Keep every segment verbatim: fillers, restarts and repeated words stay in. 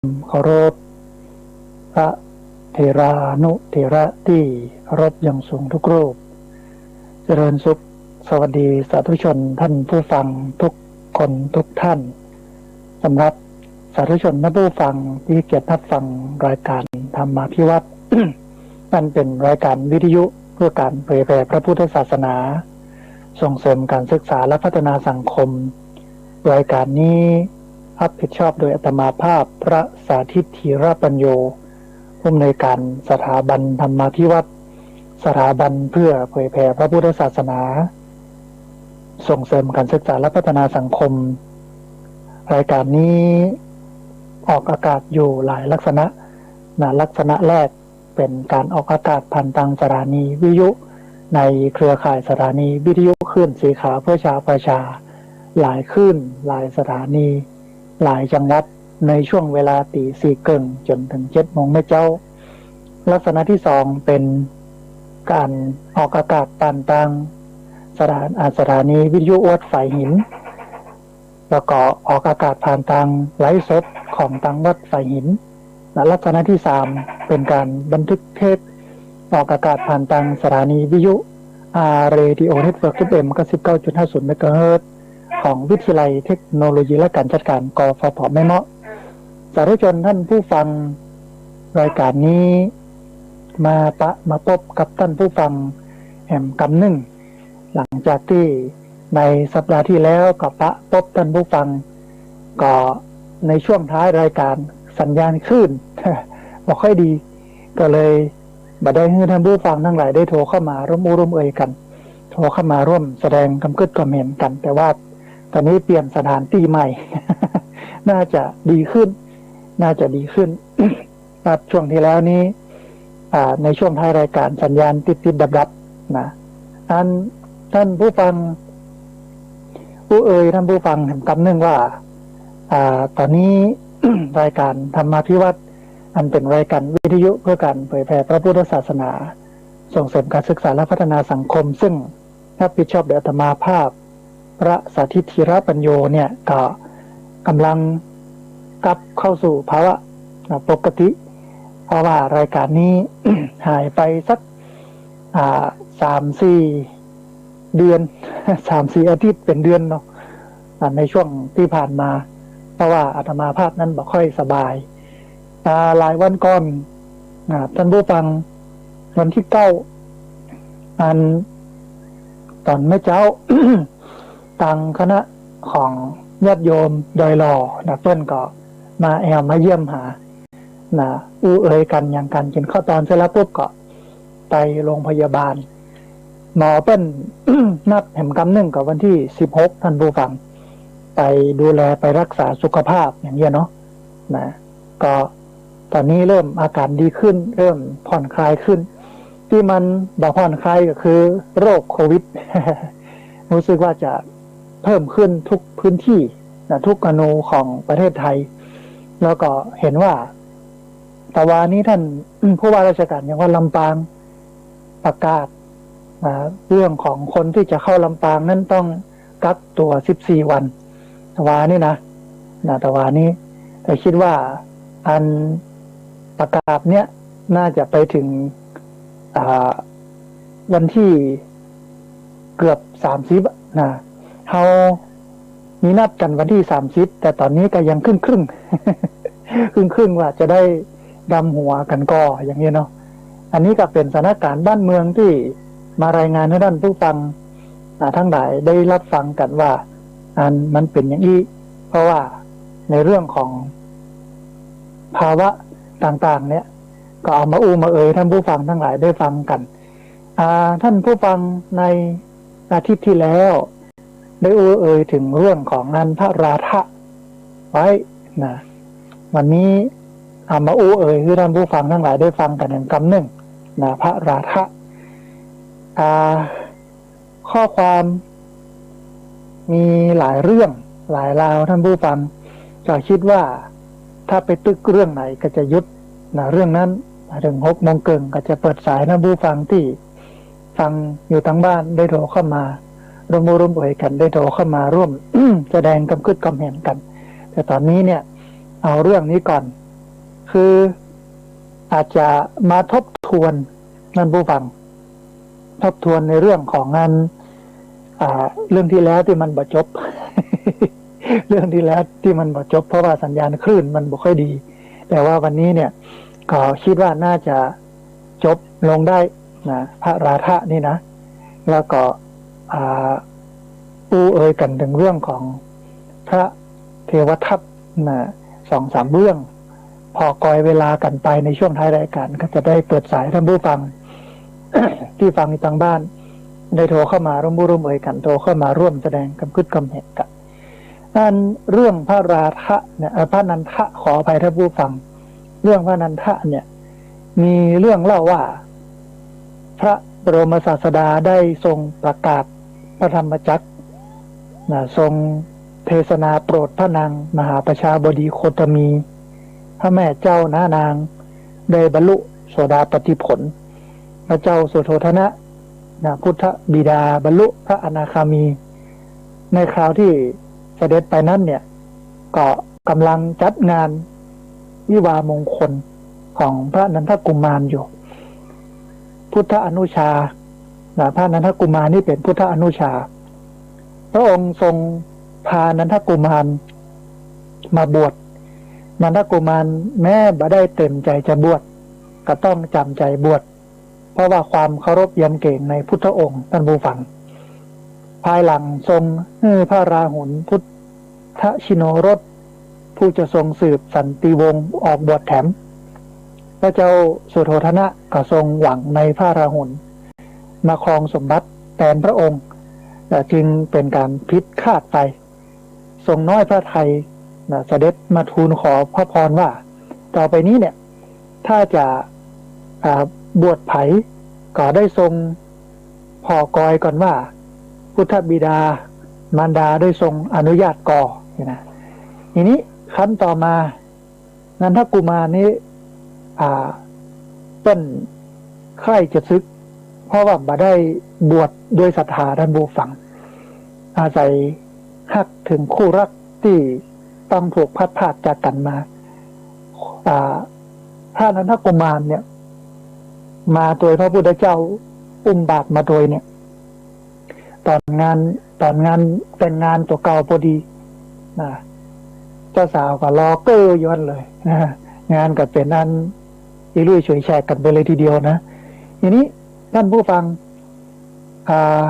เคารพ พระเถรานุเถระตี้เคารพอย่างสูงทุกรูป เจริญสุข สวัสดีสาธุชนท่านผู้ฟังทุกคนทุกท่าน สำหรับสาธุชนท่านผู้ฟังที่เกียรติรับฟังรายการธรรมาภิวัตน์ นั่นเป็นรายการวิทยุเพื่อการเผยแผ่พระพุทธศาสนา ส่งเสริมการศึกษาและพัฒนาสังคม รายการนี้รับผิดชอบโดยอาตมาภาพพระสาธิตธีรปัญโญ ผู้อำนวยการสถาบันธรรมาภิวัตน์ สถาบันเพื่อเผยแผ่พระพุทธศาสนา ส่งเสริมการศึกษาและพัฒนาสังคม รายการนี้ออกอากาศอยู่หลายลักษณะนะ ลักษณะแรกเป็นการออกอากาศผ่านทางสถานีวิทยุ ในเครือข่ายสถานีวิทยุคลื่นสีขาวเพื่อชาวประชา หลายคลื่น หลายสถานี หลายจังหวัด ในช่วงเวลาตีสี่เกิ่งจนถึงเจ็ดโมงเมื่อเจ๊า ลักษณะที่สองเป็นการออกอากาศผ่านทางสถาน- อ่า สถานีวิทยุวัดฝายหิน แล้วก็ออกอากาศผ่านทางไลฟ์สดของทางวัดฝายหิน และลักษณะที่สามเป็นการบันทึกเทปออกอากาศผ่านทางสถานีวิทยุ อาร์ Radio Network เอฟ เอ็ม เก้าสิบเก้าจุดห้าศูนย์ เมกะเฮิรตซ์ ของวิทยาลัยเทคโนโลยีและการจัดการ กฟผ แม่เมาะ สาธุชนท่านผู้ฟัง รายการนี้มาปะมาปบกับท่านผู้ฟังแหมกำนึ่ง หลังจากที่ในสัปดาห์ที่แล้วก็ปะปบท่านผู้ฟัง ก็ในช่วงท้ายรายการสัญญาณคลื่น บ่ค่อยดี ก็เลยบ่ได้หื้อท่านผู้ฟังทั้งหลายได้โทรเข้ามาร่วมอู้ร่วมเอ่ยกั๋น โทรเข้ามาร่วมแสดงความกึ๊ดความเห็นกั๋น แต่ว่าตอนนี้เปลี่ยนสถานตี้ใหม่ น่าจะดีขึ้น น่าจะดีขึ้น ครับ ช่วงที่แล้วนี้ อ่า ในช่วงท้ายรายการสัญญาณติดๆดับๆนะ อันท่านผู้ฟัง อู้เอ่ยท่านผู้ฟังแหมกำนึ่งว่า อ่า ตอนนี้ รายการธรรมาภิวัตน์ อันเป็นรายการวิทยุเพื่อการเผยแผ่พระพุทธศาสนา ส่งเสริมการศึกษาและพัฒนาสังคม ซึ่งรับผิดชอบโดยอาตมาภาพ พระสาธิตธีรปัญโญเนี่ย ก็กำลังกลับเข้าสู่ภาวะปกติ เพราะว่ารายการนี้ หายไปสัก อ่า สามสี่เดือน สามสี่อาทิตย์เป็นเดือนเนาะ อ่า ในช่วงที่ผ่านมา เพราะว่าอาตมาภาพนั้นบ่ค่อยสบาย อ่า หลายวันก่อน อ่า ท่านผู้ฟัง วันที่เก้า อัน ต๋อนเมื่อเจ๊า ตางคณะของญาติโยมดอยหล่อนะ เปิ้นก็มาแอวมาเยี่ยมหานะ อู้เอ่ยกั๋นหยังกั๋น กิ๋นข้าวตอนเสร็จแล้วปุ๊บก็ไปโรงพยาบาล หมอเปิ้น นัดแหมกำนึ่งก็วันที่สิบหก ท่านผู้ฟัง ไปดูแลไปรักษาสุขภาพอย่างเงี้ยเนาะนะ ก็ตอนนี้เริ่มอาการดีขึ้น เริ่มผ่อนคลายขึ้น ที่มันบ่ผ่อนคลายก็คือโรคโควิด รู้สึกว่าจะเพิ่มขึ้นทุกพื้นที่นะ ทุกอณูของประเทศไทย แล้วก็เห็นว่า ตะวานี้ท่าน ผู้ว่าราชการจังหวัดลำปางประกาศ อ่า เรื่องของคนที่จะเข้าลำปางนั้นต้องกักตัวสิบสี่วัน ตะวานี้นะ นะ ตะวานี้ แต่คิดว่าอันประกาศเนี้ยน่าจะไปถึง อ่า วันที่เกือบสามสิบอะนะ เฮามีนัดกั๋นวันที่สามสิบ แต่ต๋อนนี้ก็ยังครึ่งๆ ครึ่งๆ ว่าจะได้ดำหัวกั๋นก่ออย่างนี้เนาะ อันนี้ก็เป๋นสถานการณ์บ้านเมืองตี้มารายงานหื้อท่านผู้ฟัง อ่า ทั้งหลายได้รับฟังกั๋นว่า อันมันเป๋นอย่างอี้ เพราะว่าในเรื่องของภาวะต่างๆ เนี่ย ก็เอามาอู้มาเอ่ยท่านผู้ฟังทั้งหลายได้ฟังกั๋น อ่า ท่านผู้ฟังในอาทิตย์ที่แล้ว ได้อู้เอ่ยถึงเรื่องของอันพระราธะไว้นะ วันนี้เอามาอู้เอ่ยหื้อท่านผู้ฟังทั้งหลายได้ฟังกั๋นแหมกำนึ่งนะ พระราธะ อ่า ข้อความมีหลายเรื่องหลายราวท่านผู้ฟัง ก็คิดว่าถ้าไปตึกเรื่องไหนก็จะหยุดนะ เรื่องนั้น ถึงหกโมงเกิ่งก็จะเปิดสายท่านผู้ฟังตี้ฟังอยู่ตางบ้านได้โทรเข้ามา ร่วมอู้ร่วมเอ่ยกั๋น ได้โทรเข้ามาร่วม แสดงความกึ๊ดความเห็นกั๋น แต่ต๋อนนี้เนี่ย เอาเรื่องนี้ก่อน คืออาจจะมาทบทวน ท่านผู้ฟัง ทบทวนในเรื่องของอัน อ่า เรื่องตี้แล้วตี้มันบ่จบ เรื่องตี้แล้วตี้มันบ่จบ เพราะว่าสัญญาณคลื่นมันบ่ค่อยดี แต่ว่าวันนี้เนี่ย ก็กึ๊ดว่าน่าจะจบลงได้นะ พระราธะนี่นะ แล้วก็ อ่า อู้เอ่ยกั๋นเถิงเรื่องของพระเทวทัตนะ สองสามเรื่อง ผ่อกอยเวลากั๋นไปในช่วงท้ายรายก๋าน ก็จะได้เปิดสายท่านผู้ฟัง ตี้ฟังอยู่ตางบ้าน ได้โทรเข้ามาร่วมอู้ร่วมเอ่ยกั๋น โทรเข้ามาร่วมแสดงกำกึ๊ดกำเห็นกั๋น อันเรื่องพระราธะเนี่ย เอ่อ พระนันทะ ขออภัยท่านผู้ฟัง เรื่องพระนันทะเนี่ย มีเรื่องเล่าว่า พระบรมศาสดาได้ทรงประกาศพระธรรมจักรนะ ทรงเทศนาโปรดพระนางมหาประชาบดีโคตมี พระแม่เจ้าน้านาง ได้บรรลุโสดาปัตติผล พระเจ้าสุโธทนะนะ พุทธบิดาบรรลุพระอนาคามี ในคราวตี้เสด็จไปนั้นเนี่ย ก็ก๋ำลังจัดงานวิวาห์มงคลของพระนันทกุมารอยู่ พุทธอนุชานะ พระนันทกุมารนี่เป๋นพุทธอนุชา พระองค์ทรงพานันทกุมารมาบวช นันทกุมารแม้บ่ได้เต็มใจ๋จะบวช ก็ต้องจ๋ำใจ๋บวช เพราะว่าความเคารพยำเก๋งในพุทธองค์ ท่านผู้ฟัง ภายหลังทรงหื้อพระราหุลพุทธชิโนรส ผู้จะทรงสืบสันติวงศ์ออกบวชแถม พระเจ้าสุโธทนะก็ทรงหวังในพระราหุล มาครองสมบัติแตนพระองค์ แต่จึงเป๋นก๋านผิดคาดไป ทรงน้อยพระทัยนะ เสด็จมาทูลขอพระพรว่า ต่อไปนี้เนี่ย ถ้าจะ อ่า บวชใผ ก็ได้ทรงผ่อกอยก่อนว่า พุทธบิดามารดาได้ทรงอนุญาตก่อ นี่นะ ทีนี้ครั้นต่อมา นันทกุมารนี้ อ่า เปิ้นใค่จะสึก เพราะว่าบ่ได้บวชด้วยศรัทธา ท่านผู้ฟัง อาศัยฮักเถิงคู่รักตี้ต้องถูกพลัดพรากจากกั๋นมา อ่า พระนันทกุมารเนี่ย มาตวยพระพุทธเจ้า อุ้มบาตรมาตวยเนี่ย ต๋อนงาน ต๋อนงานแต่งงานตั๋วเก่าพอดีนะ เจ้าสาวก็รอเก้อย้อนเลยนะ งานก็เป๋นอันอิรุ่ยฉวยแฉกกั๋นไปเลยทีเดียวนะ ทีนี้ท่านผู้ฟัง อ่า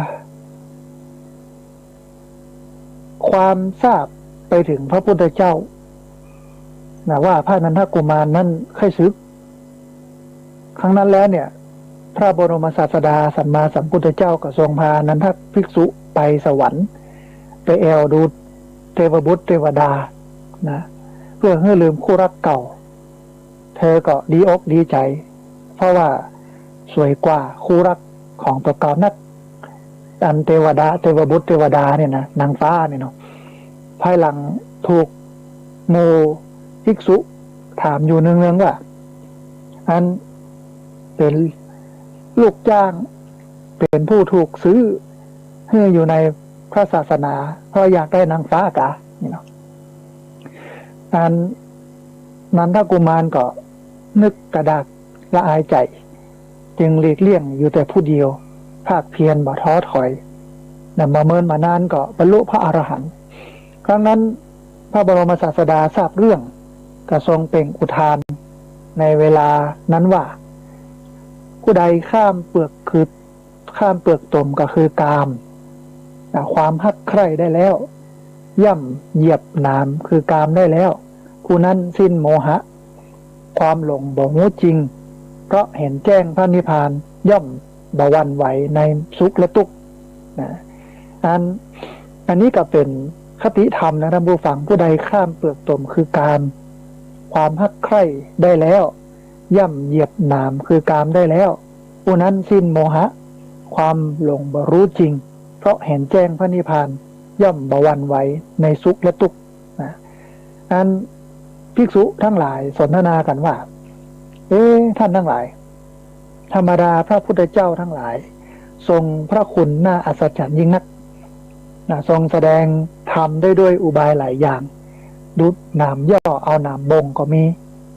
ความทราบไปเถิงพระพุทธเจ้านะ ว่าพระนันทกุมารนั้นใค่สึก ครั้งนั้นแล้วเนี่ย พระบรมศาสดาสัมมาสัมพุทธเจ้าก็ทรงพานันทภิกษุไปสวรรค์ ไปแอ่วดูเทวบุตรเทวดานะ เพื่อหื้อลืมคู่รักเก่า เธอก็ดีอกดีใจ๋ เพราะว่าสวยกว่าคู่รักของตั๋วเก่านัก อันเทวดา เทวบุตรเทวดาเนี่ยนะ นางฟ้าเนี่ยเนาะ ภายหลังถูกหมู่ภิกษุถามอยู่เนืองๆว่า อันเป๋นลูกจ้าง เป๋นผู้ถูกซื้อหื้ออยู่ในพระศาสนา เพราะอยากได้นางฟ้ากา นี่เนาะ อันนันทกุมารก็นึกกระดากละอายใจ๋ จึงหลีกเลี่ยงอยู่แต่ผู้เดียว ภาคเพียรบ่ท้อถอย นะ บ่เมินบ่นานก็บรรลุพระอรหันต์ ครั้งนั้นพระบรมศาสดาทราบเรื่อง ก็ทรงเปล่งอุทานในเวลานั้นว่า ผู้ใดข้ามเปลือกคือ ข้ามเปลือกตมก็คือกาม นะ ความฮักใคร่ได้แล้ว ย่ำเหยียบหนามคือกามได้แล้ว ผู้นั้นสิ้นโมหะ ความหลงบ่ฮู้จริง เพราะเห็นแจ้งพระนิพพาน ย่อมบ่หวั่นไหวในสุขและตุ๊กข์ นะ อัน อันนี้ก็เป๋นคติธรรมนะท่านผู้ฟัง ผู้ใดข้ามเปลือกตมคือกาม ความฮักใคร่ได้แล้ว ย่ำเหยียบหนามคือกามได้แล้ว ผู้นั้นสิ้นโมหะ ความหลงบ่ฮู้จริง เพราะเห็นแจ้งพระนิพพาน ย่อมบ่หวั่นไหวในสุขและตุ๊กข์ นะ อันภิกษุทั้งหลายสนทนากั๋นว่า เอ๊ะ ท่านทั้งหลาย ธรรมดาพระพุทธเจ้าทั้งหลาย ทรงพระคุณน่าอัศจรรย์ยิ่งนัก นะ ทรงแสดงธรรมได้ด้วยอุบายหลายอย่าง ดุจหนามย่อเอาหนามบ่งก็มี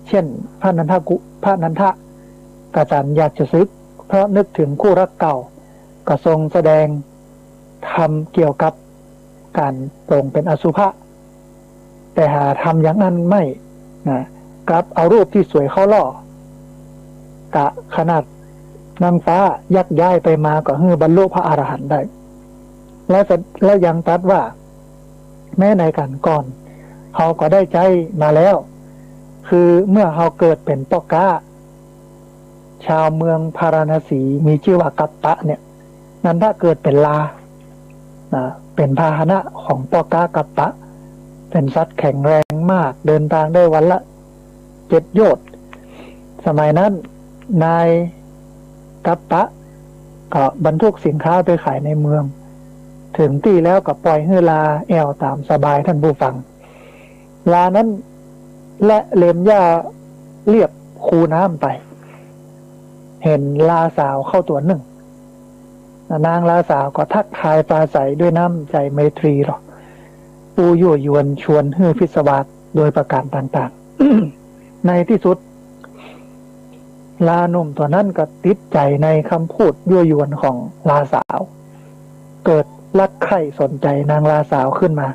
เจ้น พระนันทกุ พระนันทะ กษัตริย์อยากจะสึก เพราะนึกเถิงคู่ฮักเก่า ก็ทรงแสดงธรรมเกี่ยวกับก๋านปลงเป๋นอสุภะ แต่หาทำอย่างอั้นไม่ นะ กลับเอารูปตี้สวยเข้าล่อ กะขนาดนางฟ้ายักย้ายไปมาก็หื้อบรรลุพระอรหันต์ได้ และจะ และยังตรัสว่า แม้ในก๋านก่อน เฮาก็ได้ใจ๊มาแล้ว คือเมื่อเฮาเกิดเป๋นป้อก๊า ชาวเมืองพาราณสีมีจื้อว่ากัปปะเนี่ย นันทะเกิดเป๋นลา นะ เป๋นพาหนะของป้อก๊ากัปปะ เป๋นสัตว์แข็งแรงมาก เดินตางได้วันละเจ็ดโยชน์ สมัยนั้นนายกัปปะก็บรรทุกสินค้าไปขายในเมือง เถิงตี้แล้วก็ปล่อยหื้อลาแอ่วต๋ามสบาย ท่านผู้ฟัง ลานั้นแล่นเล็มหญ้าเลียบคูน้ำไป หันลาสาวเข้าตั๋วนึ่ง นางลาสาวก็ทักทายปราศรัยด้วยน้ำใจ๋ไมตรีหรอก อู้ยั่วยวนชวนหื้อพิศวาสโดยประก๋านต่างๆ ในตี้สุด ลาหนุ่มตั๋วนั้นก็ติดใจ๋ในกำพูดยั่วยวนของลาสาว เกิดรักใคร่สนใจ๋นางลาสาวขึ้นมา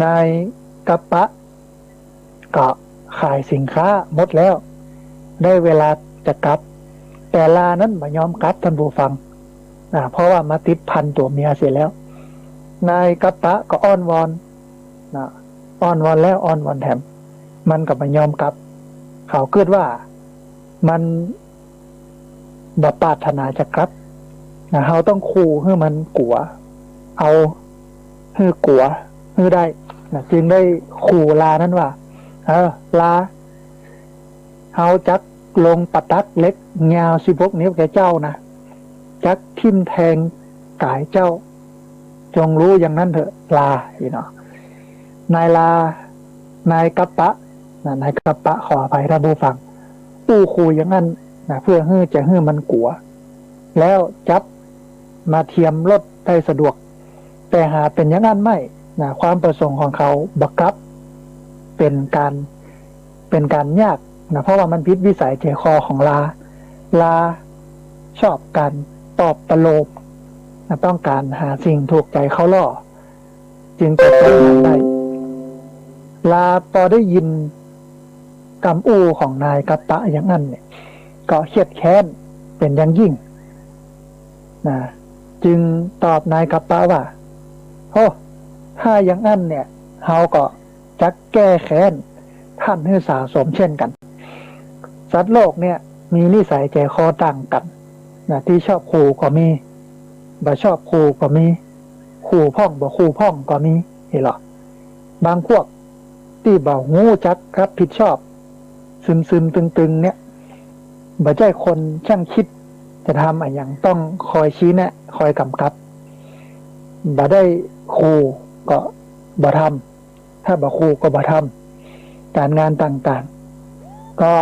นายกัปปะก็ขายสินค้าหมดแล้ว ได้เวลาจะกลับ แต่ลานั้นบ่ยอมกลับ ท่านผู้ฟัง อ่า เพราะว่ามาติดพันตั๋วเมียเสียแล้ว นายกัปปะก็อ้อนวอน นะ อ้อนวอนแล้วอ้อนวอนแถม มันก็บ่ยอมกลับ เขากึ๊ดว่ามันบ่ปรารถนาจะกลับ นะ เฮาต้องขู่หื้อมันกั๋ว เอาหื้อกั๋วหื้อได้ นะ จึงได้ขู่ลานั้นว่า เออ ลา เฮาจักลงปะตั๊กเหล็กยาวสิบหกนิ้วแก่เจ้านะ จักทิ่มแทงก๋ายเจ้า จงฮู้อย่างนั้นเถอะ ลา อี้เนาะ นายลา นายกัปปะ นะ นายกัปปะ ขออภัยท่านผู้ฟัง อู้ขู่อย่างนั้น นะ เพื่อหื้อ จะหื้อมันกั๋ว แล้วจับมาเทียมรถได้สะดวก แต่หาเป๋นอย่างนั้นไม่ นะ ความประสงค์ของเขาบ่กลับ เป๋นก๋าน เป๋นก๋านยาก นะ เพราะว่ามันผิดวิสัยใจ๋คอของลา ลาชอบก๋านปลอบประโลม นะ ต้องก๋านหาสิ่งถูกใจ๋เข้าล่อ จึงจะใจ๊งานได้ ลาปอได้ยินกำอู้ของนายกัปปะอย่างนั้นเนี่ย ก็เคียดแค้นเป๋นอย่างยิ่ง นะ จึงตอบนายกัปปะว่า โอ้ ถ้าอย่างนั้นเนี่ย เฮาก็จักแก้แค้นท่านหื้อสาสมเช่นกั๋น สัตว์โลกเนี่ยมีนิสัยใจ๋คอต่างกั๋น นะ ตี้ชอบขู่ก็มี บ่ชอบขู่ก็มี ขู่พ่องบ่ขู่พ่องก็มี หันก่อ บางพวกตี้บ่ฮู้จักฮับผิดชอบ ซึมๆ ตึงๆ เนี่ย บ่ใจ้คนช่างคิดจะทำอะหยัง ต้องคอยชี้แนะ คอยก๋ำกับ บ่ได้ขู่ก็บ่ทำ ถ้าบ่ขู่ก็บ่ทำ ก๋านงานต่างๆ ก็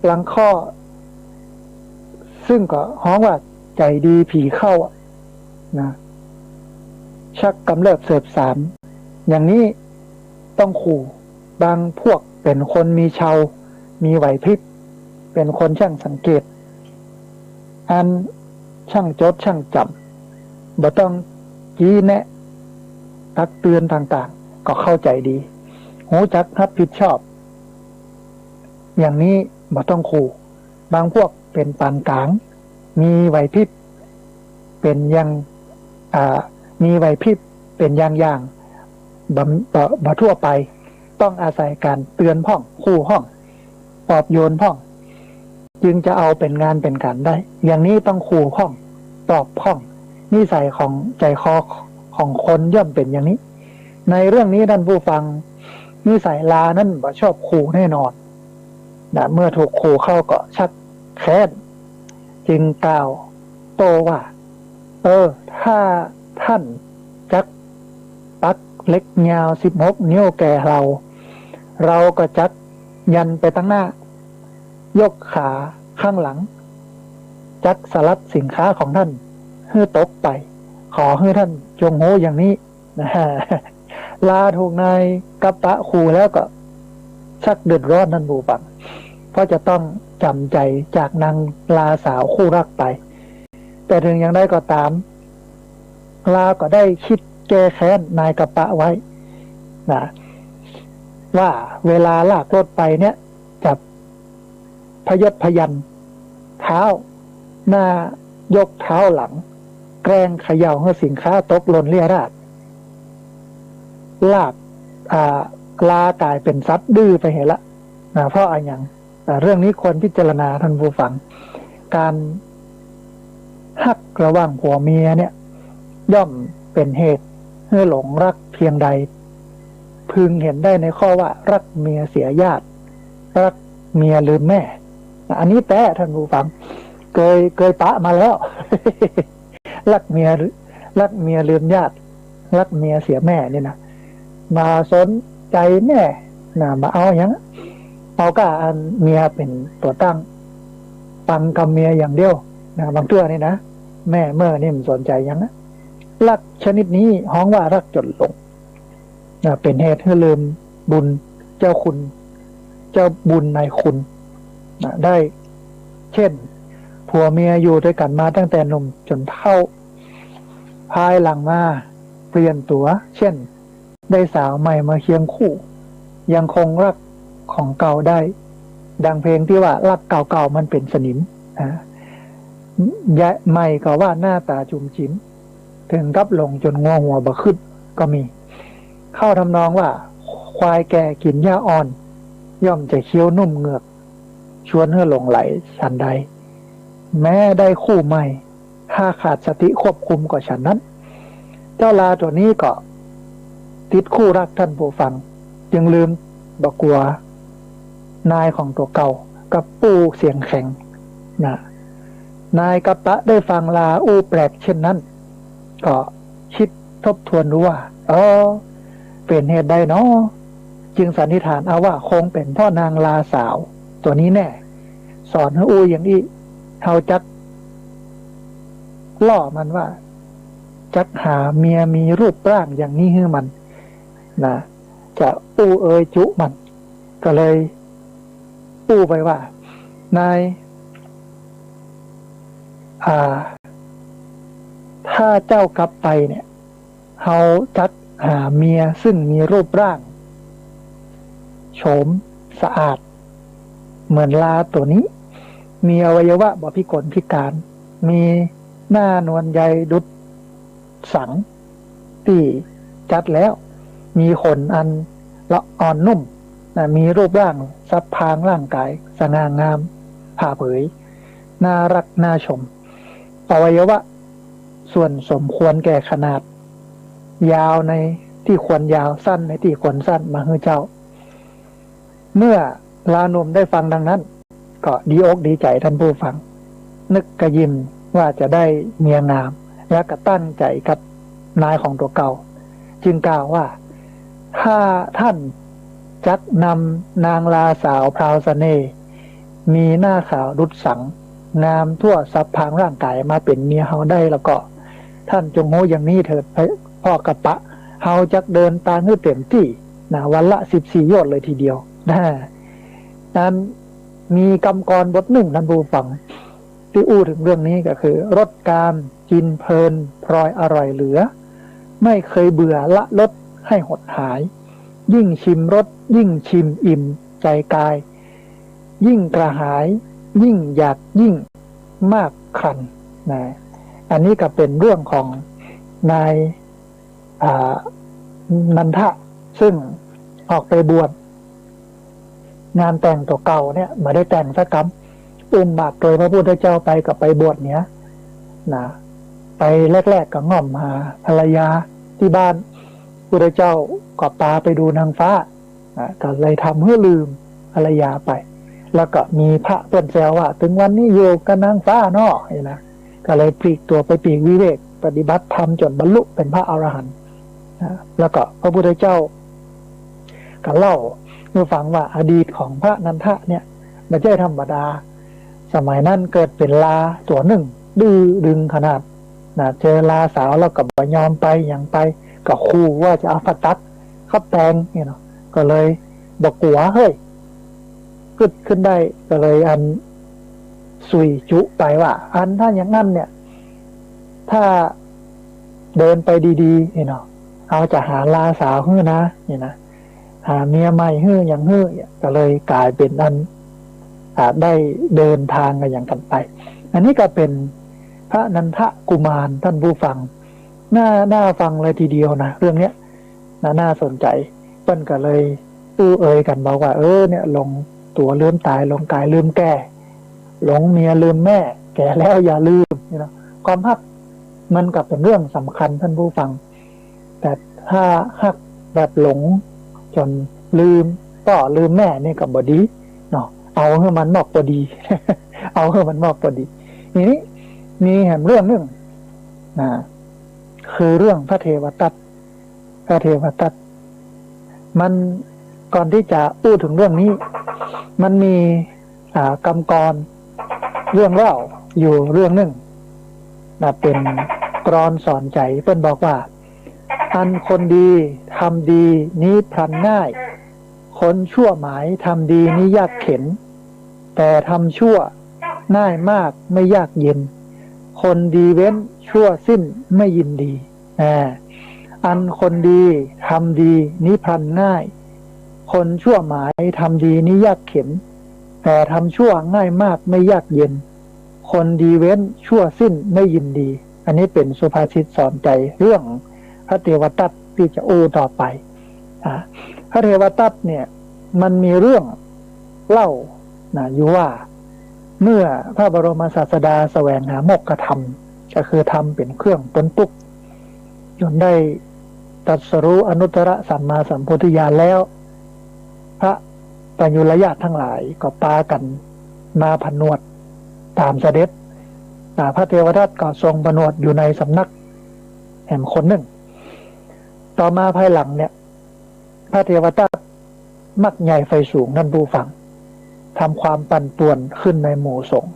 ลางข้อ ซึ่งก็ฮ้องว่าใจ๋ดีผีเข้าอะ นะ ชักกำเริบเสิบสาร อย่างนี้ต้องขู่ บางพวกเป๋นคนมีเชา มีไหวพริบ เป๋นคนช่างสังเกต อันช่างจดช่างจ๋ำ บ่ต้องจี้แนะ ตักเตือนต่างๆ ก็เข้าใจ๋ดี ฮู้จักฮับผิดชอบ อย่างนี้บ่ต้องขู่ บางพวกเป๋นปานก๋าง มีไหวพริบ เป๋นอย่าง อ่า มีไหวพริบ เป๋นอย่างๆ บ่ บ่ บ่ทั่วไป ต้องอาศัยก๋านเตือนพ่อง ขู่พ่อง ปลอบโยนพ่อง จึงจะเอาเป๋นงานเป๋นก๋านได้ อย่างนี้ต้องขู่พ่อง ปลอบพ่อง นิสัยของใจ๋คอของคนย่อมเป๋นอย่างนี้ ในเรื่องนี้ท่านผู้ฟัง นิสัยลานั้นบ่ชอบขู่แน่นอน นะ เมื่อถูกขู่เข้าก็ชักแค้น จึงกล่าวโต้ว่า เออ ถ้าท่านจักปักเหล็กยาวสิบหกนิ้วแก่เฮา เฮาก็จักยันไปตังหน้า ยกขาข้างหลัง จักสลัดสินค้าของท่านหื้อตกไป ขอหื้อท่านจงฮู้อย่างนี้ นะ ลาถูกนายกัปปะขู่แล้วก็ ชักเดือดร้อนท่านผู้ฟัง เพราะจะต้องจ๋ำใจ๋จากนางลาสาวคู่ฮักไป แต่เถิงอย่างใดก็ต๋าม ลาก็ได้กึ๊ดแก้แค้นนายกัปปะไว้นะ ว่าเวลาลากรถไปเนี่ย จะพยศพยัน เท้าหน้ายกเท้าหลัง แกล้งเขย่าหื้อสินค้าตกหล่นเรี่ยราด ลาก อ่า ลาก๋ายเป๋นสัตว์ดื้อไปเหียละนะ เพราะอะหยัง อ่า เรื่องนี้ควรพิจารณาท่านผู้ฟัง ก๋านฮักระหว่างผัวเมียเนี่ย ย่อมเป๋นเหตุหื้อหลงฮักเพียงใด พึงเห็นได้ในข้อว่าฮักเมียเสียญาติ ฮักเมียลืมแม่ อันนี้แต๊ท่านผู้ฟัง เกย เกยปะมาแล้ว ฮักเมีย ฮักเมียลืมญาติ ฮักเมียเสียแม่นี่นะ บ่สนใจ๋แม่นะ บ่เอาหยัง เอาก้าอันเมียเป๋นตั๋วตั้ง ฟังกำเมียอย่างเดียวนะ บางเตื้อนี่นะ แม่เม่อนี่บ่สนใจ๋หยังนะ ฮักชนิดนี้ฮ้องว่าฮักจ๋นหลง นะ เป๋นเหตุหื้อลืมบุญเจ้าคุณ เจ้าบุญนายคุณ นะ ได้ เช่น ผัวเมียอยู่ตวยกั๋นมาตั้งแต่หนุ่มจ๋นเฒ่า ภายหลังมาเปลี่ยนตั๋ว เช่น ได้สาวใหม่มาเคียงคู่ ยังคงฮักของเก่าได้ ดังเพลงตี้ว่าฮักเก่าๆ มันเป๋นสนิม นะ ใหม่ก็ว่าหน้าต๋าจุ๋มจิ๋ม เถิงกับหลงจ๋นงัวหัวบ่ขึ้นก็มี เข้าทำนองว่า ควายแก่กิ๋นหญ้าอ่อน ย่อมจะเคี้ยวนุ่มเหงือก ชวนหื้อหลงใหลฉันใด แม้ได้คู่ใหม่ ถ้าขาดสติควบคุมก็ฉันนั้น เจ้าลาตั๋วนี้ก็ติดคู่ฮักท่านผู้ฟัง จึงลืมบ่กั๋วนายของตั๋วเก่ากับอู้เสียงแข็งนะ นายกัปปะได้ฟังลาอู้แปลกเช่นนั้น ก็กึ๊ดทบทวนดูว่า เออ เป๋นเหตุใดหนอ จึงสันนิษฐานเอาว่าคงเป๋นเพราะนางลาสาวตั๋วนี้แน่ สอนหื้ออู้อย่างอี้ เฮาจักล่อมันว่า จักหาเมียมีรูปร่างอย่างนี้หื้อมันนะ จะอู้เอยจุมัน ก็เลยอู้ไปว่า นาย อ่า ถ้าเจ้ากลับไปเนี่ย เฮาจักหาเมียซึ่งมีรูปร่างโฉมสะอาดเหมือนลาตั๋วนี้ มีอวัยวะบ่พิกลพิการ มีหน้านวลใยดุจสังตี้จัดแล้ว มีขนอันละอ่อนนุ่มนะ มีรูปร่างสะพรางร่างก๋ายสง่างามผ่าเผย น่าฮักน่าชม อวัยวะส่วนสมควรแก่ขนาด ยาวในตี้ควรยาว สั้นในตี้ควรสั้น มาหื้อเจ้า เมื่อลาหนุ่มได้ฟังดังนั้น ก็ดีอกดีใจ๋ท่านผู้ฟัง นึกกระยิมว่าจะได้เมียงาม และก็ตั้งใจ๋กับนายของตั๋วเก่า จึงกล่าวว่า ถ้าท่านจักนำนางลาสาวพราวเสน่ห์ มีหน้าขาวดุจสัง งามทั่วสะพรางร่างก๋ายมาเป๋นเมียเฮาได้แล้วก็ ท่านจงฮู้อย่างนี้เถิดพ่อกัปปะ เฮาจักเดินตางหื้อเต๋มตี้นะ วันละสิบสี่โยชน์เลยทีเดียวนะ นั้นมีกำกรบทนึ่งท่านผู้ฟัง ตี้อู้เถิงเรื่องนี้ก็คือ รสกามกินเพลินพลอยอร่อยเหลือ ไม่เคยเบื่อละรสให้หดหาย ยิ่งชิมรสยิ่งชิมอิ่มใจกาย ยิ่งกระหายยิ่งอยากยิ่งมากครันนะ อันนี้ก็เป๋นเรื่องของนาย อ่า นันทะ ซึ่งออกไปบวช งานแต่งตั๋วเก่าเนี่ย บ่ได้แต่งสักกำ อุ้มบาตรโตยพระพุทธเจ้าไปก็ไปบวชเนี่ยนะ ไปแรกๆ ก็ง่อมหาภรรยาตี้บ้าน พุทธเจ้าก็ปาไปดูนางฟ้า อ่ะ ก็เลยทำหื้อลืมภรรยาไป แล้วก็มีพระเปิ้นแซวว่า ตึงวันนี้อยู่กับนางฟ้าเนาะ นี่นะ ก็เลยปลีกตั๋วไปปีกวิเวก ปฏิบัติธรรมจ๋นบรรลุเป๋นพระอรหันต์ นะ แล้วก็พระพุทธเจ้าก็เล่าหื้อฟังว่าอดีตของพระนันทะเนี่ย บ่ใจ้ธรรมดา สมัยนั้นเกิดเป๋นลาตั๋วนึ่ง ดื้อดึงขนาดนะ เจอลาสาวแล้วก็บ่ยอมไปหยังไป ก็ขู่ว่าจะเอาผ้าตั๊กเข้าแตงเนี่ยเนาะ ก็เลยบ่กั๋ว เฮ้ย กึ๊ดขึ้นได้ ก็เลยอันสุยจุไปว่า อันถ้าอย่างนั้นเนี่ย ถ้าเดินไปดีๆ นี่เนาะ เฮาจะหาลาสาวหื้อนะ นี่นะ หาเมียใหม่หื้ออย่างหื้อ ก็เลยกลายเป๋นอัน อ่า ได้เดินทางกั๋นอย่างกั๋นไป อันนี้ก็เป๋นพระนันทกุมาร ท่านผู้ฟัง น่า น่าฟังเลยทีเดียวนะ เรื่องเนี้ย น่า น่าสนใจ๋ เปิ้นก็เลยอู้เอ่ยกั๋นบอกว่า เออ เนี่ย หลงตั๋วลืมต๋าย หลงก๋ายลืมแก่ หลงเมียลืมแม่ แก่แล้วอย่าลืม นี่เนาะ ความฮักมันก็เป๋นเรื่องสำคัญ ท่านผู้ฟัง แต่ถ้าฮักแบบหลงจ๋นลืมป้อลืมแม่นี่ก็บ่ดีเนาะ เอาหื้อมันมอกบ่ดี เอาหื้อมันมอกบ่ดี ทีนี้มีแหมเรื่องนึ่งนะ คือเรื่องพระเทวทัต พระเทวทัต มัน ก่อนตี้จะอู้เถิงเรื่องนี้ มันมี อ่า กำกรอน เรื่องเล่าอยู่เรื่องนึ่งนะ เป๋นกลอนสอนใจ๋ เปิ้นบอกว่า อันคนดีทำดีนี้พลันง่าย คนชั่วหมายทำดีนี้ยากเข็ญ แต่ทำชั่วง่ายมากไม่ยากเย็น คนดีเว้นชั่วสิ้นไม่ยินดี อ่า อันคนดีทำดีนี้พลันง่าย คนชั่วหมายทำดีนี้ยากเข็ญ แต่ทำชั่วง่ายมากไม่ยากเย็น คนดีเว้นชั่วสิ้นไม่ยินดี อันนี้เป๋นสุภาษิตสอนใจ๋เรื่องพระเทวทัตตี้จะอู้ต่อไป อ่า พระเทวทัตเนี่ย มันมีเรื่องเล่านะ อยู่ว่า เมื่อพระบรมศาสดาแสวงหามกขธรรม ก็คือธรรมเป๋นเครื่องป๊นตุ๊กข์ จ๋นได้ตรัสรู้อนุตตรสัมมาสัมโพธิญาณแล้ว พระปัญญูรญาติตังหลายก็ปากั๋นมาผนวดต๋ามเสด็จ อ่า พระเทวทัตก็ทรงผนวดอยู่ในสำนักแหมคนนึ่ง ต่อมาภายหลังเนี่ย พระเทวทัตมักใหญ่ใฝ่สูง ท่านผู้ฟัง ทำความปั่นป่วนขึ้นในหมู่สงฆ์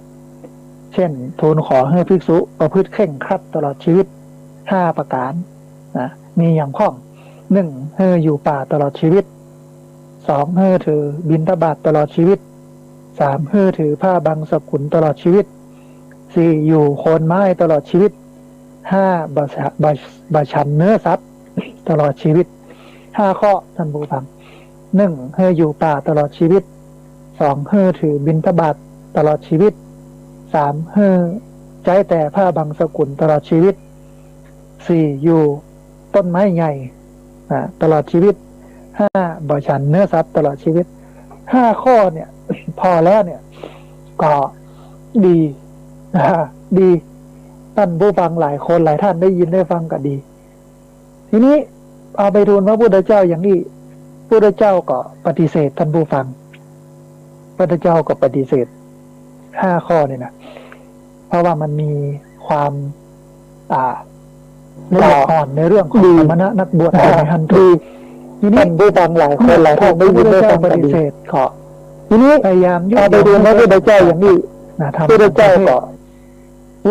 เช่น ทูลขอหื้อภิกษุประพฤติเคร่งครัดตลอดชีวิตห้าประก๋านนะ มีอย่างพ่อง นึ่ง หื้ออยู่ป่าตลอดชีวิต สอง หื้อถือบิณฑบาตตลอดชีวิต สาม หื้อถือผ้าบังสกุลตลอดชีวิต สี่ อยู่โคนไม้ตลอดชีวิต ห้า บ่ฉะ บ่ บ่ฉันเนื้อสัตว์ตลอดชีวิต ห้าข้อ ท่านผู้ฟัง นึ่ง หื้ออยู่ป่าตลอดชีวิต สอง หื้อถือบิณฑบาตตลอดชีวิต สาม หื้อใจ๊แต่ผ้าบังสกุลตลอดชีวิต สี่ อยู่ต้นไม้ใหญ่ อ่า ตลอดชีวิต ห้า บ่ฉันเนื้อสัตว์ตลอดชีวิต ห้าข้อเนี่ย พอแล้วเนี่ย ก็ดี ดี ท่านผู้ฟังหลายคนหลายท่านได้ยินได้ฟังก็ดี ทีนี้เอาไปทูลพระพุทธเจ้าอย่างอี้ พุทธเจ้าก็ปฏิเสธ ท่านผู้ฟัง พุทธเจ้าก็ปฏิเสธห้าข้อนี่นะ เพราะว่ามันมีความ อ่า ละเอียดอ่อนในเรื่องของ ดี สมณะนักบวช อ่า ในหันตุ ดี ทีนี้ ท่านผู้ฟังหลายคนหลายท่านได้ยินได้ฟังก็ดี พระพุทธเจ้าปฏิเสธก็ ทีนี้ พยายามยุยง เอาไปทูลพระพุทธเจ้าอย่างอี้ นะ ธรรม พุทธเจ้าก็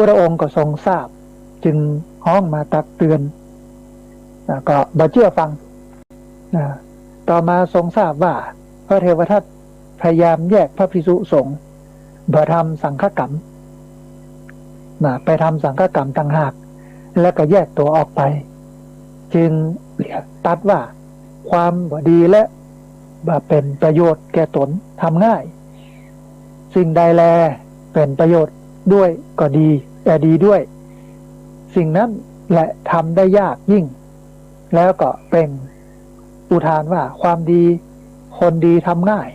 พระองค์ก็ทรงทราบ จึงฮ้องมาตักเตือน อ่า ก็บ่เจื้อฟัง อ่า ต่อมาทรงทราบว่าพระเทวทัตพยายามแยกพระภิกษุสงฆ์ บ่ทำสังฆกรรม นะ ไปทำสังฆกรรมต่างหาก และก็แยกตั๋วออกไป จึงตรัสว่า ความบ่ดีและบ่เป๋นประโยชน์แก่ตนทำง่าย สิ่งใดแลเป๋นประโยชน์ด้วยก็ดี แต่ดีด้วย สิ่งนั้นแหละทำได้ยากยิ่ง แล้วก็เปล่งอุทานว่า ความดีคนดีทำง่าย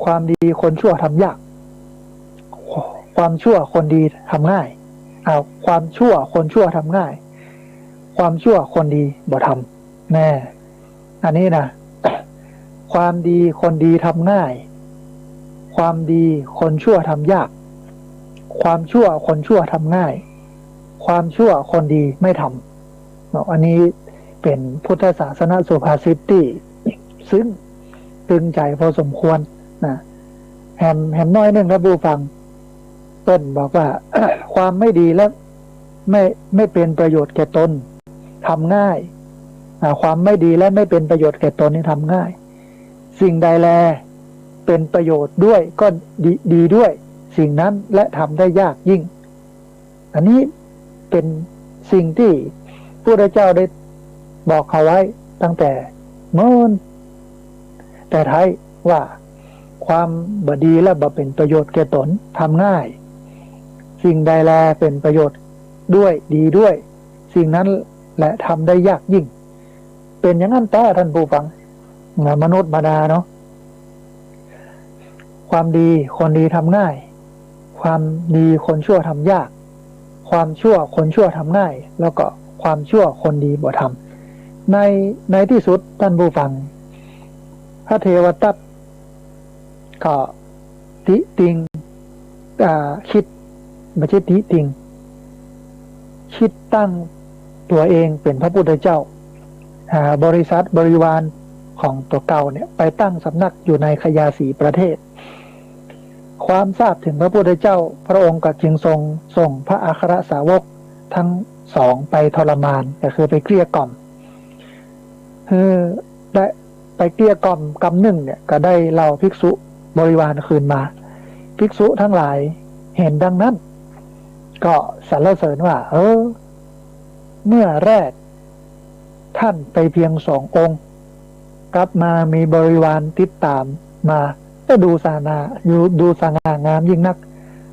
ความดีคนชั่วทำยาก ความชั่วคนดีทำง่าย เอา ความชั่วคนชั่วทำง่าย ความชั่วคนดีบ่ทำ แน่ อันนี้นะ ความดีคนดีทำง่าย ความดีคนชั่วทำยาก ความชั่วคนชั่วทำง่าย ความชั่วคนดีไม่ทำ เนาะ อันนี้เป๋นพุทธศาสนสุภาษิตตี้ซึ่งตึงใจ๋พอสมควรนะ แหม แหมน้อยนึ่ง ท่านผู้ฟัง เปิ้นบอกว่า ความไม่ดีและไม่ ไม่เป๋นประโยชน์แก่ตนทำง่าย อ่า ความไม่ดีและไม่เป๋นประโยชน์แก่ตนนี่ทำง่าย สิ่งใดแล เป็นประโยชน์ด้วยก็ดี ดีด้วย สิ่งนั้นแลทำได้ยากยิ่ง อันนี้เป๋นสิ่งตี้พระพุทธเจ้าได้บอกเอาไว้ตั้งแต่เมินแต่ไท้ว่า ความบ่ดีและบ่เป๋นประโยชน์แก่ตนทำง่าย สิ่งใดแลเป๋นประโยชน์ด้วย ดีด้วย สิ่งนั้นแลทำได้ยากยิ่ง เป๋นอย่างนั้นแต๊ท่านผู้ฟัง นะ มนุษย์ธรรมดาเนาะ ความดีคนดีทำง่าย ความดีคนชั่วทำยาก ความชั่วคนชั่วทำง่าย แล้วก็ความชั่วคนดีบ่ทำ ใน ในตี้สุดท่านผู้ฟัง พระเทวทัตก็ติติง อ่า คิด บ่ใจ้ติติง คิดตั้งตั๋วเองเป๋นพระพุทธเจ้า หาบริษัทบริวารของตั๋วเก่าเนี่ยไปตั้งสำนักอยู่ในขยาสีประเทศ คราวทราบเถิงพระพุทธเจ้า พระองค์ก็จึงทรงส่งพระอัครสาวกทั้งสองไปทรมาน ก็คือไปเกลี้ยกล่อม เออ ได้ไปเกลี้ยกล่อมกำนึ่งเนี่ย ก็ได้เหล่าภิกษุบริวารคืนมา ภิกษุทั้งหลายเห็นดังนั้น ก็สรรเสริญว่า เออ เมื่อแรกท่านไปเพียงสององค์ กลับมามีบริวารติดตามมา ก็ดูสง่า ดู ดูสง่างามยิ่งนัก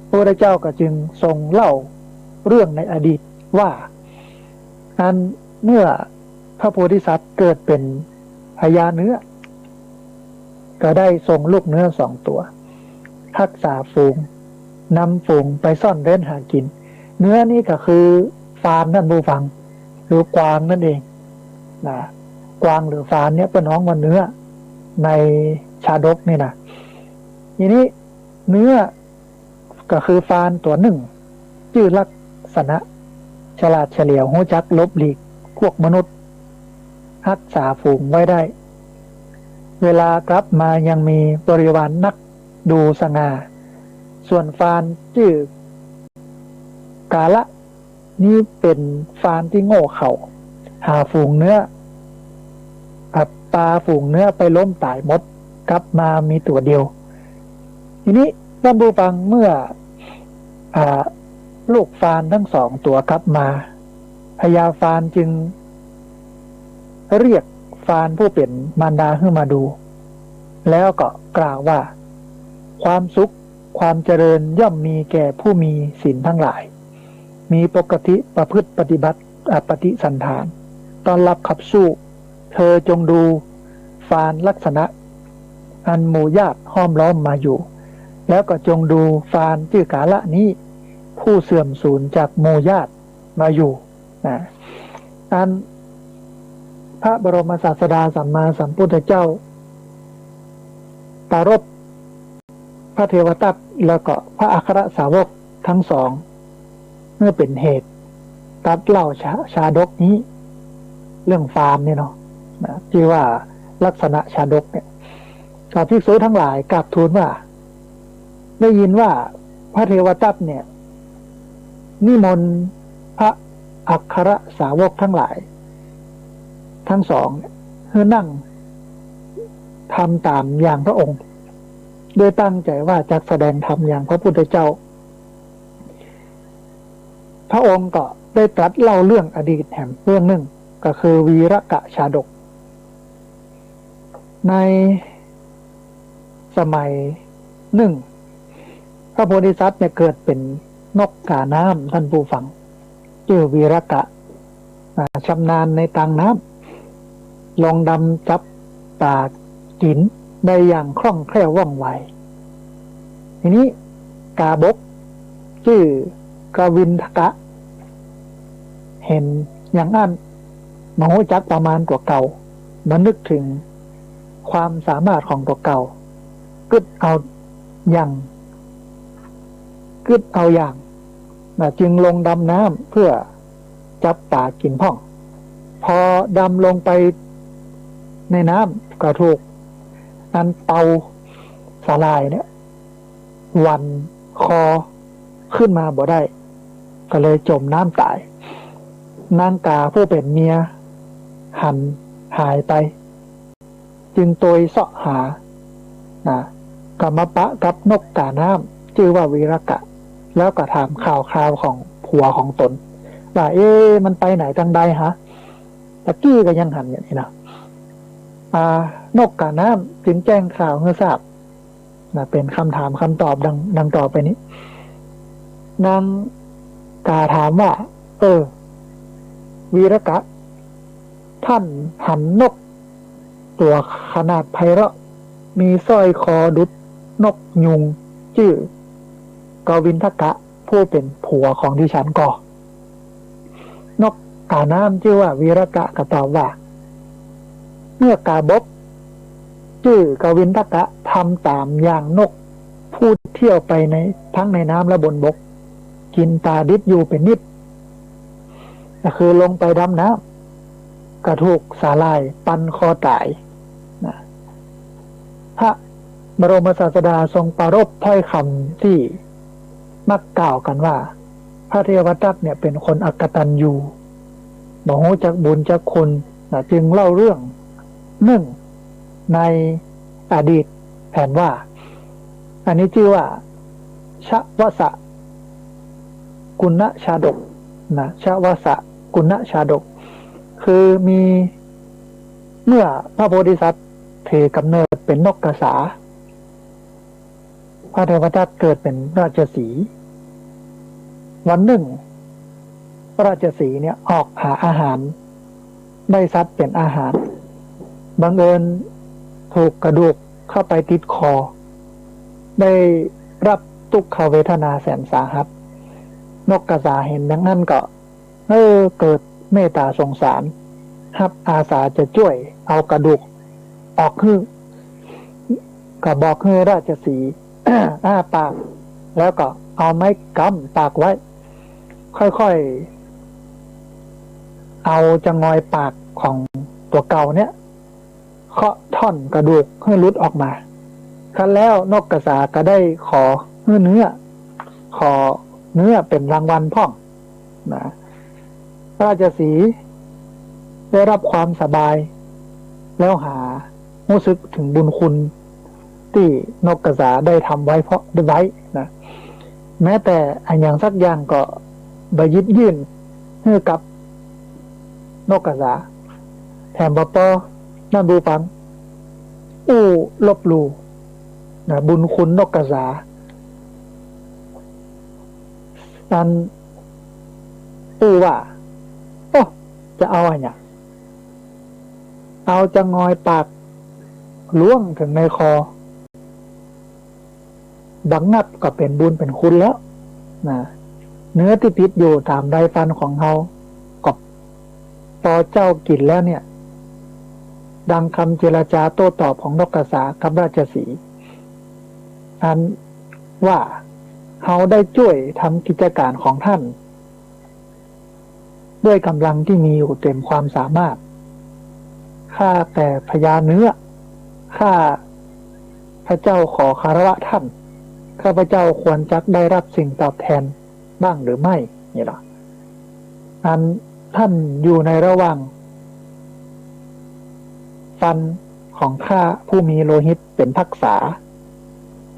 พระพุทธเจ้าก็จึงทรงเล่าเรื่องในอดีตว่า อันเมื่อพระโพธิสัตว์เกิดเป๋นพญาเงื้อ ก็ได้ทรงลูกเงื้อสองตั๋ว ฮักษาฝูง นำฝูงไปซ่อนเร้นหากิ๋น เงื้อนี่ก็คือฟานท่านผู้ฟัง หรือกวางนั่นเอง นะ กวางหรือฟานเนี่ยเปิ้นฮ้องว่าเงื้อ ในชาดกนี่นะ ทีนี้เงื้อ ก็คือฟานตั๋วนึ่ง จื้อลักษณะฉลาดเฉลียว ฮู้จักหลบหลีกพวกมนุษย์ ฮักษาฝูงไว้ได้ เวลากลับมายังมีบริวารนัก ดูสง่า ส่วนฟานจื้อ กาละ นี่เป๋นฟานตี้โง่เขลา หาฝูงเงื้อ อ่ะ ปาฝูงเงื้อไปล้มต๋ายหมด กลับมามีตั๋วเดียว ทีนี้ท่านผู้ฟัง เมื่อ อ่า ลูกฟานทั้งสองตั๋วกลับมา พญาฟานจึงเรียกฟานผู้เป๋นมารดาหื้อมาดู แล้วก็กล่าวว่า ความสุขความเจริญย่อมมีแก่ผู้มีศีลทั้งหลาย มีปกติประพฤติปฏิบัติ อ่ะ ปฏิสันถาน ต้อนรับขับสู้ เธอจงดูฟานลักษณะ อันหมู่ญาติห้อมล้อมมาอยู่ แล้วก็จงดูฟานจื้อกาละนี้ ผู้เสื่อมสูญจากหมู่ญาติมาอยู่ นะ อันพระบรมศาสดาสัมมาสัมพุทธเจ้า ปรารภพระเทวทัตแล้วก็พระอัครสาวกทั้งสอง เมื่อเป๋นเหตุ ตรัสเล่าชา ชาดกนี้ เรื่องฟานเนี่ยเนาะ นะ ที่ว่าลักษณะชาดกเนี่ย ก็ภิกษุทั้งหลายกราบทูลว่า ได้ยินว่าพระเทวทัตเนี่ย นิมนต์พระอัครสาวกทั้งหลาย ทั้งสองเนี่ย หื้อนั่งทำต๋ามอย่างพระองค์ ด้วยตั้งใจ๋ว่าจักแสดงธรรมอย่างพระพุทธเจ้า พระองค์ก็ได้ตรัสเล่าเรื่องอดีตแหมเรื่องนึ่ง ก็คือวีรกะชาดก ในสมัยนึ่ง พระโพธิสัตว์เนี่ยเกิดเป๋นนกก๋าน้ำ ท่านผู้ฟัง จื้อวีรกะ อ่า ชำนาญในตางน้ำ ลงดำจับป๋ากิ๋นได้อย่างคล่องแคล่วว่องไว ทีนี้ก๋าบก จื้อกวินทกะ เห็นอย่างอั้น บ่ฮู้จักประมาณตั๋วเก่า บ่นึกเถิงความสามารถของตั๋วเก่า กึ๊ดเอาอย่าง กึ๊ดเอาอย่าง นะ จึงลงดำน้ำเพื่อจับป๋ากิ๋นพ่อง พอดำลงไปในน้ำก็ถูกอันเปาสาหร่ายเนี่ย หวั่นคอขึ้นมาบ่ได้ ก็เลยจ๋มน้ำต๋าย นางก๋าผู้เป๋นเมียหันหายไป จึงโตยเซาะหา นะ ก็มาปะกับนกก๋าน้ำจื้อว่าวีรกะ แล้วก็ถามข่าวคราวของผัวของตน ว่า เอ๊ะ มันไปไหนตางใดฮะ ตะกี้ก็ยังหันอยู่นี่นะ อ่า นกก๋าน้ำจึงแจ้งข่าวหื้อทราบนะ เป๋นกำถามกำตอบดัง ดังต่อไปนี้ นางก๋าถามว่า เออ วีรกะ ต้านหันนกตั๋วขนาดไพเราะ มีสร้อยคอดุจนกยูง จื้อกวินทกะ ผู้เป๋นผัวของดิฉันก่อ นกก๋าน้ำจื้อว่าวีรกะก็ตอบว่า เมื่อก๋าบพ จื้อกวินทกะ ทำต๋ามอย่างนกผู้เที่ยวไปใน ทั้งในน้ำและบนบก กิ๋นป๋าดิบอยู่เป๋นนิด ก็คือลงไปดำน้ำ ก็ถูกสาหร่ายปันคอต๋ายนะ พระบรมศาสดาทรงปรารภถ้อยกำตี้มักกล่าวกั๋นว่า พระเทวทัตเนี่ยเป๋นคนอกตัญญู บ่ฮู้จักบุญจักคุณนะ จึงเล่าเรื่องนึ่งในอดีตแผนว่า อันนี้จื้อว่า ชวสกุณชาดกนะ ชวสกุณชาดก คือมี เมื่อพระโพธิสัตว์ถือกำเนิดเป๋นนกกระสา พระเทวทัตเกิดเป๋นราชสีห์ วันนึ่ง ราชสีห์เนี่ยออกหาอาหาร ได้สัตว์เป๋นอาหาร บังเอิญถูกกระดูกเข้าไปติดคอ ได้รับทุกขเวทนาแสนสาหัส นกกระสาหันดังนั้นก็ เออ เกิดเมตต๋าสงสาร ฮับอาสาจะจ้วยเอากระดูกออกหื้อ ก็บอกหื้อราชสีห์ อ้าปาก แล้วก็เอาไม้กำปากไว้ ค่อยๆ เอาจะงอยปากของตั๋วเก่าเนี่ย เคาะท่อนกระดูกหื้อหลุดออกมา ครั้นแล้วนกกระสาก็ได้ขอหื้อเนื้อ ขอเนื้อเป๋นรางวัลพ่องนะ ราชสีห์ได้รับความสบาย แล้วหาฮู้สึกเถิงบุญคุณตี้นกกระสาได้ทำไว้เพราะ ไว้นะ แม้แต่อะหยังสักอย่างก็บ่หยิบยื่นหื้อกับนกกระสา แถมบ่ปอ ต้านผู้ฟัง อู้ลบหลู่นะ บุญคุณนกกระสา อันอู้ว่า โอ้ จะเอาอะหยัง เอาจะงอยปากล่วงเถิงในคอ บ่างับก็เป๋นบุญเป๋นคุณแล้วนะ เนื้อตี้ติดอยู่ต๋ามไรฟันของเฮา ก็ปอเจ้ากิ๋นแล้วเนี่ย ดังกำเจรจาโต้ตอบของนกกระสากับราชสีห์ อันว่า เฮาได้จ้วยทำกิจก๋านของต้าน ด้วยก๋ำลังตี้มีอยู่เต๋มความสามารถ ข้าแต่พญาเนื้อ ข้าพระเจ้าขอคารวะต้าน ข้าพเจ้าควรจักได้รับสิ่งตอบแทนบ้างหรือไม่ นี่ล่ะ อันต้านอยู่ในระหว่าง ฟันของข้าผู้มีโลหิตเป๋นพักษา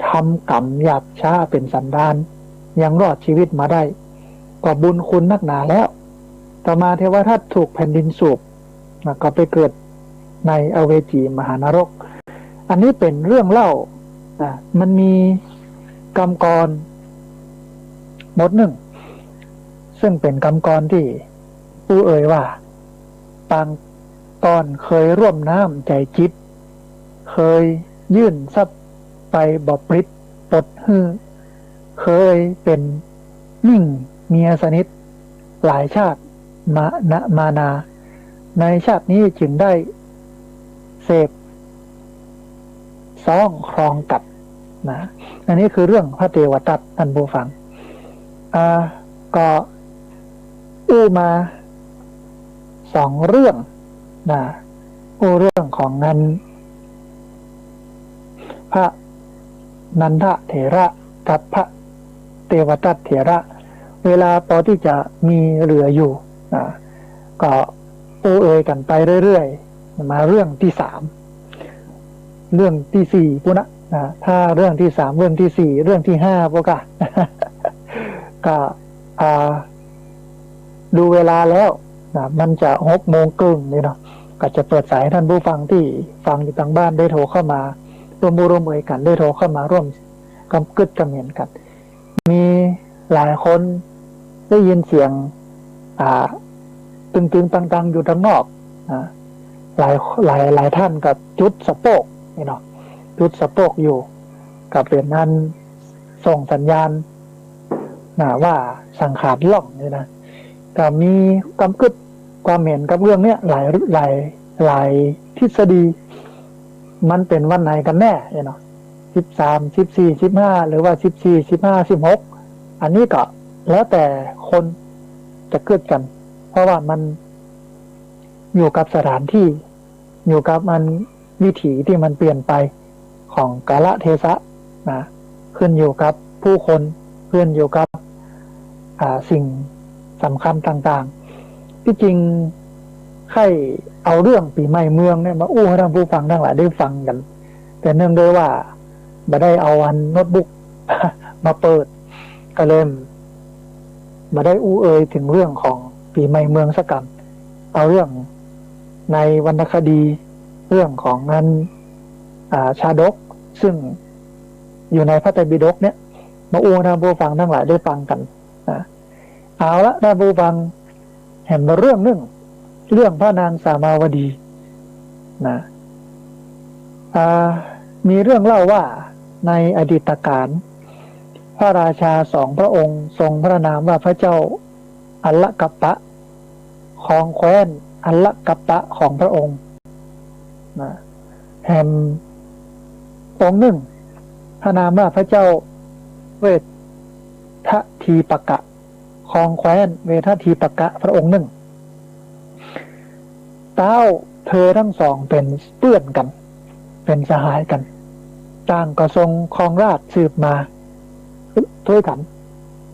ทำกรรมหยาบช้าเป๋นสันดาน ยังรอดชีวิตมาได้ ก็บุญคุณนักหนาแล้ว ต่อมาเทวทัตถูกแผ่นดินสูบ นะ ก็ไปเกิดในอเวจีมหานรก อันนี้เป๋นเรื่องเล่า นะ มันมีกำกรอนบทนึ่ง ซึ่งเป๋นกำกรอนตี้อู้เอ่ยว่า ปางก่อนเคยร่วมน้ำใจ๋จิต เคยยื่นทรัพย์ไปบ่ปริดปดหื้อ เคยเป๋นมิ่งเมียสนิทหลายชาติมา นะ มานา ในชาตินี้จึงได้เสพซ้องครองกัดนะ อันนี้คือเรื่องพระเทวทัต ท่านผู้ฟัง อ่า ก็อู้มาสองเรื่องนะ อู้เรื่องของอัน พระนันทะเถระกับพระเทวทัตเถระ เวลาปอตี้จะมีเหลืออยู่นะ ก็อู้เอ่ยกั๋นไปเรื่อยๆ มาเรื่องตี้สาม เรื่องตี้สี่ปู้นนะ นะ ถ้าเรื่องตี้สาม เรื่องตี้สี่ เรื่องตี้ห้า พวกก็ ก็ อ่า ดูเวลาแล้วนะ มันจะหกโมงเกิ่งนี่เนาะ ก็จะเปิดสายให้ท่านผู้ฟังตี้ฟังอยู่ตางบ้านได้โทรเข้ามา ร่วมอู้ร่วมเอยกั๋น ได้โทรเข้ามาร่วมกำกึ๊ดกำเห็นกั๋น มีหลายคนได้ยินเสียง อ่า ตึงๆ ตังๆ อยู่ตางนอก อ่า หลาย หลาย หลายท่านก็จุดสะโปกนี่เนาะ จุดสะโปกอยู่ ก็เป๋นอันส่งสัญญาณ นะ ว่าสังขารล่องนี่นะ ก็มีกำกึ๊ดความเห็นกับเรื่องเนี้ย หลาย หลาย หลายทฤษฎี มันเป๋นวันไหนกั๋นแน่เนี่ยเนาะ สิบสาม สิบสี่ สิบห้า หรือว่า สิบสี่ สิบห้า สิบหก อันนี้ก็แล้วแต่คนจะกึ๊ดกั๋น เพราะว่ามันอยู่กับสถานที่ อยู่กับมันวิถีตี้มันเปลี่ยนไปของกาลเทศะนะ ขึ้นอยู่กับผู้คน ขึ้นอยู่กับ อ่า สิ่งสำคัญต่างๆ ตี้จริงใค่เอาเรื่องปี๋ใหม่เมืองเนี่ยมาอู้หื้อท่านผู้ฟังตังหลายได้ฟังกั๋น แต่เนื่องด้วยว่าบ่ได้เอาอันโน้ตบุ๊ก มาเปิด ก็เลยบ่ได้อู้เอยเถิงเรื่องของปี๋ใหม่เมืองสักกำ เอาเรื่องในวรรณคดี เรื่องของอัน อ่า ชาดก ซึ่งอยู่ในพระไตรปิฎกเนี่ย มาอู้หื้อท่านผู้ฟังตังหลายได้ฟังกั๋นนะ เอาละ ท่านผู้ฟัง แหมเรื่องนึ่ง เรื่องพระนางสามาวดีนะ อ่า มีเรื่องเล่าว่าในอดีตกาล พระราชาสองพระองค์ทรงพระนามว่าพระเจ้าอัลลกัปปะ ครองแคว้นอัลลกัปปะของพระองค์นะ แหมองค์นึ่ง พระนามว่าพระเจ้าเวททีปกะ ครองแคว้นเวททีปกะพระองค์นึ่ง เต้าเธอตังสองเป๋นเปื้อนกั๋น เป๋นสหายกั๋น ต่างก็ทรงครองราชย์สืบมาถ้วยกั๋น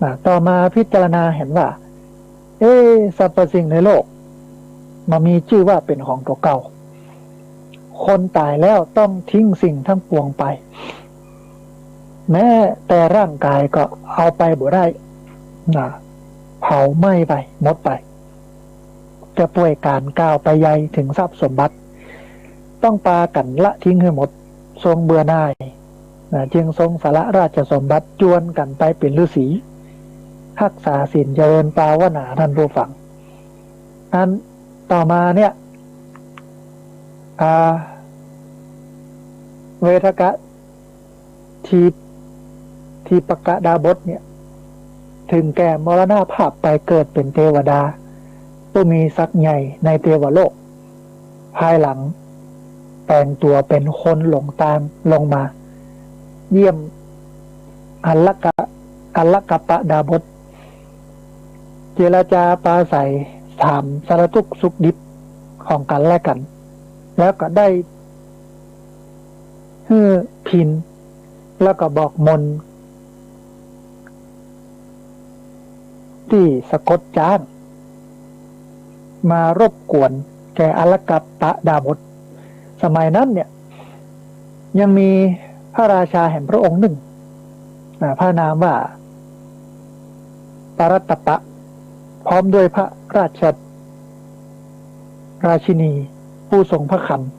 นะ ต่อมาพิจารณาหันว่า เอ๊ะ สรรพสิ่งในโลก บ่มีจื้อว่าเป๋นของตั๋วเก่า คนต๋ายแล้วต้องทิ้งสิ่งตังปวงไป แม้แต่ร่างก๋ายก็เอาไปบ่ได้นะ เผาไหม้ไป หมดไป จะป่วยก๋านก้าวไปใยเถิงทรัพย์สมบัติ ต้องปากั๋นละทิ้งหื้อหมด ทรงเบื่อหน่ายนะ จึงทรงสละราชสมบัติ จวนกั๋นไปเป๋นฤๅษี ฮักษาศีลเจริญภาวนา ท่านผู้ฟัง อันต่อมาเนี่ย อ่า เวทกะ ที ทีปกะดาบสเนี่ย เถิงแก่มรณภาพไปเกิดเป๋นเตวดา ผู้มีศักดิ์ใหญ่ในเตวโลก ภายหลังแป๋งตั๋วเป๋นคนหลงตางลงมา เยี่ยมอัลลกะ อัลลกัปปะดาบส เจรจาปราศรัยถามสารทุกข์สุขดิบของกั๋นและกั๋น แล้วก็ได้หื้อพิณ แล้วก็บอกมนต์ตี้สะกดจ๊าง มารบกวนแก่อัลลกัปปะดาบส สมัยนั้นเนี่ย ยังมีพระราชาแหมพระองค์นึ่ง อ่า พระนามว่าปรัตตปะ พร้อมด้วยพระราช ราชินีผู้ทรงพระครรภ์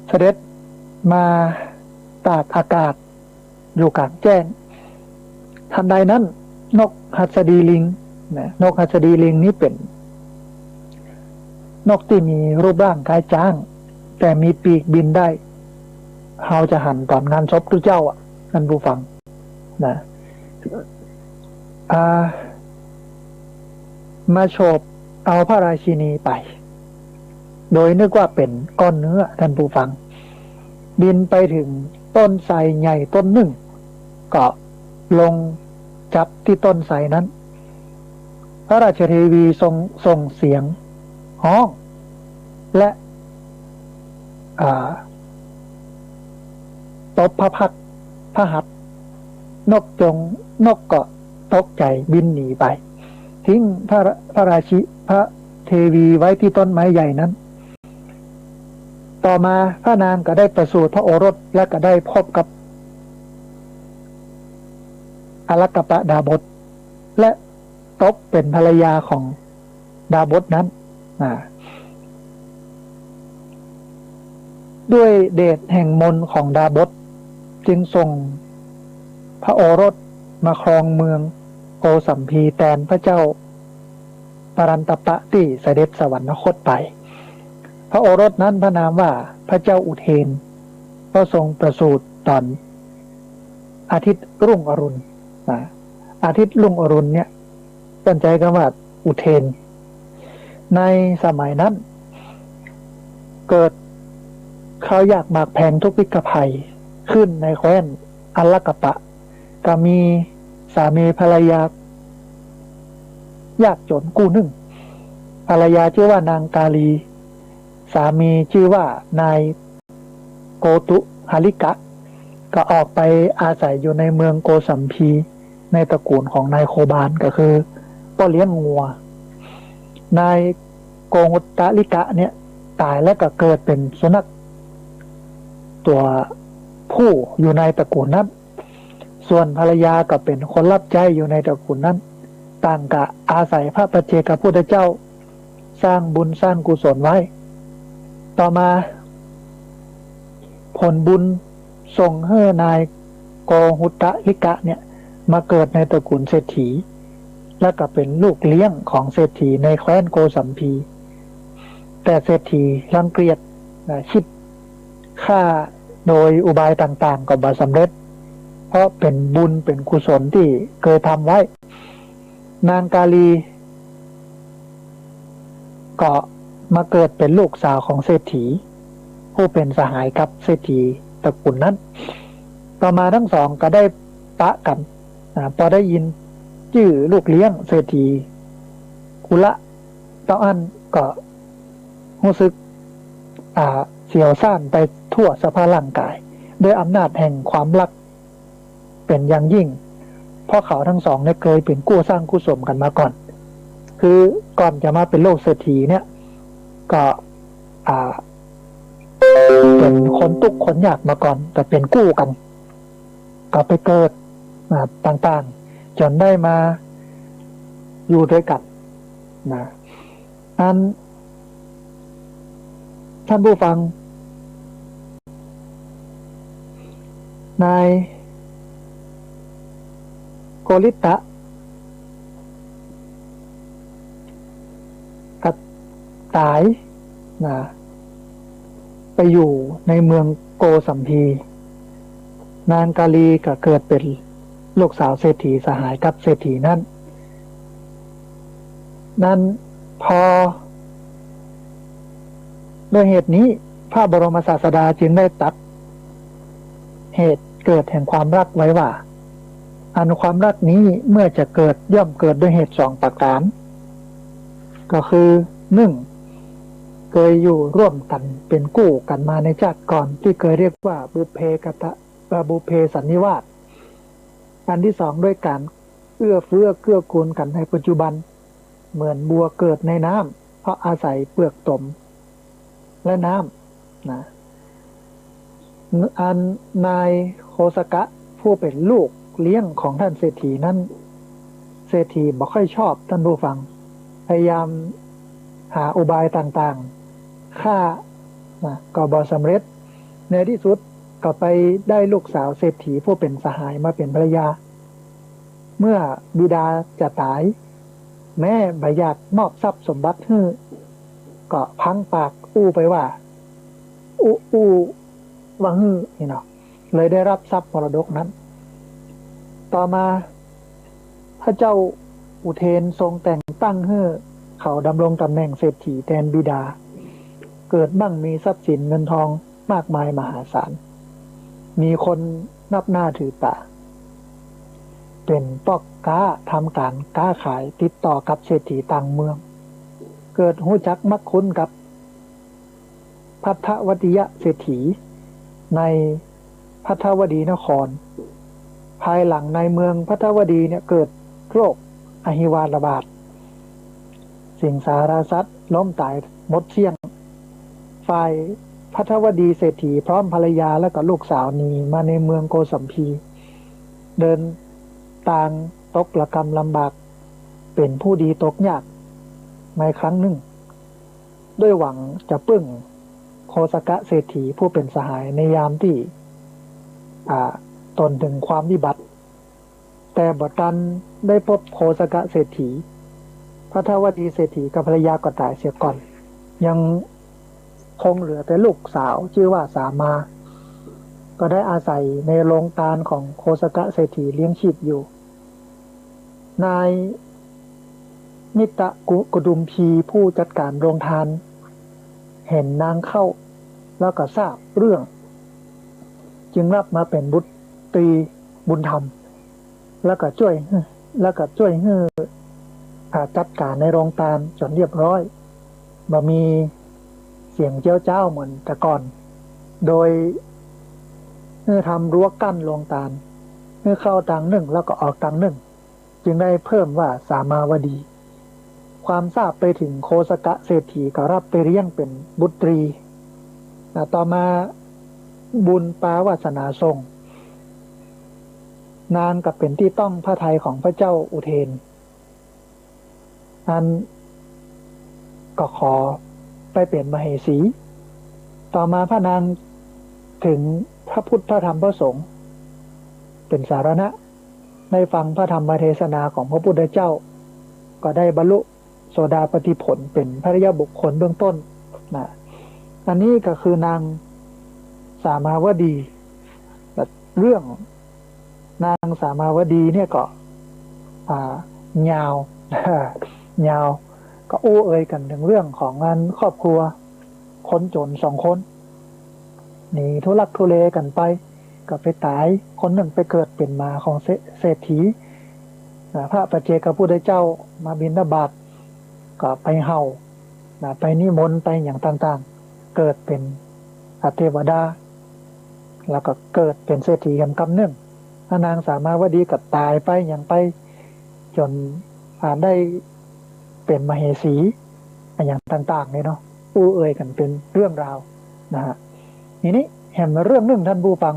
เสด็จมาตากอากาศอยู่ก๋างแจ้ง ทันใดนั้น นกหัสดีลิงนะ นกหัสดีลิงนี้เป๋นนกตี้มีรูปร่างคล้ายจ๊าง แต่มีปีกบินได้ เฮาจะหันต๋อนงานศพตุ๊เจ้าอะ ท่านผู้ฟังนะ อ่า มาโฉบเอาพระราชินีไป โดยนึกว่าเป๋นก้อนเนื้อ ท่านผู้ฟัง บินไปเถิงต้นไทรใหญ่ต้นนึ่ง ก็ลงจับตี้ต้นไทรนั้น พระราชเทวีทรงส่งเสียงฮ้อง และ อ่า ตบพระพักตร์พระหัตถ์ นกจง นกก็ตกใจ๋บินหนีไป ทิ้งพระ พระราชิ พระเทวีไว้ตี้ต้นไม้ใหญ่นั้น ต่อมาพระนางก็ได้ประสูติพระโอรส และก็ได้พบกับอลักกัปปะดาบส และตกเป็นภรรยาของดาบสนั้น อ่า ด้วยเดชแห่งมนต์ของดาบส จึงส่งพระโอรสมาครองเมืองโกสัมพีแตนพระเจ้าปรันตปะตี้เสด็จสวรรคตไป พระโอรสนั้นพระนามว่าพระเจ้าอุเทน ก็ทรงประสูติต๋อนอาทิตย์รุ่งอรุณ นะ อาทิตย์รุ่งอรุณเนี่ย เปิ้นใจ๊กำว่าอุเทน ในสมัยนั้น เกิดข้าวยากหมากแพงทุกข์พลิกภัยขึ้นในแคว้นอลักกัปปะ ก็มีสามีภรรยายากจ๋นกู้นึ่ง ภรรยาจื้อว่านางกาลี สามีจื้อว่านายโกตุหาริกะ ก็ออกไปอาศัยอยู่ในเมืองโกสัมพี ในตระกูลของนายโคบาล ก็คือป้อเลี้ยงงัว นายโกหุตตะริกะเนี่ยต๋ายแล้วก็เกิดเป๋นสุนัขตั๋วผู้อยู่ในตระกูลนั้น ส่วนภรรยาก็เป๋นคนรับใจ๊อยู่ในตระกูลนั้น ต่างก็อาศัยพระปัจเจกพุทธเจ้า สร้างบุญสร้างกุศลไว้ ต่อมา ผลบุญส่งหื้อนายโกหุตตะริกะเนี่ยมาเกิดในตระกูลเศรษฐี และก็เป๋นลูกเลี้ยงของเศรษฐีในแคว้นโกสัมพี แต่เศรษฐีรังเกียจนะ คิดฆ่าโดยอุบายต่างๆ ก็บ่สำเร็จ เพราะเป๋นบุญเป๋นกุศลตี้เกยทำไว้ นางกาลี ก็มาเกิดเป๋นลูกสาวของเศรษฐี ผู้เป๋นสหายกับเศรษฐีตระกูลนั้น ต่อมาตึงสองก็ได้ปะกั๋น อ่า ปอได้ยินจื้อลูกเลี้ยงเศรษฐีกุละ เต้าอั้นก็ฮู้สึก อ่า เสียวซ่านไปทั่วสะพาะร่างก๋าย ด้วยอำนาจแห่งความฮักเป๋นอย่างยิ่ง เพราะเขาตึงสองเนี่ยเกยเป๋นกู้สร้างกู้สมกั๋นมาก่อน คือก่อนจะมาเป๋นลูกเศรษฐีเนี่ย ก็ อ่า เป๋นคนตุ๊กข์คนยากมาก่อน ก็เป๋นกู้กั๋น ก็ไปเกิด อ่า ต่างๆ จ๋นได้มาอยู่ตวยกั๋นนะ อัน ท่านผู้ฟัง นายโกริตตะ ก็ต๋ายนะ ไปอยู่ในเมืองโกสัมพี นางกาลีก็เกิดเป๋นลูกสาวเศรษฐีสหายกับเศรษฐีนั้น นั้นพอ ด้วยเหตุนี้พระบรมศาสดาจึงได้ตรัสเหตุเกิดแห่งความฮักไว้ว่า อันความฮักนี้เมื่อจะเกิดย่อมเกิดด้วยเหตุสองประก๋าน ก็คือ นึ่ง เกยอยู่ร่วมกั๋นเป๋นกู้กั๋นมาในจาติก่อน ตี้เกยเรียกว่าบุพเพกตะ เอ่อ บุพเพสันนิวาส อันตี้สองด้วยก๋านเอื้อเฟื้อเกื้อกูลกั๋นในปัจจุบัน เหมือนบัวเกิดในน้ำ เพราะอาศัยเปลือกตม และน้ำนะ อันนายโคสกะผู้เป๋นลูกเลี้ยงของท่านเศรษฐีนั้น เศรษฐีบ่ค่อยชอบท่านผู้ฟัง พยายามหาอุบายต่างๆ ฆ่านะก็บ่สำเร็จ ในตี้สุดก็ไปได้ลูกสาวเศรษฐีผู้เป๋นสหายมาเป๋นภรรยา เมื่อบิดาจะต๋าย แม้บ่อยากมอบทรัพย์สมบัติหื้อ ก็พลั้งปากอู้ไปว่า อู้ อู้ว่าหื้อนี่เนาะ เลยได้ฮับทรัพย์มรดกนั้น ต่อมา พระเจ้าอุเทนทรงแต่งตั้งหื้อเขาดำรงต๋ำแหน่งเศรษฐีแตนบิดา เกิดมั่งมีทรัพย์สินเงินทองมากมายมหาศาล มีคนนับหน้าถือต๋า เป๋นป้อก๊าทำก๋านก๊าขายติดต่อกับเศรษฐีต่างเมือง เกิดฮู้จักมักคุ้นกับ ภัททวัตติยะเศรษฐีในภัททวดีนคร ภายหลังในเมืองภัททวดีเนี่ยเกิดโรคอหิวาตระบาด สิงสาราสัตว์ล้มต๋ายหมดเสี้ยง ฝ่าย พัทวดีเศรษฐีพร้อมภรรยาและก็ลูกสาวหนีมาในเมืองโกสัมพี เดินตางตกระกำลำบาก เป๋นผู้ดีตกยากในครั้งนึ่ง ด้วยหวังจะปึ้งโคสกะเศรษฐีผู้เป๋นสหายในยามตี้ อ่า ตนเถิงความวิบัติ แต่บ่ตันได้ปบโคสกะเศรษฐี พัทวดีเศรษฐีกับภรรยาก็ต๋ายเสียก่อน ยังคงเหลือแต่ลูกสาวจื้อว่าสามา ก็ได้อาศัยในโรงตานของโคสกะเศรษฐีเลี้ยงชีพอยู่ นายมิตรกุ กุดุมพีผู้จัดก๋านโรงตาน หันนางเข้า แล้วก็ทราบเรื่อง จึงรับมาเป๋นบุตรีบุญธรรม แล้วก็จ้วย แล้วก็จ้วยหื้อ อ่า จัดก๋านในโรงตานจ๋นเรียบร้อย บ่มีเสียงเจี๊ยวจ๊าวเหมือนแต่ก่อน โดยหื้อทำรั้วกั้นโรงตาน หื้อเข้าตางนึ่งแล้วก็ออกตางนึ่ง จึงได้เปิ้นว่าสามาวดี ความทราบไปเถิงโคสกะเศรษฐีก็รับไปเลี้ยงเป๋นบุตรี อ่า ต่อมาบุญปาวาสนาส่ง นางก็เป๋นตี้ต้องพระทัยของพระเจ้าอุเทน อันก็ขอไปเป๋นมเหสี ต่อมาพระนางเถิงพระพุทธพระธรรมพระสงฆ์เป๋นสรณะ ได้ฟังพระธรรมเทศนาของพระพุทธเจ้า ก็ได้บรรลุโสดาปัตติผลเป๋นพระอริยบุคคลเบื้องต้นนะ อันนี้ก็คือนางสามาวดี เรื่องนางสามาวดีเนี่ยก็ อ่า ยาว ยาว ก็อู้เอ่ยกั๋นเถิงเรื่องของอันครอบครัว คนจ๋นสองคน หนีทุลักทุเลกั๋นไป ก็ไปต๋าย คนนึ่งไปเกิดเป๋นหมาของเศร- เศรษฐี อ่า พระปัจเจกพุทธเจ้ามาบิณฑบาต ก็ไปเห่า นะ ไปนิมนต์ ไปหยังต่างๆ เกิดเป๋น อ่า เทวดา แล้วก็เกิดเป๋นเศรษฐีกั๋นกำนึ่ง แล้วนางสามาวดีก็ต๋ายไปหยังไป จ๋น อ่า ได้เป๋นมเหสี อะหยังต่างๆ เนี่ยเนาะ อู้เอ่ยกั๋นเป๋นเรื่องราวนะฮะ ทีนี้แหมเรื่องนึ่งท่านผู้ฟัง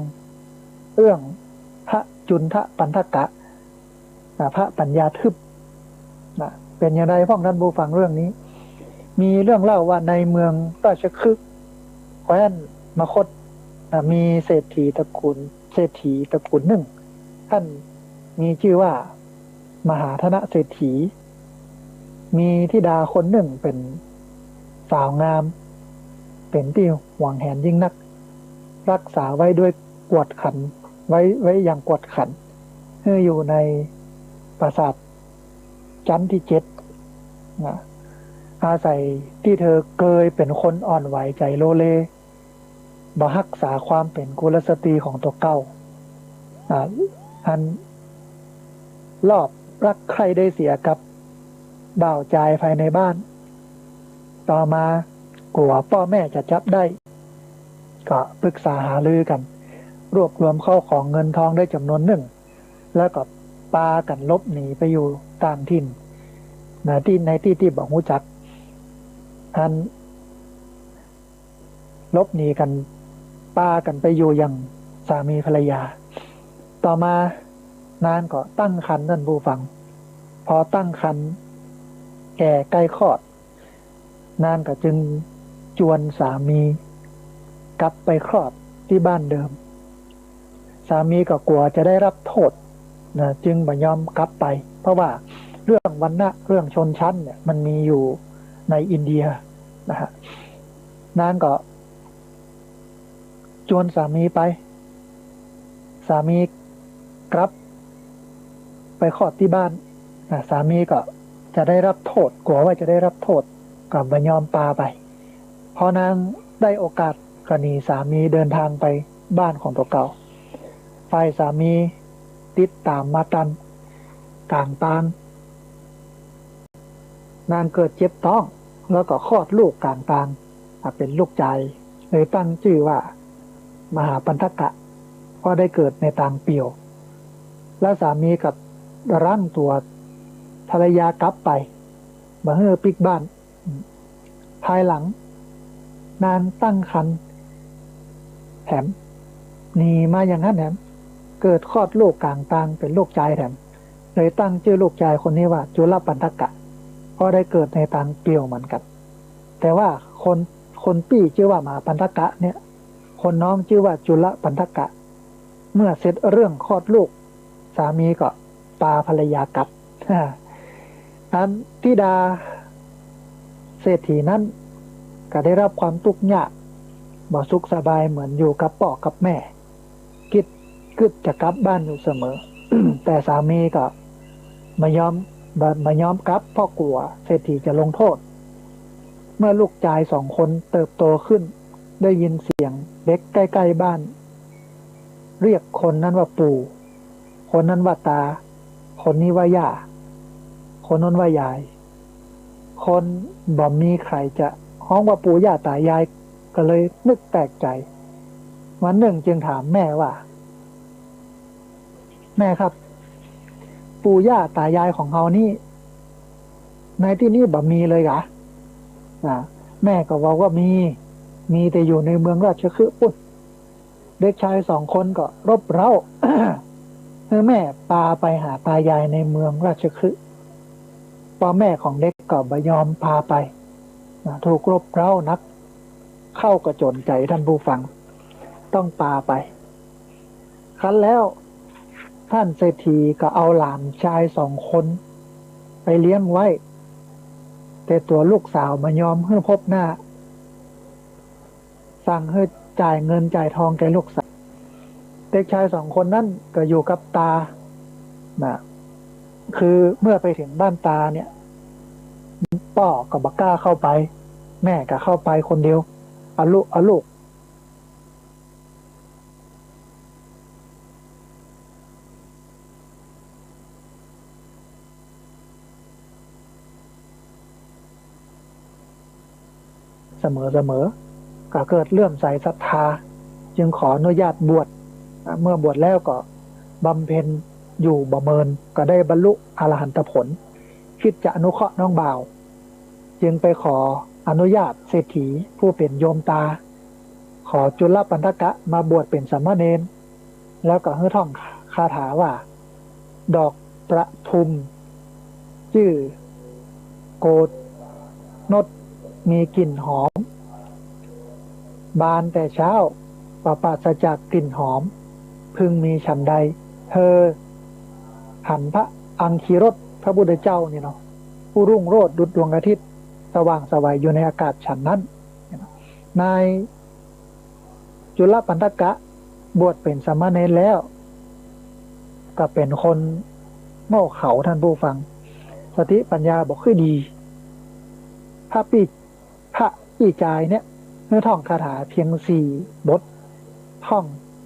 เรื่องพระจุนทปัณฑกะ นะ พระปัญญาทึบ นะ เป๋นอย่างไรพ่องท่านผู้ฟังเรื่องนี้ มีเรื่องเล่าว่าในเมืองราชคฤห์ แคว้นมคธ นะ มีเศรษฐีตระกูล เศรษฐีตระกูลนึ่ง ท่านมีจื้อว่ามหาธนเศรษฐี มีธิดาคนนึ่งเป๋นสาวงาม เป๋นตี้หวงแหนยิ่งนัก ฮักษาไว้ด้วยกวดขัน ไว้ ไว้อย่างกวดขัน หื้ออยู่ในปราสาทจั๊นตี้เจ็ด นะ อาศัยตี้เธอเกยเป๋นคนอ่อนไหวใจ๋โลเล บ่ฮักษาความเป๋นกุลสตรีของตั๋วเก่า อ่า อันลอบฮักใคร่ได้เสียกับบ่าวจายภายในบ้าน ต่อมากั๋วป้อแม่จะจับได้ ก็ปรึกษาหารือกั๋น รวบรวมข้าวของเงินทองได้จ๋ำนวนนึ่ง แล้วก็ปากั๋นหลบหนีไปอยู่ต่างถิ่น นะ ตี้ ในตี้ตี้บ่ฮู้จัก อันหลบหนีกั๋น ปากั๋นไปอยู่อย่างสามีภรรยา ต่อมานางก็ตั้งครรภ์ ท่านผู้ฟัง พอตั้งครรภ์แก่ใก้คลอด นางก็จึงจวนสามีกลับไปคลอดตี้บ้านเดิม สามีก็กั๋วจะได้ฮับโต้ษ นะ จึงบ่ยอมกลับไป เพราะว่าเรื่องวรรณะ เรื่องชนชั้นเนี่ย มันมีอยู่ในอินเดียนะฮะ นางก็จวนสามีไป สามีกลับไปคลอดตี้บ้าน นะ สามีก็จะได้ฮับโต้ษ กั๋วว่าจะได้ฮับโต้ษ ก็บ่ยอมปาไป พอนางได้โอกาสก็หนีสามีเดินตางไปบ้านของตั๋วเก่า ฝ่ายสามีติดต๋ามมาตันก๋างตาง นางเกิดเจ็บต๊อง แล้วก็คลอดลูกก๋างตาง อ่ะ เป๋นลูกจาย เลยตั้งจื้อว่ามหาปัณฑกะ เพราะได้เกิดในตางเปี่ยว แล้วสามีก็รั้งตั๋วภรรยากลับไป บ่หื้อปิ๊กบ้าน ภายหลังนางตั้งครรภ์ แถม หนีมาอย่างนั้นแถม เกิดคลอดลูกก๋างตางเป๋นลูกจายแถม เลยตั้งจื้อลูกจายคนนี้ว่าจุลปัณฑกะ เพราะได้เกิดในตางเปลี่ยวเหมือนกั๋น แต่ว่าคน คนปี้จื้อว่ามหาปัณฑกะเนี่ย คนน้องจื้อว่าจุลปัณฑกะ เมื่อเสร็จเรื่องคลอดลูก สามีก็ปาภรรยากลับ อันธิดาเศรษฐีนั้นก็ได้รับความตุ๊กยาก บ่สุขสบายเหมือนอยู่กับป้อกับแม่ กึ๊ด กึ๊ดจะกลับบ้านอยู่เสมอ แต่สามีก็บ่ยอม บ่ บ่ยอมกลับ เพราะกั๋วเศรษฐีจะลงโทษ เมื่อลูกจายสองคนเติบโตขึ้น ได้ยินเสียงเด็กใก้ๆ บ้าน เรียกคนนั้นว่าปู่ คนนั้นว่าตา คนนี้ว่าย่า คนโน้นว่ายาย คนบ่มีใผจะฮ้องว่าปู่ย่าต๋ายาย ก็เลยนึกแปลกใจ๋ วันนึ่งจึงถามแม่ว่า แม่ครับ ปู่ย่าต๋ายายของเฮานี้ ในตี้นี้บ่มีเลยก๊ะ อ่า แม่ก็บอกว่ามี มีแต่อยู่ในเมืองราชคฤห์ปู๊น เด็กจายสองคนก็รบเร้า หื้อแม่ปาไปหาต๋ายายในเมืองราชคฤห์ ป้อแม่ของเด็กก็บ่ยอมปาไป นะ ถูกรบเร้านัก เข้าก็จ๋นใจ๋ต้านผู้ฟัง ต้องปาไป ครั้นแล้วต้านเศรษฐีก็เอาหลานจายสองคนไปเลี้ยงไว้ แต่ตั๋วลูกสาวบ่ยอมหื้อพบหน้า สั่งหื้อจ่ายเงินจ่ายทองแก่ลูกสาว เด็กจายสองคนนั้นก็อยู่กับตา นะ คือเมื่อไปเถิงบ้านตาเนี่ย ป้อก็บ่กล้าเข้าไป แม่ก็เข้าไปคนเดียว เอาลูก เอาลูก เสมอๆ ก็เกิดเลื่อมใสศรัทธา จึงขออนุญาตบวช อ่า เมื่อบวชแล้วก็บำเพ็ญอยู่บ่เมิน ก็ได้บรรลุอรหันตผล คิดจะอนุเคราะห์น้องบ่าว จึงไปขออนุญาตเศรษฐีผู้เป๋นโยมตา ขอจุลปัณฑกะมาบวชเป๋นสามเณร แล้วก็หื้อท่องคาถาว่า ดอกประทุม จื้อโกนส มีกลิ่นหอม บานแต่เช้า บ่ปราศจากกลิ่นหอม พึงมีฉันใด เธอหันพระอังคีรส พระพุทธเจ้านี่เนาะ ผู้รุ่งโรจน์ดุจดวงอาทิตย์ สว่างไสวอยู่ในอากาศฉันนั้น นายจุลปัณฑกะบวชเป๋นสามเณรแล้ว ก็เป๋นคนโง่เขลาต้านผู้ฟัง สติปัญญาบ่ค่อยดี พระปี้ พระปี้จายเนี่ย หื้อท่องคาถาเพียงสี่บท ท่อง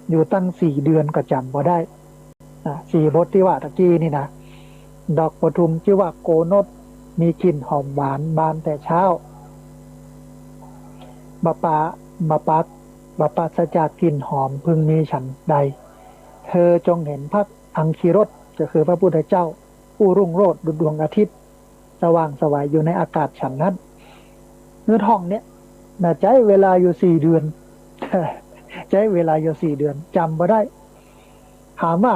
อยู่ตั้งสี่เดือนก็จ๋ำบ่ได้ อ่ะ สี่บทตี้ว่าตะกี้นี่นะ ดอกประทุมจื้อว่าโกนส มีกลิ่นหอมหวาน บานแต่เช้า บ่ปรา บ่ปรา บ่ปราศจากกลิ่นหอม พึงมีฉันใด เธอจงเห็นพระอังคีรส ก็คือพระพุทธเจ้า ผู้รุ่งโรจน์ดุจดวงอาทิตย์ สว่างไสวอยู่ในอากาศฉันนั้น หื้อท่องเนี่ย นะ ใจ๊เวลาอยู่สี่เดือน ใจ๊เวลาอยู่สี่เดือน จ๋ำบ่ได้ ถามว่า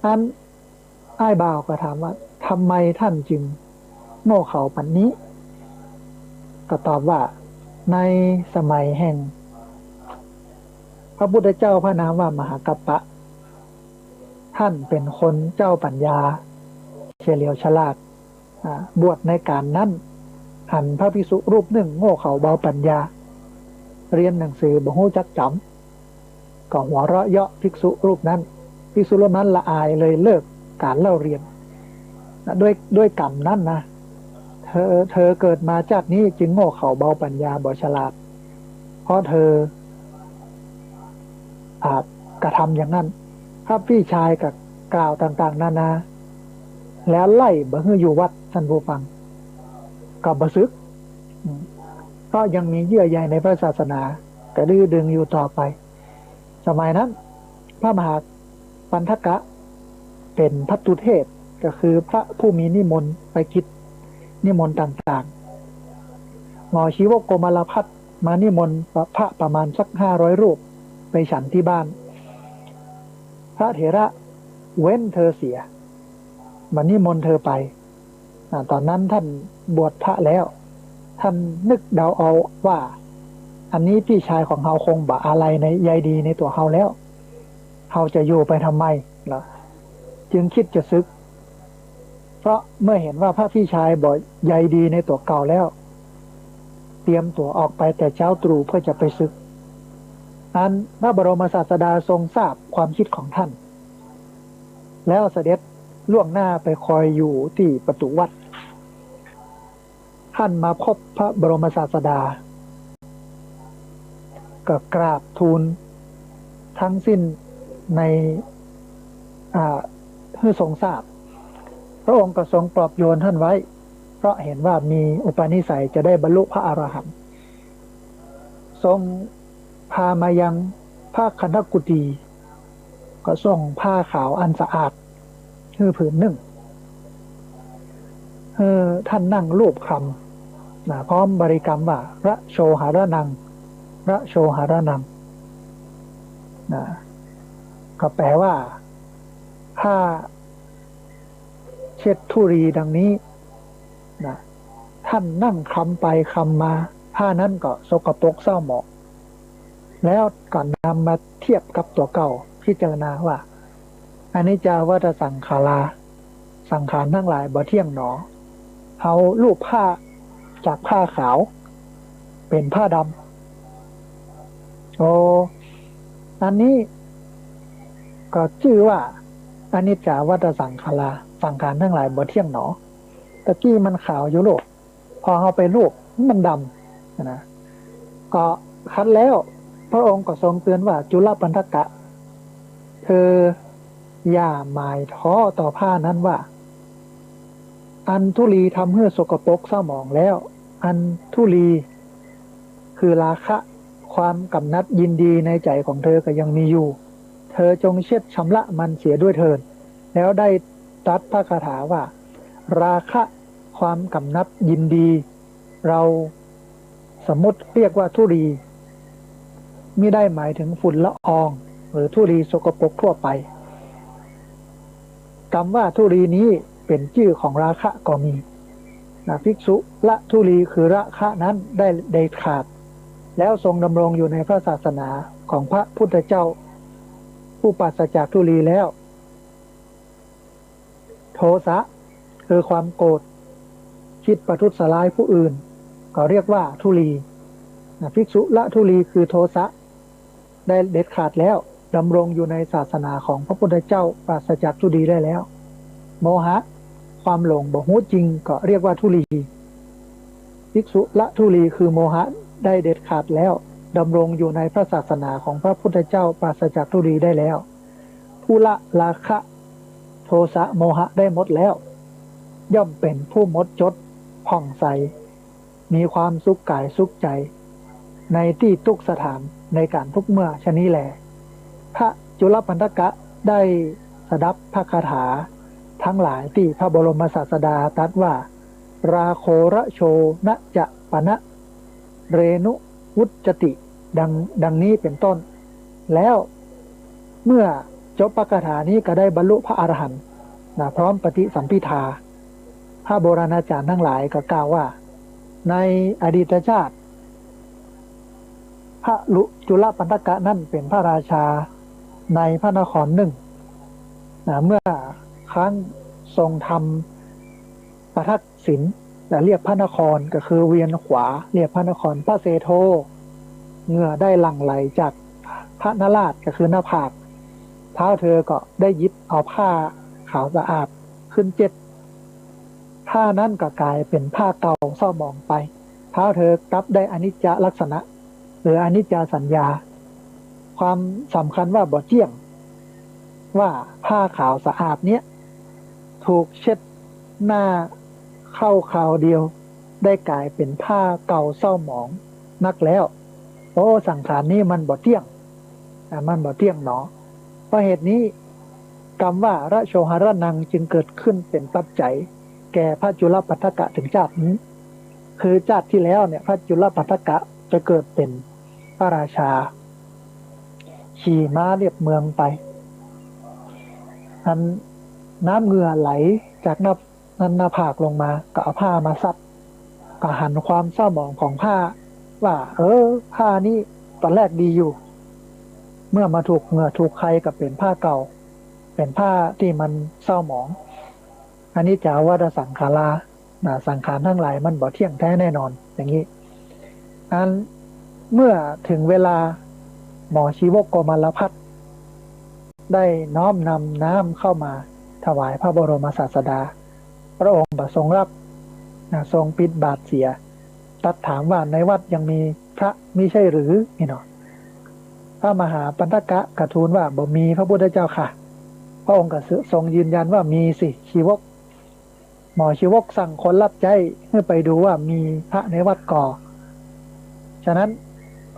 อันอ้ายบ่าวก็ถามว่า ทำไมท่านจึงโง่เขลาปานนี้ ก็ตอบว่า ในสมัยแห่งพระพุทธเจ้าพระนามว่ามหากัสสปะ ท่านเป๋นคนเจ้าปัญญา เฉลียวฉลาด อ่า บวชในก๋านนั้น หันพระภิกษุรูปนึ่งโง่เขลาเบาปัญญา เฮียนหนังสือบ่ฮู้จักจ๋ำ ก็หัวเราะเยาะภิกษุรูปนั้น ภิกษุรูปนั้นละอายเลยเลิกก๋านเล่าเฮียน ด้วย ด้วยกรรมนั้นนะ เธอ เธอเกิดมาชาตินี้จึงโง่เขลาเบาปัญญาบ่ฉลาด เพราะเธอ อ่า กระทำอย่างนั้น พระปี้จายก็กล่าวต่างๆ นานา แล้วไล่บ่หื้ออยู่วัด ต้านผู้ฟัง ก็บ่สึก อืม เพราะยังมีเยื่อใยในพระศาสนา ก็ดื้อดึงอยู่ต่อไป สมัยนั้น พระมหาปัณฑกะเป๋นภัตตุเทศ ก็คือพระผู้มีนิมนต์ไปกิจนิมนต์ต่างๆ หมอชีวโกมารพัสตร์ มานิมนต์พระประมาณสักห้าร้อยรูปไปฉันที่บ้าน พระเถระเว้นเธอเสีย มานิมนต์เธอไป อ่า ต๋อนนั้นท่านบวชพระแล้ว ท่านนึกเดาเอาว่า อันนี้พี่ชายของเฮาคงบ่อาลัยในใยดีในตั๋วเฮาแล้ว เฮาจะอยู่ไปทำไมล่ะ จึงคิดจะสึก เพราะเมื่อเห็นว่าพระพี่ชายบ่ใยดีในตั๋วเก่าแล้ว เตรียมตั๋วออกไปแต่เจ๊าตรู่เพื่อจะไปสึก อันพระบรมศาสดาทรงทราบความคิดของท่าน แล้วเสด็จล่วงหน้าไปคอยอยู่ตี้ประตู๋วัด ท่านมาพบพระบรมศาสดา ก็กราบทูลทั้งสิ้นใน อ่า หื้อทรงทราบ พระองค์ก็ทรงปลอบโยนท่านไว้ เพราะเห็นว่ามีอุปนิสัยจะได้บรรลุพระอรหันต์ ทรงพามายังพระคันธกุฏี ก็ส่งผ้าขาวอันสะอาดหื้อผืนนึ่ง หื้อท่านนั่งลูบคลำ นะ พร้อมบริกรรมว่า ระโชหรณัง ระโชหรณัง นะ ก็แปลว่า ผ้าเช็ดธุลีดังนี้ นะ ท่านนั่งคลำไปคลำมา ผ้านั้นก็สกปรกเศร้าหมอง แล้วก็นำมาเทียบกับตั๋วเก่า พิจารณาว่า อนิจจาวัฏฏสังขารา สังขารทั้งหลายบ่เที่ยงหนอ เฮาลูบผ้าจากผ้าขาวเป๋นผ้าดำ โอ้ อันนี้ก็จื้อว่า อนิจจาวัฏฏสังขารา สังขารทั้งหลายบ่เที่ยงหนอ ตะกี้มันขาวอยู่ลูก พอเฮาไปลูบมันดำนะ ก็ครั้นแล้วพระองค์ก็ทรงเตือนว่า จุลปัณฑกะ เธออย่าหมายท้อต่อผ้านั้นว่า อันธุลีทำหื้อสกปรกเศร้าหมองแล้ว อันธุลีคือราคะ ความกำหนัดยินดีในใจ๋ของเธอก็ยังมีอยู่ เธอจงเช็ดชำระมันเสียด้วยเถิด แล้วได้ตรัสพระคาถาว่า ราคะ ความกำหนัดยินดี เราสมมุติเรียกว่าธุลี มิได้หมายถึงฝุ่นละออง หรือธุลีสกปรกทั่วไป กำว่าธุลีนี้เป๋นจื้อของราคะก็มี นะ ภิกษุละธุลีคือราคะนั้นได้เด็ดขาด แล้วทรงดำรงอยู่ในพระศาสนาของพระพุทธเจ้า ผู้ปราศจากธุลีแล้ว โทสะ คือความโกรธ คิดประทุษร้ายผู้อื่น ก็เรียกว่าธุลี นะ ภิกษุละธุลีคือโทสะ ได้เด็ดขาดแล้ว ดำรงอยู่ในศาสนาของพระพุทธเจ้าปราศจากธุลีได้แล้ว โมหะ ความหลงบ่ฮู้จริงก็เรียกว่าธุลี ภิกษุละธุลีคือโมหะได้เด็ดขาดแล้ว ดำรงอยู่ในพระศาสนาของพระพุทธเจ้าปราศจากธุลีได้แล้ว ผู้ละราคะ โทสะ โมหะได้หมดแล้ว ย่อมเป๋นผู้หมดจด ผ่องใส มีความสุขกายสุขใจ๋ ในตี้ทุกสถาน ในก๋านทุกเมื่อ ฉะนี้แล พระจุลปัณฑกะได้สดับพระคาถาทั้งหลายตี้พระบรมศาสดาตรัสว่า ราโคระโชนะจะปะนะเรณุวุจจติ ดัง ดังนี้เป๋นต้น แล้วเมื่อจบพระคาถานี้ก็ได้บรรลุพระอรหันต์ นะ พร้อมปฏิสัมภิทา พระโบราณอาจารย์ทั้งหลายก็กล่าวว่า ในอดีตชาติ พระลุ จุลปัณฑกะนั้นเป๋นพระราชาในพระนครนึ่ง นะ เมื่อครั้งทรงทำปทักษิณ และเรียบพระนคร ก็คือเวียนขวาเรียบพระนคร พระเสโท เหงื่อได้หลั่งไหลจากพระนราช ก็คือหน้าผาก ท้าวเธอก็ได้หยิบเอาผ้าขาวสะอาดขึ้นเช็ด ผ้านั้นก็ก๋ายเป๋นผ้าเก่าเศร้าหมองไป ท้าวเธอกลับได้อนิจจลักษณะ หรืออนิจจสัญญา ความสำคัญว่าบ่เตี้ยง ว่าผ้าขาวสะอาดเนี้ย ถูกเช็ดหน้าเข้าคราวเดียว ได้ก๋ายเป๋นผ้าเก่าเศร้าหมองนักแล้ว โอ้ สังขารนี้มันบ่เตี้ยง อ่ะ มันบ่เตี้ยงหนอ เพราะเหตุนี้ กำว่าระโชหรณังจึงเกิดขึ้นเป๋นปัจจัยแก่พระจุลปัณฑกะถึงจาตินี้ คือจาติที่แล้วเนี่ย พระจุลปัณฑกะ ไปเกิดเป๋นพระราชา ขี่ม้าเลียบเมืองไป อันน้ำเหงื่อไหลจากหน้า นั่นหน้าผากลงมา ก็เอาผ้ามาซับ ก็หันความเศร้าหมองของผ้า ว่า เออ ผ้านี้ต๋อนแรกดีอยู่ เมื่อมาถูกเหงื่อถูกใคก็เป๋นผ้าเก่า เป๋นผ้าตี้มันเศร้าหมอง อนิจจาวัฏฏะสังขารา นะ สังขารตังหลายมันบ่เที่ยงแต๊แน่นอน อย่างนี้ อันเมื่อเถิงเวลา หมอชีวกโกมารพัสดุ์ ได้น้อมนำน้ำเข้ามาถวายพระบรมศาสดา พระองค์บ่ทรงรับ นะ ทรงปิดบาตรเสีย ตรัสถามว่า ในวัดยังมีพระมิใช่หรือ นี่เนาะ พระมหาปันทกะก็ทูลว่า บ่มีพระพุทธเจ้าข้า พระองค์ก็ทรงยืนยันว่า มีสิ ชีวก หมอชีวกสั่งคนรับใจ๊หื้อไปดูว่ามีพระในวัดก่อ ฉะนั้น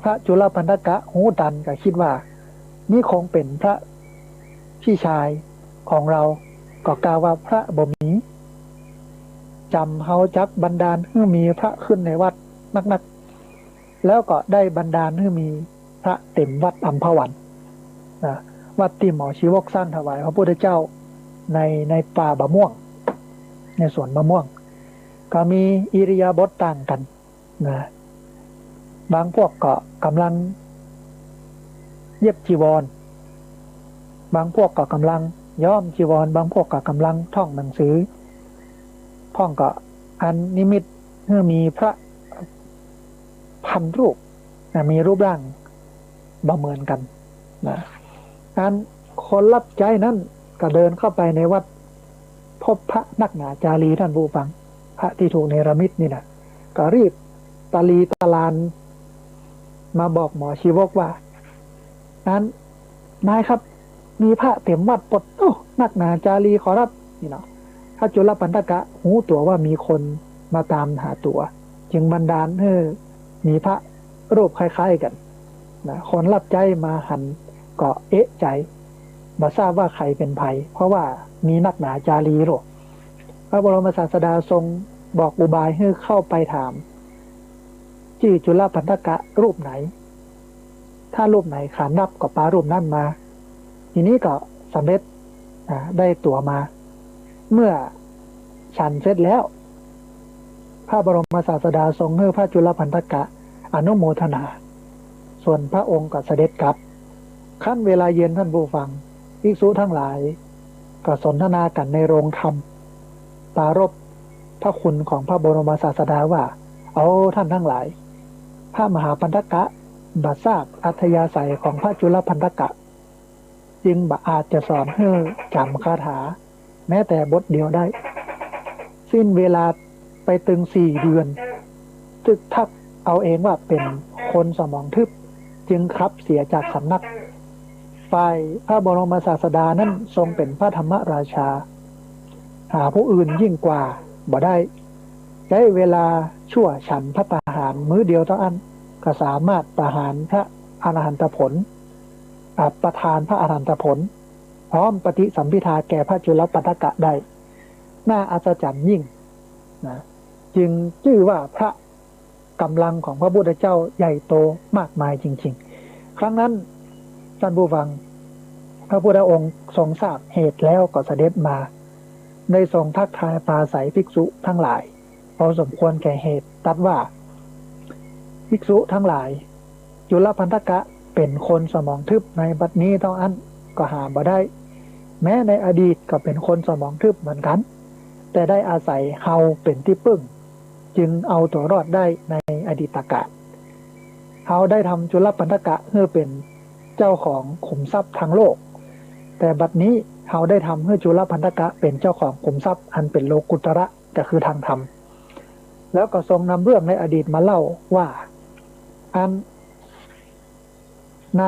พระจุลปันทกะฮู้ตันก็กึ๊ดว่า นี่คงเป๋นพระพี่ชายของเฮา ก็กล่าวว่า พระบ่มี จ๋ำเฮาจักบันดาลหื้อมีพระขึ้นในวัดนักๆ แล้วก็ได้บันดาลหื้อมีพระเต๋มวัดอัมพวัน นะ วัดตี้หมอชีวกสร้างถวายพระพุทธเจ้า ใน ในป่ามะม่วง ในสวนมะม่วง ก็มีอิริยาบถต่างกั๋น นะ บางพวกก็ก่ำลังเย็บจีวร บางพวกก็ก่ำลังย้อมจีวร บางพวกก็ก่ำลังท่องหนังสือ พ่องก็อันนิมิตหื้อมีพระพันรูป นะ มีรูปร่างบ่เหมือนกั๋น นะ อันคนรับใจ๊นั้นก็เดินเข้าไปในวัด พบพระนักหนาจารี ท่านผู้ฟัง พระตี้ถูกเนรมิตนี่นะ ก็รีบตะลีตะลานมาบอกหมอชีวกว่า อันนายครับ มีพระเต๋มวัดปด โอ้ นักหนาจารีขอรับ นี่เนาะ พระจุลปันทกะฮู้ตั๋วว่ามีคนมาต๋ามหาตั๋ว จึงบันดาลหื้อมีพระรูปคล้ายๆ กั๋น นะ คนรับใจ๊มาหันก็เอะใจ๋ บ่ทราบว่าใผเป๋นใผ เพราะว่ามีนักหนาจารีโลก พระบรมศาสดาทรงบอกอุบายหื้อเข้าไปถาม จื้อจุลปันทกะรูปไหน ถ้ารูปไหนขานรับก็ปารูปนั้นมา ทีนี้ก็สำเร็จ อ่า ได้ตั๋วมา เมื่อฉันเสร็จแล้ว พระบรมศาสดาทรงหื้อพระจุลปันทกะอนุโมทนา ส่วนพระองค์ก็เสด็จกลับ ครั้นเวลาเย็น ท่านผู้ฟัง ภิกษุทั้งหลายก็สนทนากั๋นในโรงธรรม ปรารภพระคุณของพระบรมศาสดาว่า โอ้ ท่านทั้งหลาย พระมหาปันทกะบ่ทราบอัธยาศัยของพระจุลปันทกะ จึงบ่อาจจะสอนหื้อจ๋ำคาถาแม้แต่บทเดียวได้ สิ้นเวลาไปตึงสี่เดือน จึกทักเอาเองว่าเป๋นคนสมองทึบ จึงขับเสียจากสำนัก ฝ่ายพระบรมศาสดานั้นทรงเป๋นพระธรรมราชา หาผู้อื่นยิ่งกว่าบ่ได้ ใจ๊เวลาชั่วฉันภัตตาหารมื้อเดียวเต้าอั้น ก็สามารถประหารพระอรหันตผล อ่า ประทานพระอรหันตผล พร้อมปฏิสัมภิทาแก่พระจุลปันทกะได้ น่าอัศจรรย์ยิ่ง นะ จึงจื้อว่าพระก๋ำลังของพระพุทธเจ้าใหญ่โตมากมายจริงๆ ครั้งนั้น ท่านผู้ฟัง พระพุทธองค์ทรงทราบเหตุแล้วก็เสด็จมา ได้ทรงทักทายปราศรัยภิกษุทั้งหลาย พอสมควรแก่เหตุ ตรัสว่า ภิกษุทั้งหลาย จุลปันทกะเป๋นคนสมองทึบในบัดนี้เต้าอั้นก็หาบ่ได้ แม้ในอดีตก็เป๋นคนสมองทึบเหมือนกั๋น แต่ได้อาศัยเฮาเป๋นตี้ปึ้ง จึงเอาตั๋วรอดได้ในอดีตกาล เฮาได้ทำจุลปันทกะหื้อเป๋นเจ้าของขุมทรัพย์ทางโลก แต่บัดนี้เฮาได้ทำหื้อจุลปันทกะเป๋นเจ้าของขุมทรัพย์อันเป๋นโลกุตระ ก็คือทางธรรม แล้วก็ทรงนำเรื่องในอดีตมาเล่าว่า อันใน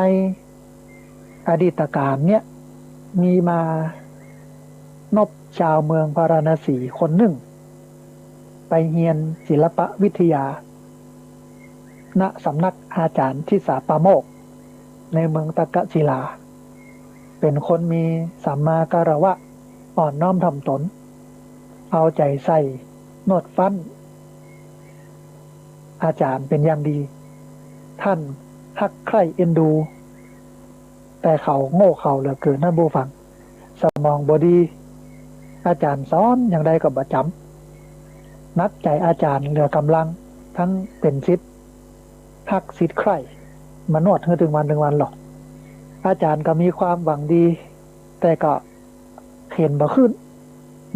อดีตกาลเนี่ย มีมานพชาวเมืองพาราณสีคนนึ่ง ไปเฮียนศิลปวิทยา ณ สำนักอาจ๋ารย์ทิสสาปาโมกข์ ในเมืองตักกศิลา เป๋นคนมีสัมมาคารวะ อ่อนน้อมถ่อมตน เอาใจ๋ใส่นวดฟั้นอาจ๋ารย์เป๋นอย่างดี ท่านฮักใคร่เอ็นดู แต่เขาโง่เขลาเหลือเกิน ท่านผู้ฟัง สมองบ่ดี อาจ๋ารย์สอนอย่างใดก็บ่จ๋ำ หนักใจ๋อาจ๋ารย์เหลือก๋ำลัง ตึงเป๋นศิษย์ฮักศิษย์ใคร่ มานวดหื้อตึงวันตึงวันหลอก อาจ๋ารย์ก็มีความหวังดี แต่ก็เข็นบ่ขึ้น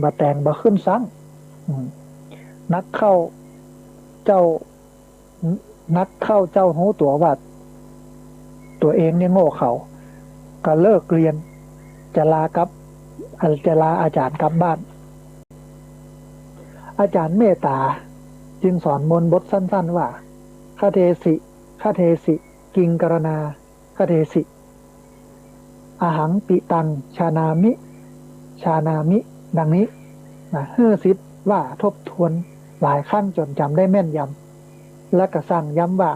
บ่แตงบ่ขึ้นซัง อืม นักเข้าเจ้า นักเข้าเจ้าฮู้ตั๋วว่าตั๋วเองเนี่ยโง่เขลา ก็เลิกเฮียน จะลากลับ จะลาอาจ๋ารย์กลับบ้าน อาจ๋ารย์เมตต๋าจึงสอนมนต์บทสั้นๆ ว่า คเทสิ คเทสิ กิงกรณา คเทสิ อหังปิตัง ชานามิ ชานามิ ดังนี้นะ หื้อศิษย์ว่าทบทวนหลายครั้งจ๋นจ๋ำได้แม่นยำ และก็สั่งย้ำว่า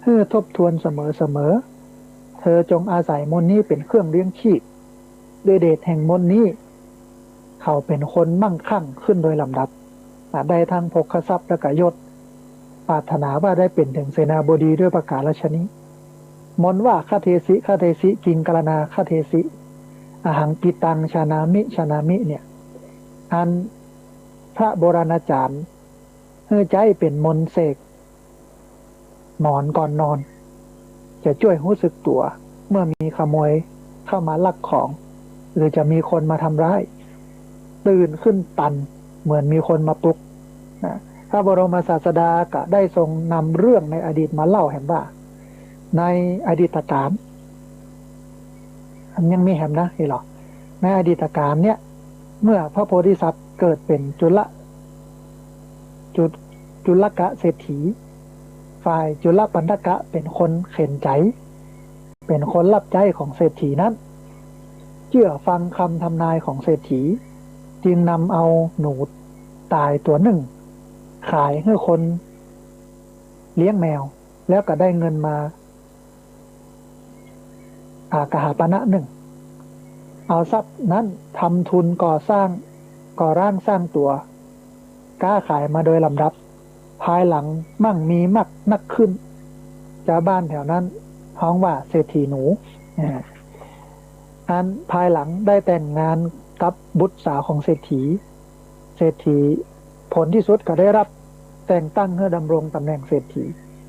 หื้อทบทวนเสมอๆ เธอจงอาศัยมนต์นี้เป๋นเครื่องเลี้ยงชีพ ด้วยเดชแห่งมนต์นี้ เขาเป๋นคนมั่งคั่งขึ้นโดยลำดับ อ่ะ ได้ตึงโภคทรัพย์และก็ยศ ปรารถนาว่าได้เป๋นเถิงเสนาบดีด้วยประก๋ารฉะนี้ มนต์ว่า คเทสิ คเทสิ กิงกรณา คเทสิ อหังปิตัง ชานามิ ชานามิ เนี่ย อันพระโบราณอาจ๋ารย์หื้อใจ๊เป๋นมนต์เสก หมอนก่อนนอน จะจ้วยฮู้สึกตั๋ว เมื่อมีขโมยเข้ามาลักของ หรือจะมีคนมาทำร้าย ตื่นขึ้นตันเหมือนมีคนมาปลุกนะ พระบรมศาสดาก็ได้ทรงนำเรื่องในอดีตมาเล่าแหมว่า ในอดีตกาล อันยังมีแหมนะ นี่หรอ ในอดีตกาลเนี่ย เมื่อพระโพธิสัตว์เกิดเป๋นจุล จุ จุลกะเศรษฐี ฝ่ายจุลปัณฑกะเป๋นคนเข็นใจ๋ เป๋นคนฮับใจ๊ของเศรษฐีนั้น เจื้อฟังกำทำนายของเศรษฐี จึงนำเอาหนูต๋ายตั๋วนึ่ง ขายหื้อคนเลี้ยงแมว แล้วก็ได้เงินมา อ่า กหาปณะนึ่ง เอาทรัพย์นั้นทำทุนก่อสร้าง ก่อร่างสร้างตั๋ว ก๊าขายมาโดยลำดับ ภายหลังมั่งมีมากนักขึ้น จาวบ้านแถวนั้นฮ้องว่าเศรษฐีหนู อ่า อันภายหลังได้แต่งงานกับบุตรสาวของเศรษฐี เศรษฐี ผลที่สุดก็ได้ฮับแต่งตั้งหื้อดำรงต๋ำแหน่งเศรษฐี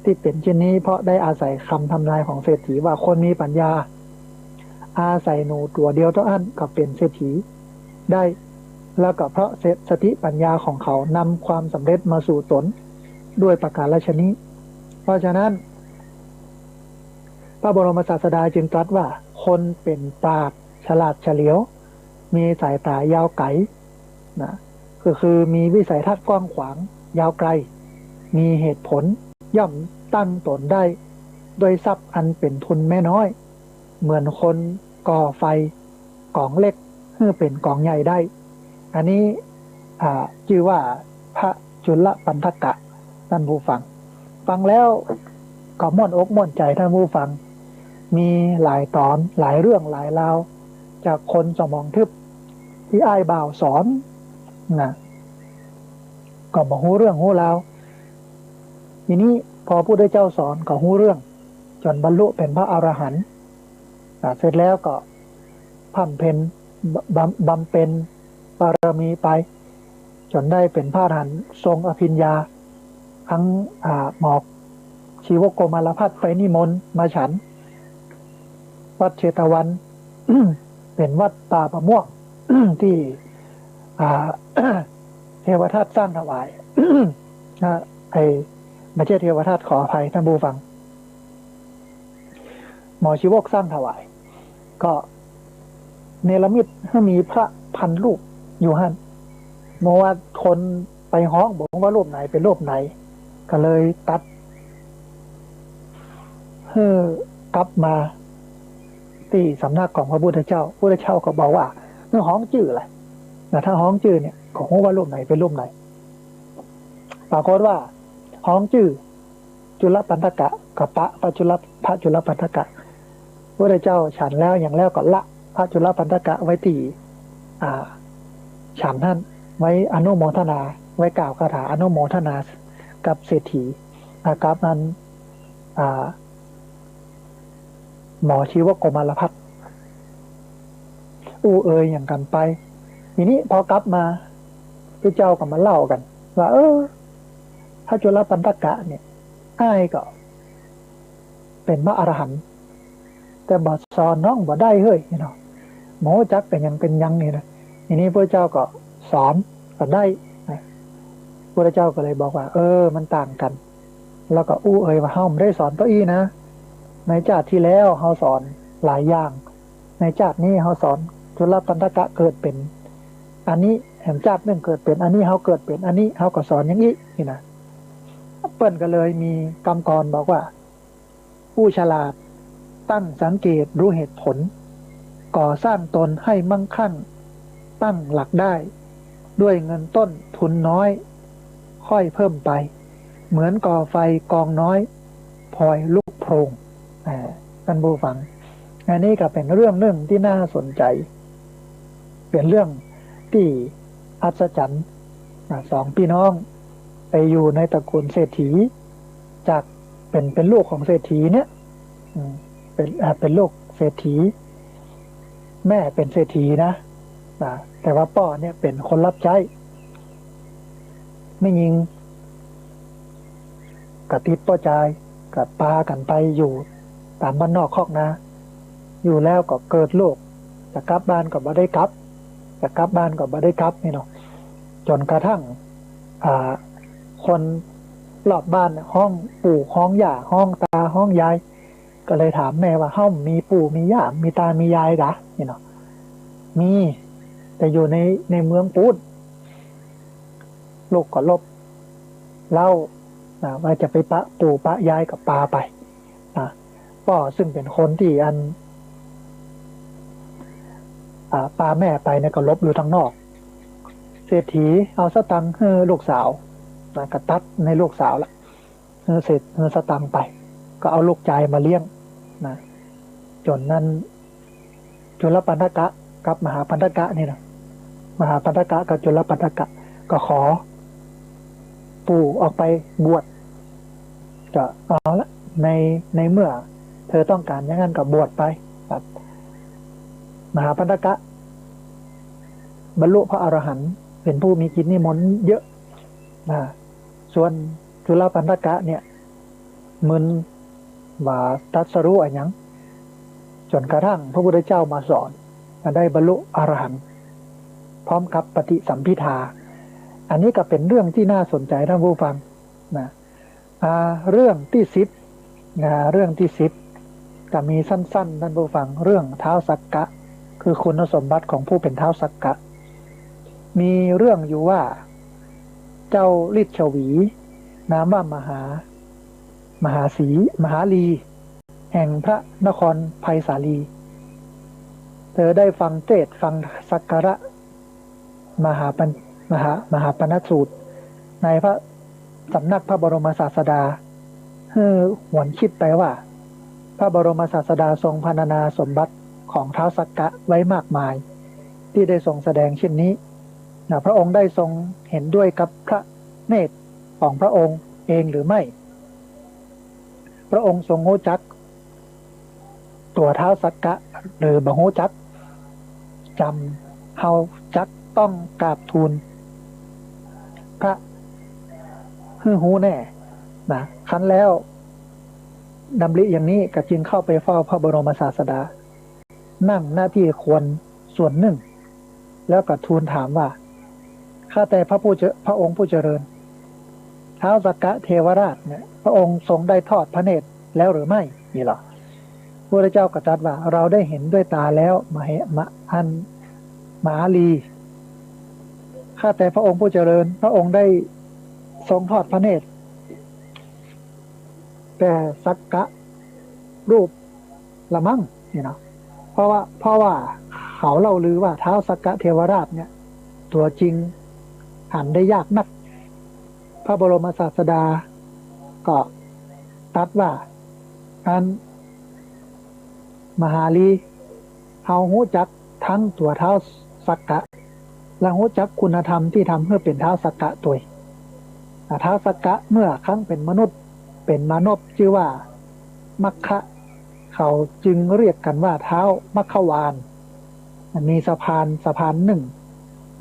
ตี้เป๋นเช่นนี้เพราะได้อาศัยกำทำนายของเศรษฐีว่าคนมีปัญญา อาศัยหนูตั๋วเดียวเต้าอั้นก็เป๋นเศรษฐีได้ แล้วก็เพราะสติปัญญาของเขานำความสำเร็จมาสู่ต๋นด้วยประก๋ารฉะนี้ เพราะฉะนั้น พระบรมศาสดาจึงตรัสว่า คนเป๋นปราชญ์ฉลาดเฉลียว มีสายต๋ายาวไก๋นะ ก็คือมีวิสัยทัศน์กว้างขวาง ยาวไก๋ มีเหตุผล ย่อมตั้งต๋นได้ด้วยทรัพย์อันเป๋นทุนแม้น้อย เหมือนคนก่อไฟก๋องเล็กหื้อเป๋นก๋องใหญ่ได้ อันนี้ อ่า จื้อว่าพระจุลปัณฑกะ ท่านผู้ฟัง ฟังแล้วก็ม่วนอกม่วนใจ๋ ท่านผู้ฟัง มีหลายต๋อน หลายเรื่องหลายราว จากคนสมองทึบตี้อ้ายบ่าวสอนนะ ก็บ่ฮู้เรื่องฮู้ราว ทีนี้พอพระพุทธเจ้าสอนก็ฮู้เรื่อง จ๋นบรรลุเป๋นพระอรหันต์ อ่า เสร็จแล้วก็บำเพ็ญ บำ บำเพ็ญบารมีไป จ๋นได้เป๋นพระอรหันต์ทรงอภิญญา ทั้ง อ่า หมอกชีวกโกมารลภัททร์ไปนิมนต์มาฉัน วัดเชตวัน เป๋นวัดป่ามะม่วง ตี้ อ่า เทวทัตสร้างถวาย นะ ไอ้ ไม่ใช่เทวทัต ขออภัยท่านผู้ฟัง หมอชีวกสร้างถวาย ก็เนรมิตหื้อมีพระพันรูปอยู่หั้น เมื่อว่าคนไปฮ้องบ่ฮู้ว่ารูปไหนเป๋นรูปไหน ก็เลยตัดหื้อกลับมาตี้สำนักของพระพุทธเจ้า พระพุทธเจ้าก็บอกว่า หื้อฮ้องจื้อแหละ นะ ถ้าฮ้องจื้อเนี่ย ก็ฮู้ว่ารูปไหนเป๋นรูปไหน ปรากฏว่าฮ้องจื้อจุลปัณฑกะ ก็ปะพระจุล พระจุลปัณฑกะ พระพุทธเจ้าฉันแล้วหยังแล้วก็ละพระจุลปัณฑกะไว้ตี้ อ่า ฉันหั้น ไว้อนุโมทนา ไว้กล่าวคาถาอนุโมทนากับเศรษฐี อ่า กับอัน อ่า หมอชีวโกมารพัส อู้เอ่ยหยังกั๋นไป ทีนี้พอกลับมา พระเจ้าก็มาเล่ากั๋น ว่า เออ พระจุลปัณฑกะเนี่ย อ้ายก็เป๋นพระอรหันต์ แต่บ่สอนน้องบ่ได้เฮ้ยเนาะ บ่ฮู้จักเป๋นหยังเป๋นหยังนี่นะ ทีนี้พระเจ้าก็สอนก็ได้นะ พระเจ้าก็เลยบอกว่า เออ มันต่างกั๋น แล้วก็อู้เอ่ยว่า เฮาบ่ได้สอนเต้าอี้นะ ในจาติตี้แล้วเฮาสอนหลายอย่าง ในจาตินี้เฮาสอนจุลปัณฑกะเกิดเป๋นอันนี้ แหมจาตินึ่งเกิดเป๋นอันนี้ เฮาเกิดเป๋นอันนี้ เฮาก็สอนอย่างอี้นี่นะ เปิ้นก็เลยมีกำกรบอกว่า ผู้ฉลาดตั้งสังเกตรู้เหตุผล ก่อสร้างตนให้มั่งคั่งตั้งหลักได้ ด้วยเงินต้นทุนน้อย ค่อยเพิ่มไป เหมือนก่อไฟกองน้อย พลอยลุกโพลง อ่า ท่านผู้ฟัง อันนี้ก็เป๋นเรื่องนึ่งตี้น่าสนใจ๋ เป๋นเรื่องตี้อัศจรรย์ อ่า สองปี้น้องไปอยู่ในตระกูลเศรษฐี จากเป๋น เป๋นลูกของเศรษฐีเนี่ย อืม เป๋น อ่า เป๋นลูกเศรษฐี แม่เป๋นเศรษฐีนะ นะ แต่ว่าป้อเนี่ยเป๋นคนฮับใจ๊ แม่ญิงก็ติดป้อจาย ก็ปากั๋นไปอยู่ต๋ามบ้านนอกคอกนา อยู่แล้วก็เกิดลูก จะกลับบ้านก็บ่ได้กลับ จะกลับบ้านก็บ่ได้กลับนี่เนาะ จ๋นกระทั่ง อ่า คนรอบบ้านฮ้องปู่ฮ้องย่าฮ้องตาฮ้องยาย ก็เลยถามแม่ว่า เฮามีปู่มีย่ามีตามียายกา นี่เนาะ มี แต่อยู่ใน ในเมืองปู๊น ลูกก็ลบเล้า นะ ว่าจะไปปะปู่ปะยายก็ปาไป นะ ป้อซึ่งเป๋นคนตี้อัน อ่า ปาแม่ไปเนี่ยก็หลบอยู่ตางนอก เศรษฐีเอาสตังค์หื้อลูกสาว นะ ก็ตัดในลูกสาวละ หื้อเศษ หื้อสตังค์ไป ก็เอาลูกจายมาเลี้ยง นะ จ๋นนั้น จุลปัณฑกะกับมหาปัณฑกะนี่นะ มหาปัณฑกะกับจุลปัณฑกะ ก็ขอปู่ออกไปบวช ก็เอาละ ใน ในเมื่อเธอต้องก๋านอย่างนั้นก็บวชไป ครับ มหาปัณฑกะบรรลุพระอรหันต์ เป๋นผู้มีกิจนิมนต์เยอะ นะ ส่วนจุลปัณฑกะเนี่ย มึนว่าตรัสรู้อะหยัง จ๋นกระทั่งพระพุทธเจ้ามาสอน ก็ได้บรรลุอรหันต์ พร้อมกับปฏิสัมภิทา อันนี้ก็เป๋นเรื่องตี้น่าสนใจ๋ท่านผู้ฟัง นะ อ่า เรื่องตี้สิบ นะ เรื่องตี้สิบ ก็มีสั้นๆ ท่านผู้ฟัง เรื่องท้าวสักกะ คือคุณสมบัติของผู้เป๋นท้าวสักกะ มีเรื่องอยู่ว่า เจ้าลิชวี นามว่ามหา มหาสี มหาลี แห่งพระนครไพศาลี เธอได้ฟังเตสน์ฟังสักการะ มหาปัญ มหา มหาปณสูตร ในพระสำนักพระบรมศาสดา หื้อหวนกึ๊ดไปว่า พระบรมศาสดาทรงพรรณนาสมบัติของท้าวสักกะไว้มากมาย ตี้ได้ทรงแสดงเช่นนี้ นะ พระองค์ได้ทรงเห็นด้วยกับพระเนตรของพระองค์เองหรือไม่ พระองค์ทรงฮู้จักตั๋วท้าวสักกะหรือบ่ฮู้จัก จำเฮาจักต้องกราบทูลพระหื้อฮู้แน่ นะ คันแล้วดำริอย่างนี้ก็จึงเข้าไปเฝ้าพระบรมศาสดา นั่ง ณ ที่ควรส่วนนึ่ง แล้วก็ทูลถามว่า ข้าแต่พระผู้เจ- พระองค์ผู้เจริญ ท้าวสักกะเทวราชเนี่ย พระองค์ทรงได้ทอดพระเนตรแล้วหรือไม่ นี่หรอ พระพุทธเจ้าก็ตรัสว่า เราได้เห็นด้วยตาแล้ว มเห- ม- อัน มหาลี ข้าแต่พระองค์ผู้เจริญ พระองค์ได้ทรงทอดพระเนตร แต่สักกะรูปละมั้ง นี่เนาะ เพราะว่า เพราะว่าเขาเล่าลือว่าท้าวสักกะเทวราชเนี่ย ตั๋วจริงหันได้ยากนัก พระบรมศาสดาก็ตรัสว่า อัน มหาลี เฮาฮู้จักตึงตั๋วท้าวสักกะ และฮู้จักคุณธรรมตี้ทำหื้อเป๋นท้าวสักกะตวย ท้าวสักกะเมื่อครั้งเป๋นมนุษย์ เป๋นมานพ จื้อว่ามัคคะ เขาจึงเรียกกันว่าท้าวมัคควาน มีสะพาน สะพานหนึ่ง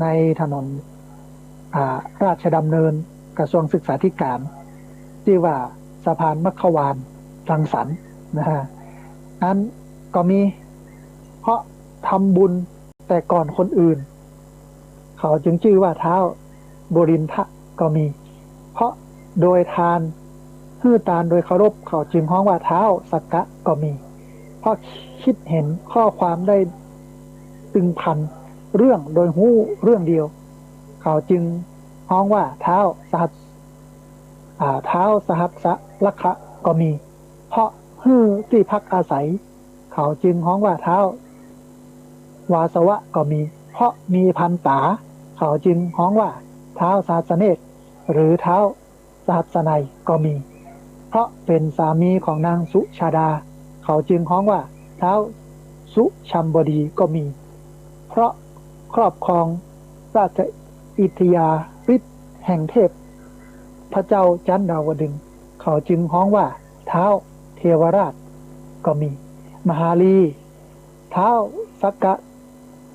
ในถนน อ่า ราชดำเนิน กระทรวงศึกษาธิการ ชื่อว่าสะพานมัคควานรังสรรค์นะฮะ นั้นก็มี เพราะทำบุญแต่ก่อนคนอื่น เขาจึงชื่อว่าท้าวบุรินทะก็มี เพราะโดยทาน หื้อตานโดยเคารพ เขาจึงฮ้องว่าท้าวสักกะก็มี เพราะคิดเห็นข้อความได้ตึงพันเรื่องโดยฮู้เรื่องเดียว เขาจึงฮ้องว่าท้าวสหัส อ่า ท้าวสหัสสะลักขะก็มี เพราะหื้อตี้พักอาศัย เขาจึงฮ้องว่าท้าววาสวะก็มี เพราะมีพันต๋า เขาจึงฮ้องว่าท้าวสหัสสเนตร หรือท้าวสหัสสนัยก็มี เพราะเป๋นสามีของนางสุชาดา เขาจึงฮ้องว่าท้าวสุชัมบดีก็มี เพราะครอบครองราชอิทยาฤทธิ์แห่งเทพพระเจ้าจันดาวดึงส์ เขาจึงฮ้องว่าท้าวเทวราชก็มี มหาลี ท้าวสักกะ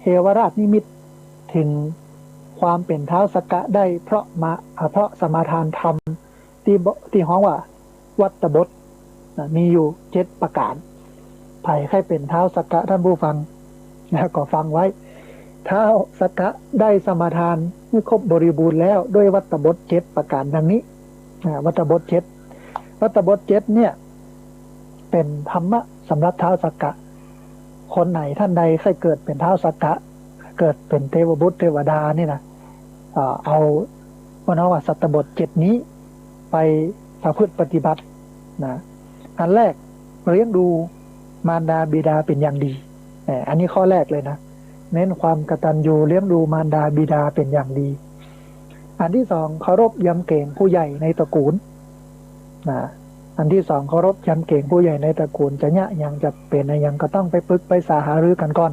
เทวราชนิมิต ถึงความเป๋นท้าวสักกะได้เพราะมา อ่า เพราะสมาทานธรรมตี้บ- ตี้ฮ้องว่าวัตตบทนะ มีอยู่เจ็ดประก๋าน ใผใค่เป๋นท้าวสักกะ ท่านผู้ฟังนะ ก็ฟังไว้ ท้าวสักกะได้สมาทานหื้อครบบริบูรณ์แล้วด้วยวัตตบทเจ็ดประก๋านดังนี้ อ่า วัตตบทเจ็ด วัตตบทเจ็ดเนี่ย เป๋นธรรมะสำหรับท้าวสักกะ คนไหนท่านใดใค่เกิดเป๋นท้าวสักกะ เกิดเป๋นเทวบุตรเทวดานี่นะ เอ่อ เอา ว่าน้องว่าสัตตบทเจ็ดนี้ไปประพฤติปฏิบัตินะ อันแรกเลี้ยงดูมารดาบิดาเป๋นอย่างดี เอ่อ อันนี้ข้อแรกเลยนะ เน้นความกตัญญูเลี้ยงดูมารดาบิดาเป๋นอย่างดี อันที่สองเคารพยำเกรงผู้ใหญ่ในตระกูลนะ อันที่สองเคารพยำเกรงผู้ใหญ่ในตระกูล จะเยียะหยังจะเป๋นอะหยังก็ต้องไปปรึกไปสาหารือกั๋นก่อน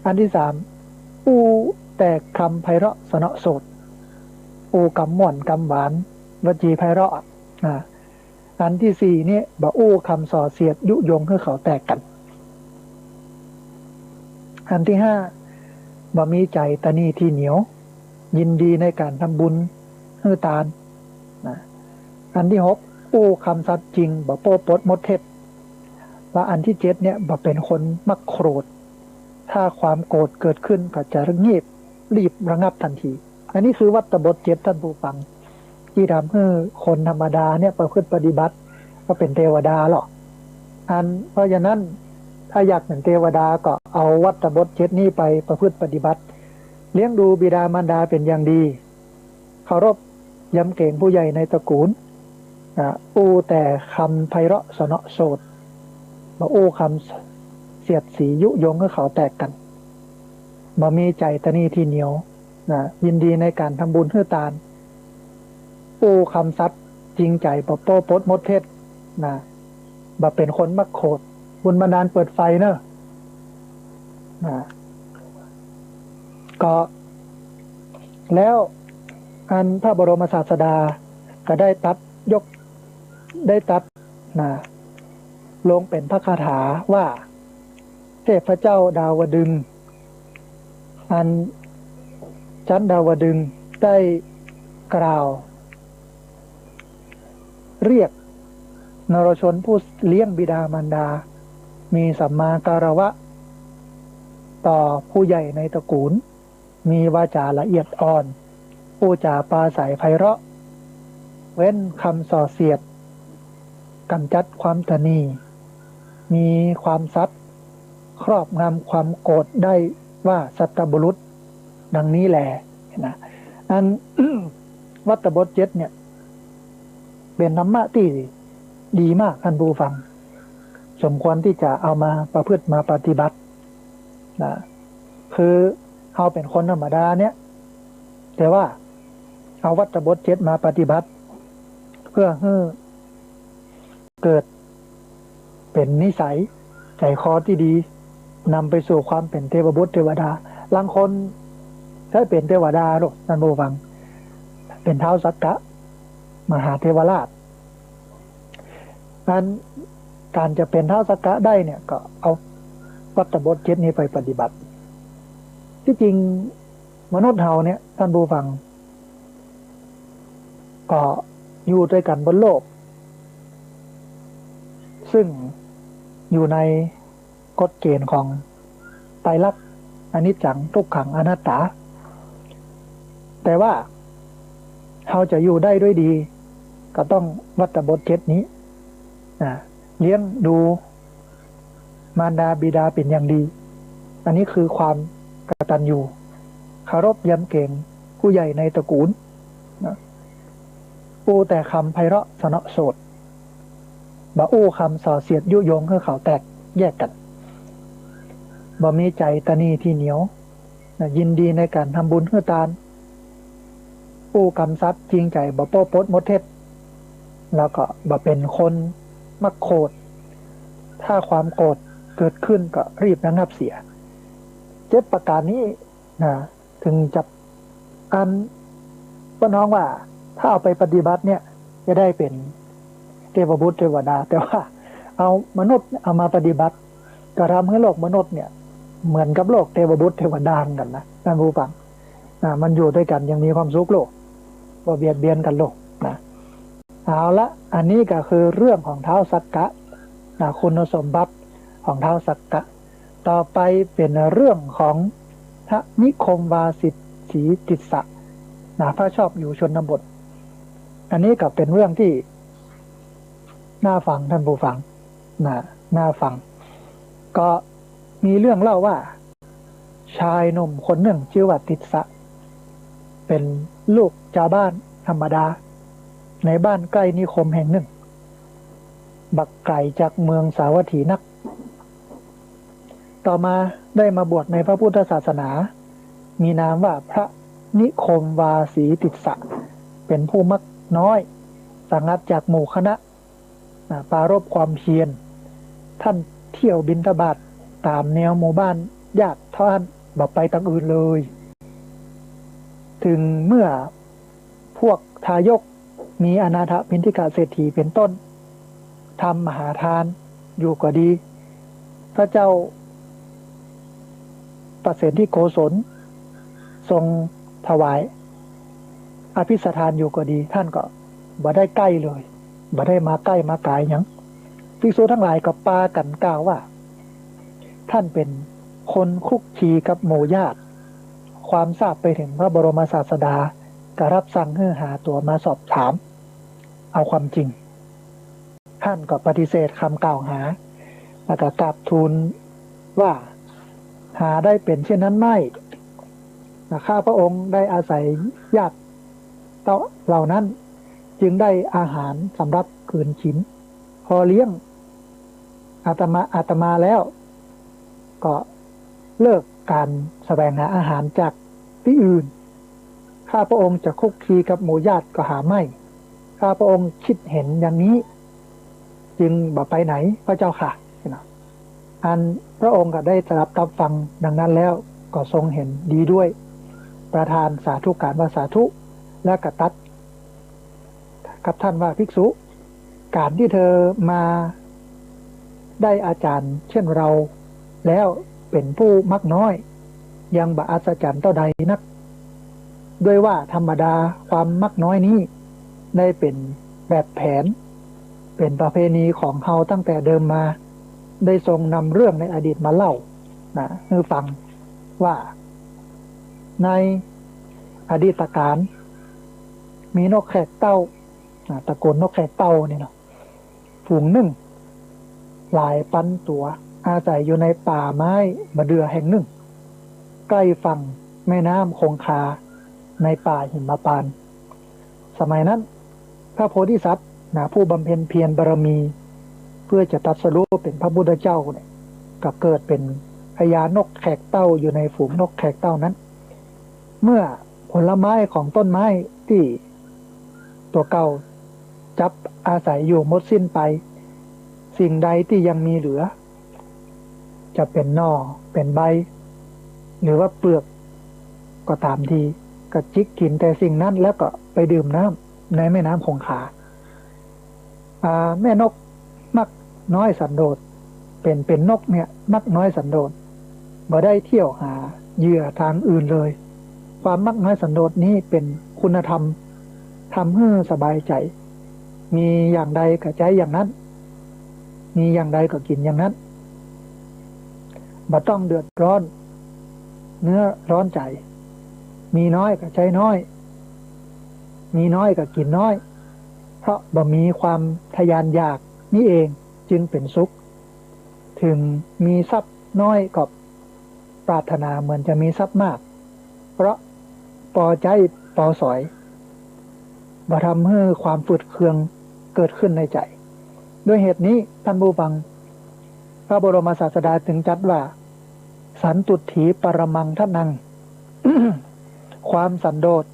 อันที่สามอู้แต่กำไพเราะเสนาะโสต อู้กำม่วนกำหวาน วจีไพเราะอะ อ่า อันที่สี่นี่บ่อู้กำส่อเสียดยุยงหื้อเขาแตกกั๋น อันที่ห้าบ่มีใจ๋ตะหนี่ทีเหนียว ยินดีในก๋านทำบุญหื้อตานนะ อันที่หกอู้กำสัตย์จริงบ่โป๊ปดมดเท็จ และอันที่เจ็ดเนี่ยบ่เป๋นคนมักโขลด ถ้าความโกรธเกิดขึ้นก็จะรีบ รีบระงับทันที อันนี้คือวัตตบทเจ็ด ท่านผู้ฟัง ตี้ทำหื้อคนธรรมดาเนี่ยประพฤติปฏิบัติก็เป๋นเทวดาหรอก อัน เพราะฉะนั้นถ้าอยากเป๋นเทวดาก็เอาวัตตบทเจ็ดนี้ไปประพฤติปฏิบัติ เลี้ยงดูบิดามารดาเป๋นอย่างดี เคารพยำเกรงผู้ใหญ่ในตระกูล อ่า อู้แต่กำไพเราะเสนาะโสต บ่อู้กำเสียดสียุยงหื้อเขาแตกกั๋น บ่มีใจ๋ตะหนี่ทีเหนียวนะ ยินดีในก๋านทำบุญหื้อตาน อู้กำสัตย์จริงใจ๋ บ่โป๊ปดมดเท็จนะ บ่เป๋นคนมักโขลด บุญบันดาลเปิดไฟเนอะนะ ก็ แล้วอันพระบรมศาสดาก็ได้ตรัสยก ได้ตรัสนะ ลงเป๋นพระคาถาว่า เทพเจ้าดาวดึงส์ อันจันดาวดึงส์ได้กล่าว เรียกนรชนผู้เลี้ยงบิดามารดา มีสัมมาคารวะต่อผู้ใหญ่ในตระกูล มีวาจาละเอียดอ่อน อู้จ๋าปราศรัยไพเราะ เว้นกำส่อเสียด ก๋ำจัดความตะหนี่ มีความสัตย์ ครอบงำความโกรธได้ว่าสัตบุรุษ ดังนี้แล นะ อัน วัตตบทเจ็ดเนี่ย เป๋นธรรมะตี้ดีมาก ท่านผู้ฟัง สมควรตี้จะเอามาประพฤติมาปฏิบัตินะ คือเฮาเป๋นคนธรรมดาเนี่ย แต่ว่าเอาวัตตบทเจ็ดมาปฏิบัติ เพื่อหื้อเกิดเป๋นนิสัยใจ๋คอตี้ดี นำไปสู่ความเป๋นเทวบุตรเทวดา ลางคนใค่เป๋นเทวดาหรอก ท่านผู้ฟัง เป๋นท้าวสักกะมหาเทวราช อัน ก๋านจะเป๋นท้าวสักกะได้เนี่ย ก็เอาวัตตบทเจ็ดนี้ไปปฏิบัติ ตี้จริงมนุษย์เฮาเนี่ย ต้านผู้ฟัง ก็อยู่ตวยกั๋นบนโลก ซึ่งอยู่ในกฎเกณฑ์ของไตรลักษณ์ อนิจจัง ทุกขัง อนัตตา แต่ว่าเฮาจะอยู่ได้ด้วยดี ก็ต้องวัตตบทเจ็ดนี้ นะ เลี้ยงดูมารดาบิดาเป๋นอย่างดี อันนี้คือความกตัญญู เคารพยำเกรงผู้ใหญ่ในตระกูล นะ อู้แต่กำไพเราะเสนาะโสษ บ่อู้กำส่อเสียดยุยงหื้อเขาแตกแยกกั๋น บ่มีใจ๋ตระหนี่ตี้เหนียว นะ ยินดีในก๋านทำบุญหื้อตาน อู้กำสัตย์จริงใจ๋ บ่โป๊ปดมดเท็จ แล้วก็บ่เป๋นคนมักโขด ถ้าความโกรธเกิดขึ้นก็รีบระงับเสีย เจ็ดประก๋านนี้ นะ เถิงจะ อัน เปิ้นฮ้องว่าถ้าเอาไปปฏิบัติเนี่ย จะได้เป๋นเตวบุตรเตวดา แต่ว่าเอามนุษย์เอามาปฏิบัติ ก็ทำหื้อโลกมนุษย์เนี่ย เหมือนกับโลกเตวบุตรเตวดากั๋นนะ ต้านผู้ฟัง นะ มันอยู่ตวยกั๋นอย่างมีความสุขโลก บ่เบียดเบียนกั๋นโลก นะ เอาละ อันนี้ก็คือเรื่องของท้าวสักกะ นะ คุณสมบัติของท้าวสักกะ ต่อไปเป๋นเรื่องของพระนิคมวาสีติสสะ นะ พระชอบอยู่ชนบท อันนี้ก็เป๋นเรื่องตี้น่าฟัง ต้านผู้ฟัง นะ น่าฟัง ก็มีเรื่องเล่าว่า ชายหนุ่มคนนึ่งจื้อว่าติสสะ เป๋นลูกจาวบ้านธรรมดา ในบ้านใก้นิคมแห่งนึ่ง บ่ไก๋จากเมืองสาวัตถีนัก ต่อมาได้มาบวชในพระพุทธศาสนา มีนามว่าพระนิคมวาสีติสสะ เป๋นผู้มักน้อย สงัดจากหมู่คณะ นะ ปรารภความเพียร ท่านเที่ยวบิณฑบาตต๋ามแนวหมู่บ้านญาติเต้าอั้น บ่ไปตางอื่นเลย เถิงเมื่อพวกทายก มีอนาถปิณฑิกะเศรษฐีเป๋นต้น ทำมหาทานอยู่ก็ดี พระเจ้าประเสนทิโกศล ทรงถวายอภิสถานอยู่ก็ดี ท่านก็บ่ได้ใก้เลย บ่ได้มาใก้มากายหยัง ภิกษุตังหลายก็ปากั๋นกล่าวว่า ท่านเป๋นคนคลุกคลีกับหมู่ญาติ ความทราบไปเถิงพระบรมศาสดา ก็รับสั่งหื้อหาตั๋วมาสอบถามเอาความจริง ท่านก็ปฏิเสธกำกล่าวหา แล้วก็กราบทูลว่า หาได้เป๋นเช่นนั้นไม่ ข้าพระองค์ได้อาศัยญาติเต้าเหล่านั้น จึงได้อาหารสำหรับคืนกิ๋น พอเลี้ยงอาตมา อาตมาแล้ว ก็เลิกก๋านแสวงหาอาหารจากตี้อื่น ข้าพระองค์จะคลุกคลีกับหมู่ญาติก็หาไม่ ข้าพระองค์คิดเห็นอย่างนี้ จึงบ่ไปไหน พระเจ้าข้า อันพระองค์ก็ได้สดับตับฟังดังนั้นแล้ว ก็ทรงเห็นดีด้วย ประทานสาธุการว่าสาธุ และก็ตรัสกับท่านว่า ภิกษุ ก๋านตี้เธอมาได้อาจารย์เช่นเราแล้วเป๋นผู้มักน้อย ยังบ่อัศจรรย์เต้าใดนัก ด้วยว่าธรรมดาความมักน้อยนี้ได้เป๋นแบบแผน เป๋นประเพณีของเฮาตั้งแต่เดิมมา ได้ทรงนำเรื่องในอดีตมาเล่า นะ หื้อฟังว่า ในอดีตกาล มีนกแขกเต้า นะ ตระกูลนกแขกเต้านี่เนาะ ฝูงนึ่ง หลายปันตั๋ว อาศัยอยู่ในป่าไม้มะเดื่อแห่งนึ่ง ใก้ฝั่งแม่น้ำคงคา ในป่าหิมพานต์ สมัยนั้น พระโพธิสัตว์ นะ ผู้บำเพ็ญเพียรบารมี เพื่อจะตรัสรู้เป๋นพระพุทธเจ้าเนี่ย ก็เกิดเป๋นพญานกแขกเต้าอยู่ในฝูงนกแขกเต้านั้น เมื่อผลไม้ของต้นไม้ตี้ตั๋วเก่าจับอาศัยอยู่หมดสิ้นไป สิ่งใดตี้ยังมีเหลือ จะเป๋นหน่อ เป๋นใบ หรือว่าเปลือกก็ต๋ามที ก็จิกกิ๋นแต่สิ่งนั้น แล้วก็ไปดื่มน้ำในแม่น้ำคงคา อ่า แม่นกมัก น้อยสันโดษ เป๋น เป๋นนกเนี่ยมักน้อยสันโดษ บ่ได้เที่ยวหาเหยื่อตางอื่นเลย ความมักน้อยสันโดษนี้เป๋นคุณธรรม ทำหื้อสบายใจ๋ มีอย่างใดก็ใจ๊อย่างนั้น มีอย่างใดก็กิ๋นอย่างนั้น บ่ต้องเดือดร้อนเนื้อร้อนใจ๋ มีน้อยก็ใจ๊น้อย มีน้อยก็กิ๋นน้อย เพราะบ่มีความทะยานอยากนี้เองจึงเป๋นสุข ถึงมีทรัพย์น้อยก็ปรารถนาเหมือนจะมีทรัพย์มาก เพราะปอใจ๊ปอสอย บ่ทำหื้อความฝืดเคืองเกิดขึ้นในใจ๋ ด้วยเหตุนี้ท่านผู้ฟัง พระบรมศาสดาจึงตรัสว่า สันตุฏฐีปรมังธนัง ความสันโดษ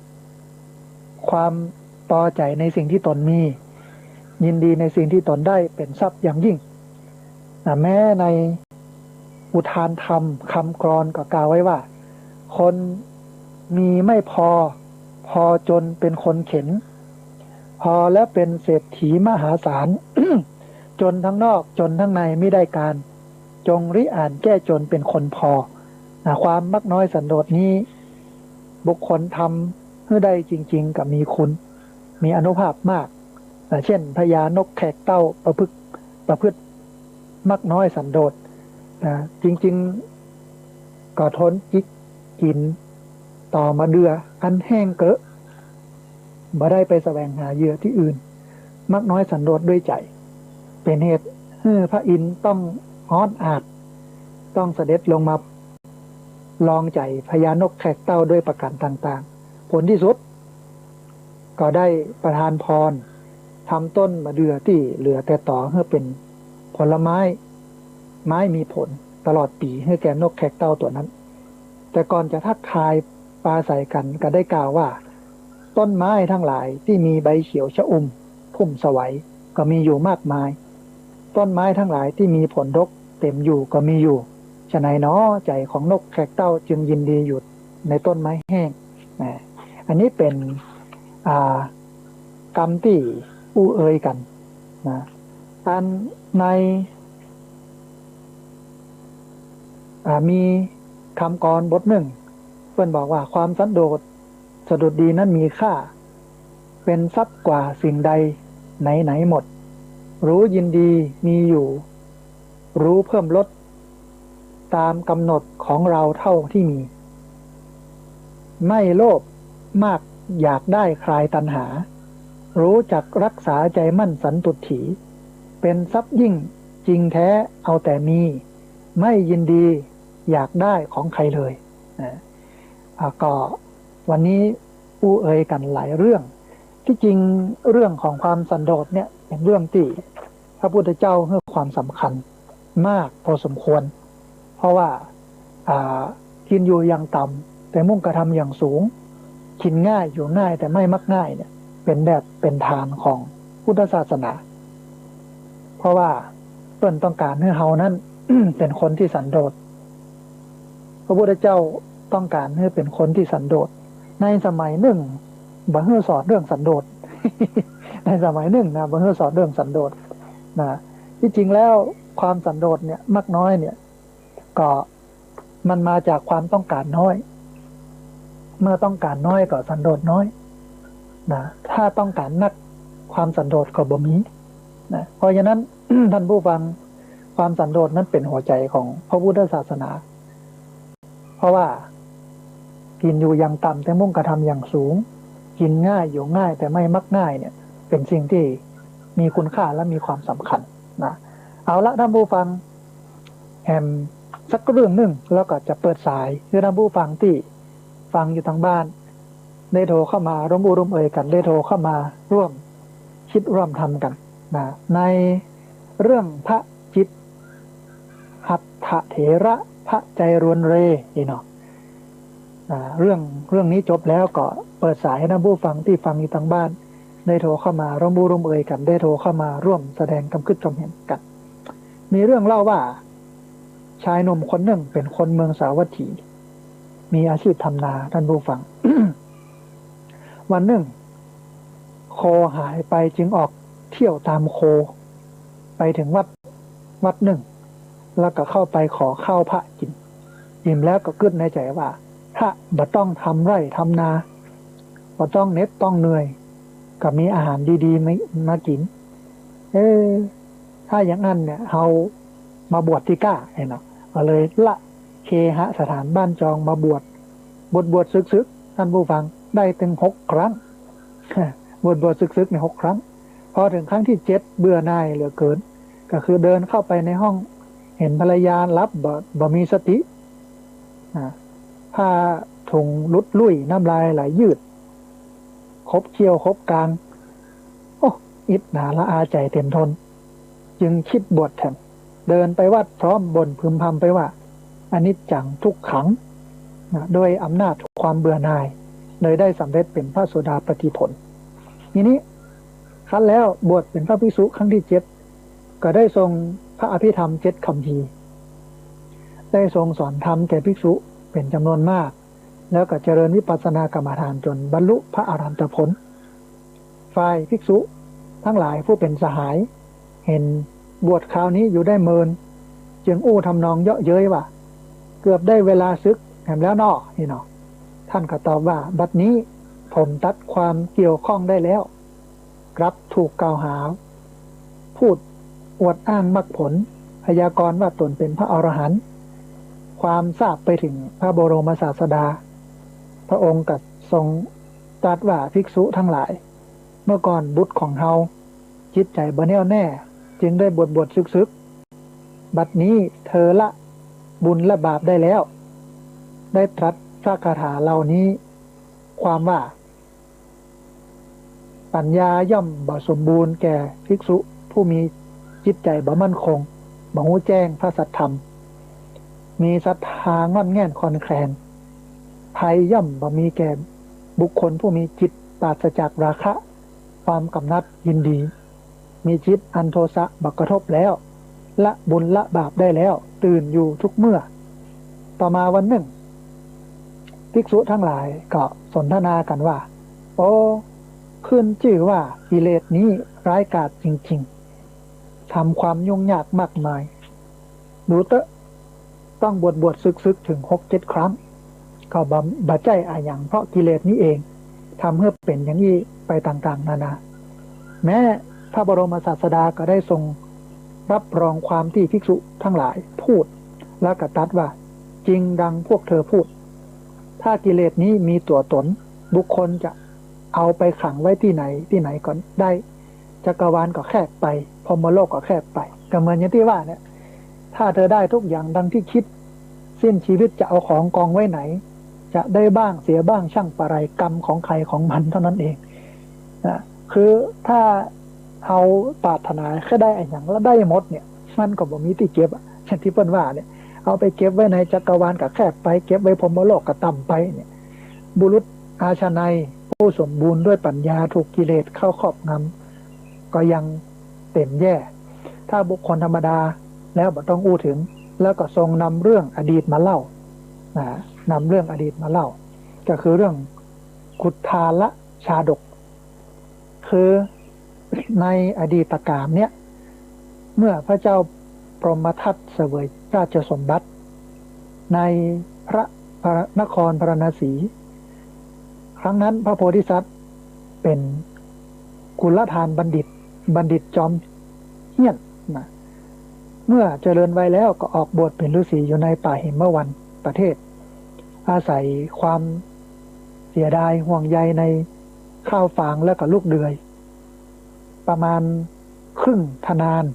ความปอใจ๋ในสิ่งที่ตนมี ยินดีในสิ่งที่ตนได้เป๋นทรัพย์อย่างยิ่ง นะ แม้ในอุทานธรรมคำกลอนก็กล่าวไว้ว่า คนมีไม่พอ พอจนเป็นคนเข็ญ พอแล้วเป็นเศรษฐีมหาศาล จนทั้งนอกจนทั้งในมิได้การ จงริอ่านแก้จนเป็นคนพอ นะ ความมักน้อยสันโดษนี้ บุคคลทำหื้อได้จริงๆ ก็มีคุณ มีอานุภาพมาก นะ เช่น พญานกแขกเต้าประพฤติ ประพฤติมักน้อยสันโดษ นะ จริงๆ ก็ทนจิกกิ๋นต่อมะเดื่ออันแห้งเกอะ บ่ได้ไปแสวงหาเหยื่อตี้อื่น มักน้อยสันโดษด้วยใจ๋ เป๋นเหตุหื้อพระอินทร์ต้องฮ้อนอาด ต้องเสด็จลงมาลองใจ๋พญานกแขกเต้าด้วยประก๋านต่างๆ ผลที่สุด ก็ได้ประทานพร ทำต้นมะเดื่อตี้เหลือแต่ตอหื้อเป๋นผลไม้ ไม้มีผลตลอดปี๋หื้อแก่นกแขกเต้าตั๋วนั้น แต่ก่อนจะทักทายปราศรัยกั๋นก็ได้กล่าวว่า ต้นไม้ทั้งหลายตี้มีใบเขียวชอุ่ม พุ่มไสวก็มีอยู่มากมาย ต้นไม้ทั้งหลายตี้มีผลดกเต๋มอยู่ก็มีอยู่ ฉะนั้นหนอ ใจ๋ของนกแขกเต้าจึงยินดีอยู่ในต้นไม้แห้ง นะ อันนี้เป๋น อ่า กำตี้อู้เอยกั๋น นะ อันใน อ่า มีกำกลอนบทนึ่ง เปิ้นบอกว่า ความสันโดษสะดุดดีนั้นมีค่า เป๋นทรัพย์กว่าสิ่งใดไหนๆ หมด รู้ยินดีมีอยู่ รู้เพิ่มลด ต๋ามก๋ำหนดของเราเต้าตี้มี ไม่โลภมากอยากได้คลายตัณหา รู้จักรักษาใจ๋มั่นสันตุฏฐี เป๋นทรัพย์ยิ่งจริงแต๊เอาแต่มี ไม่ยินดีอยากได้ของใครเลย นะ อ่า ก็วันนี้อู้เอยกั๋นหลายเรื่อง ตี้จริงเรื่องของความสันโดษเนี่ยเป๋นเรื่องตี้พระพุทธเจ้าหื้อความสำคัญมากพอสมควร เพราะว่า อ่า กิ๋นอยู่อย่างต่ำ แต่มุ่งกระทำอย่างสูง กิ๋นง่ายอยู่ง่ายแต่ไม่มักง่ายเนี่ย เป๋นแบบเป๋นฐานของพุทธศาสนา เพราะว่าเปิ้นต้องก๋านหื้อเฮานั้น เป๋นคนตี้สันโดษ พระพุทธเจ้าต้องก๋านหื้อเป๋นคนตี้สันโดษ ในสมัยนึ่งบ่หื้อสอนเรื่องสันโดษ ในสมัยนึ่งนะ บ่หื้อสอนเรื่องสันโดษ นะ ตี้จริงแล้วความสันโดษเนี่ย มักน้อยเนี่ย ก็มันมาจากความต้องก๋านน้อย เมื่อต้องก๋านน้อยก็สันโดษน้อย นะ ถ้าต้องก๋านนัก ความสันโดษก็บ่มี นะ เพราะฉะนั้น ท่านผู้ฟัง ความสันโดษนั้นเป๋นหัวใจ๋ของพระพุทธศาสนา เพราะว่ากิ๋นอยู่อย่างต่ำแต่มุ่งกระทำอย่างสูง กิ๋นง่ายอยู่ง่ายแต่ไม่มักง่ายเนี่ย เป๋นสิ่งตี้มีคุณค่าและมีความสำคัญ นะ เอาละท่านผู้ฟัง แหมสักเรื่องนึ่ง แล้วก็จะเปิดสายหื้อท่านผู้ฟังตี้ฟังอยู่ตางบ้าน ได้โทรเข้ามาร่วมอู้ร่วมเอยกั๋น ได้โทรเข้ามาร่วมคิดร่วมทำกั๋น นะ ในเรื่องพระจิตรหัตถเถระพระใจ๋รวนเรนี่เนาะ อ่า เรื่อง เรื่องนี้จบแล้วก็เปิดสายหื้อท่านผู้ฟังตี้ฟังอยู่ตางบ้าน ได้โทรเข้ามาร่วมอู้ร่วมเอยกั๋น ได้โทรเข้ามาร่วมแสดงความกึ๊ดความเห็นกั๋น มีเรื่องเล่าว่า ชายหนุ่มคนนึ่งเป๋นคนเมืองสาวัตถี มีอาชีพทำนา ท่านผู้ฟัง วันนึ่ง โคหายไปจึงออกเที่ยวต๋ามโค ไปเถิงวัด วัดนึ่ง แล้วก็เข้าไปขอข้าวพระกิ๋น อิ่มแล้วก็กึ๊ดในใจ๋ว่า ถ้าบ่ต้องทำไร่ทำนา บ่ต้องเหน็ดต้องเหนื่อย ก็มีอาหารดีๆ มา มากิ๋น เออ ถ้าอย่างนั้นเนี่ย เฮามาบวชตี้ก้า หั้นเนาะ ก็เลยละเคหสถานบ้านจองมาบวช บวชบวชศึกๆ ท่านผู้ฟัง ได้ตึงหกครั้ง บวชบวชศึกๆ ในหกครั้ง พอเถิงครั้งตี้เจ็ด เบื่อหน่ายเหลือเกิน ก็คือเดินเข้าไปในห้อง หันภรรยาหลับ บ่ บ่มีสติ อ่า ผ้าถุงหลุดลุ่ย น้ำลายไหลยืด ขบเขี้ยวขบกราง โอ้ อิจฉาละอาใจ๋เต็มตน จึงคิดบวชแทน เดินไปวัดพร้อมบ่นพึมพำไปว่า อนิจจังทุกขัง นะ ด้วยอำนาจความเบื่อหน่าย เลยได้สำเร็จเป๋นพระโสดาปัตติผล ทีนี้ ครั้นแล้วบวชเป๋นพระภิกษุครั้งตี้เจ็ด ก็ได้ทรงพระอภิธรรมเจ็ดคัมภีร์ ได้ทรงสอนธรรมแก่ภิกษุเป๋นจ๋ำนวนมาก แล้วก็เจริญวิปัสสนากรรมฐานจ๋นบรรลุพระอรหันตผล ฝ่ายภิกษุทั้งหลายผู้เป๋นสหาย หันบวชคราวนี้อยู่ได้เมิน จึงอู้ทำนองเยาะเย้ยว่า เกือบได้เวลาสึกแหมแล้วเนาะ หั้นเนาะ ท่านก็ตอบว่า บัดนี้ผมตัดความเกี่ยวข้องได้แล้ว กลับถูกกล่าวหา พูดอวดอ้างมรรคผล พยากรณ์ว่าตนเป๋นพระอรหันต์ ความทราบไปเถิงพระบรมศาสดา พระองค์ก็ทรงตรัสว่า ภิกษุทั้งหลาย เมื่อก่อนบุตรของเฮาจิตใจ๋บ่แน่วแน่ จึงได้บวชบวชศึกๆ บัดนี้เธอละบุญละบาปได้แล้ว ได้ตรัสพระคาถาเหล่านี้ ความว่า ปัญญาย่อมบ่สมบูรณ์แก่ภิกษุผู้มีจิตใจ๋บ่มั่นคง บ่ฮู้แจ้งพระสัทธรรม มีศรัทธาง่อนแง่นคลอนแคลน ภัยย่อมบ่มีแก่บุคคลผู้มีจิตปราศจากราคะ ความกำหนัดยินดี มีจิตอันโทสะบ่กระทบแล้ว ละบุญละบาปได้แล้ว ตื่นอยู่ทุกเมื่อ ต่อมาวันนึ่ง ภิกษุทั้งหลายก็สนทนากั๋นว่า โอ้ ขึ้นจื้อว่ากิเลสนี้ร้ายกาจจริงๆ ทำความยุ่งยากมากมาย ดูเต๊อะ ต้องบวชบวชศึกๆ เถิงหกเจ็ดครั้ง ก็บ่ บ่ใจ้อะหยัง เพราะกิเลสนี้เอง ทำหื้อเป๋นอย่างอี้ไปต่างๆ นานา แม้พระบรมศาสดาก็ได้ทรงรับรองความตี้ภิกษุทั้งหลายพูด แล้วก็ตรัสว่า จริงดังพวกเธอพูด ถ้ากิเลสนี้มีตั๋วตน บุคคลจะเอาไปขังไว้ตี้ไหนตี้ไหนก็ได้ จักรวาลก็แคบไป พรหมโลกก็แคบไป ก็เหมือนอย่างตี้ว่าเนี่ย ถ้าเธอได้ทุกอย่างดังที่คิด สิ้นชีวิตจะเอาของกองไว้ไหน จะได้บ้างเสียบ้างช่างปะไร กรรมของใครของมันเท่านั้นเอง นะ คือถ้าเฮาปรารถนาแค่ได้อะหยังแล้วได้หมดเนี่ย มันก็บ่มีตี้เก็บอะ อย่างตี้เปิ้นว่าเนี่ย เอาไปเก็บไว้ในจักรวาลก็แคบไป เก็บไว้พรหมโลกก็ต่ำไปเนี่ย บุรุษอาชาไนยผู้สมบูรณ์ด้วยปัญญาถูกกิเลสเข้าครอบงำ ก็ยังเต็มแย่ ถ้าบุคคลธรรมดาแล้วบ่ต้องอู้เถิง แล้วก็ทรงนำเรื่องอดีตมาเล่า นะ นำเรื่องอดีตมาเล่า ก็คือเรื่องกุฏฐาลชาดก คือในอดีตกาลเนี่ย เมื่อพระเจ้าพรหมทัตเสวยราชสมบัติ ในพระ พระนครพาราณสี ครั้งนั้นพระโพธิสัตว์เป๋นกุลธารบัณฑิต บัณฑิตจอมเฮี้ยนนะ เมื่อเจริญวัยแล้วก็ออกบวชเป๋นฤๅษีอยู่ในป่าหิมวันประเทศ อาศัยความเสียดายห่วงใยในข้าวฟางและก็ลูกเดือย ประมาณครึ่งทนาน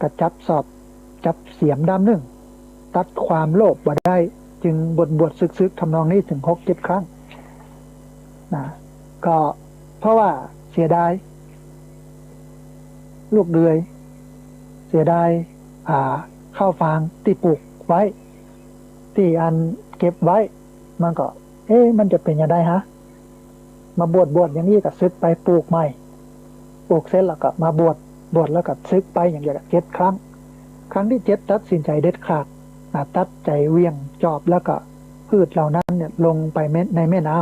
ก็จับสอบ จับเสียมด้ามนึ่ง ตัดความโลภบ่ได้ จึงบวชบวชศึกๆ ทำนองนี้เถิงหกเจ็ดครั้ง นะ ก็เพราะว่าเสียดายลูกเดือย เสียดาย อ่า ข้าวฟางตี้ปลูกไว้ ตี้อันเก็บไว้ มันก็ เอ๊ะ มันจะเป๋นอย่างใดฮะ มาบวชบวชอย่างนี้ก็สึกไปปลูกใหม่ ปลูกเสร็จแล้วก็มาบวช บวชแล้วก็สึกไปอย่างเดียวเจ็ดครั้ง ครั้งตี้เจ็ดตัดสินใจ๋เด็ดขาด นะ ตัดใจ๋เหวียงจอบแล้วก็พืชเหล่านั้นเนี่ยลงไปแม่ ในแม่น้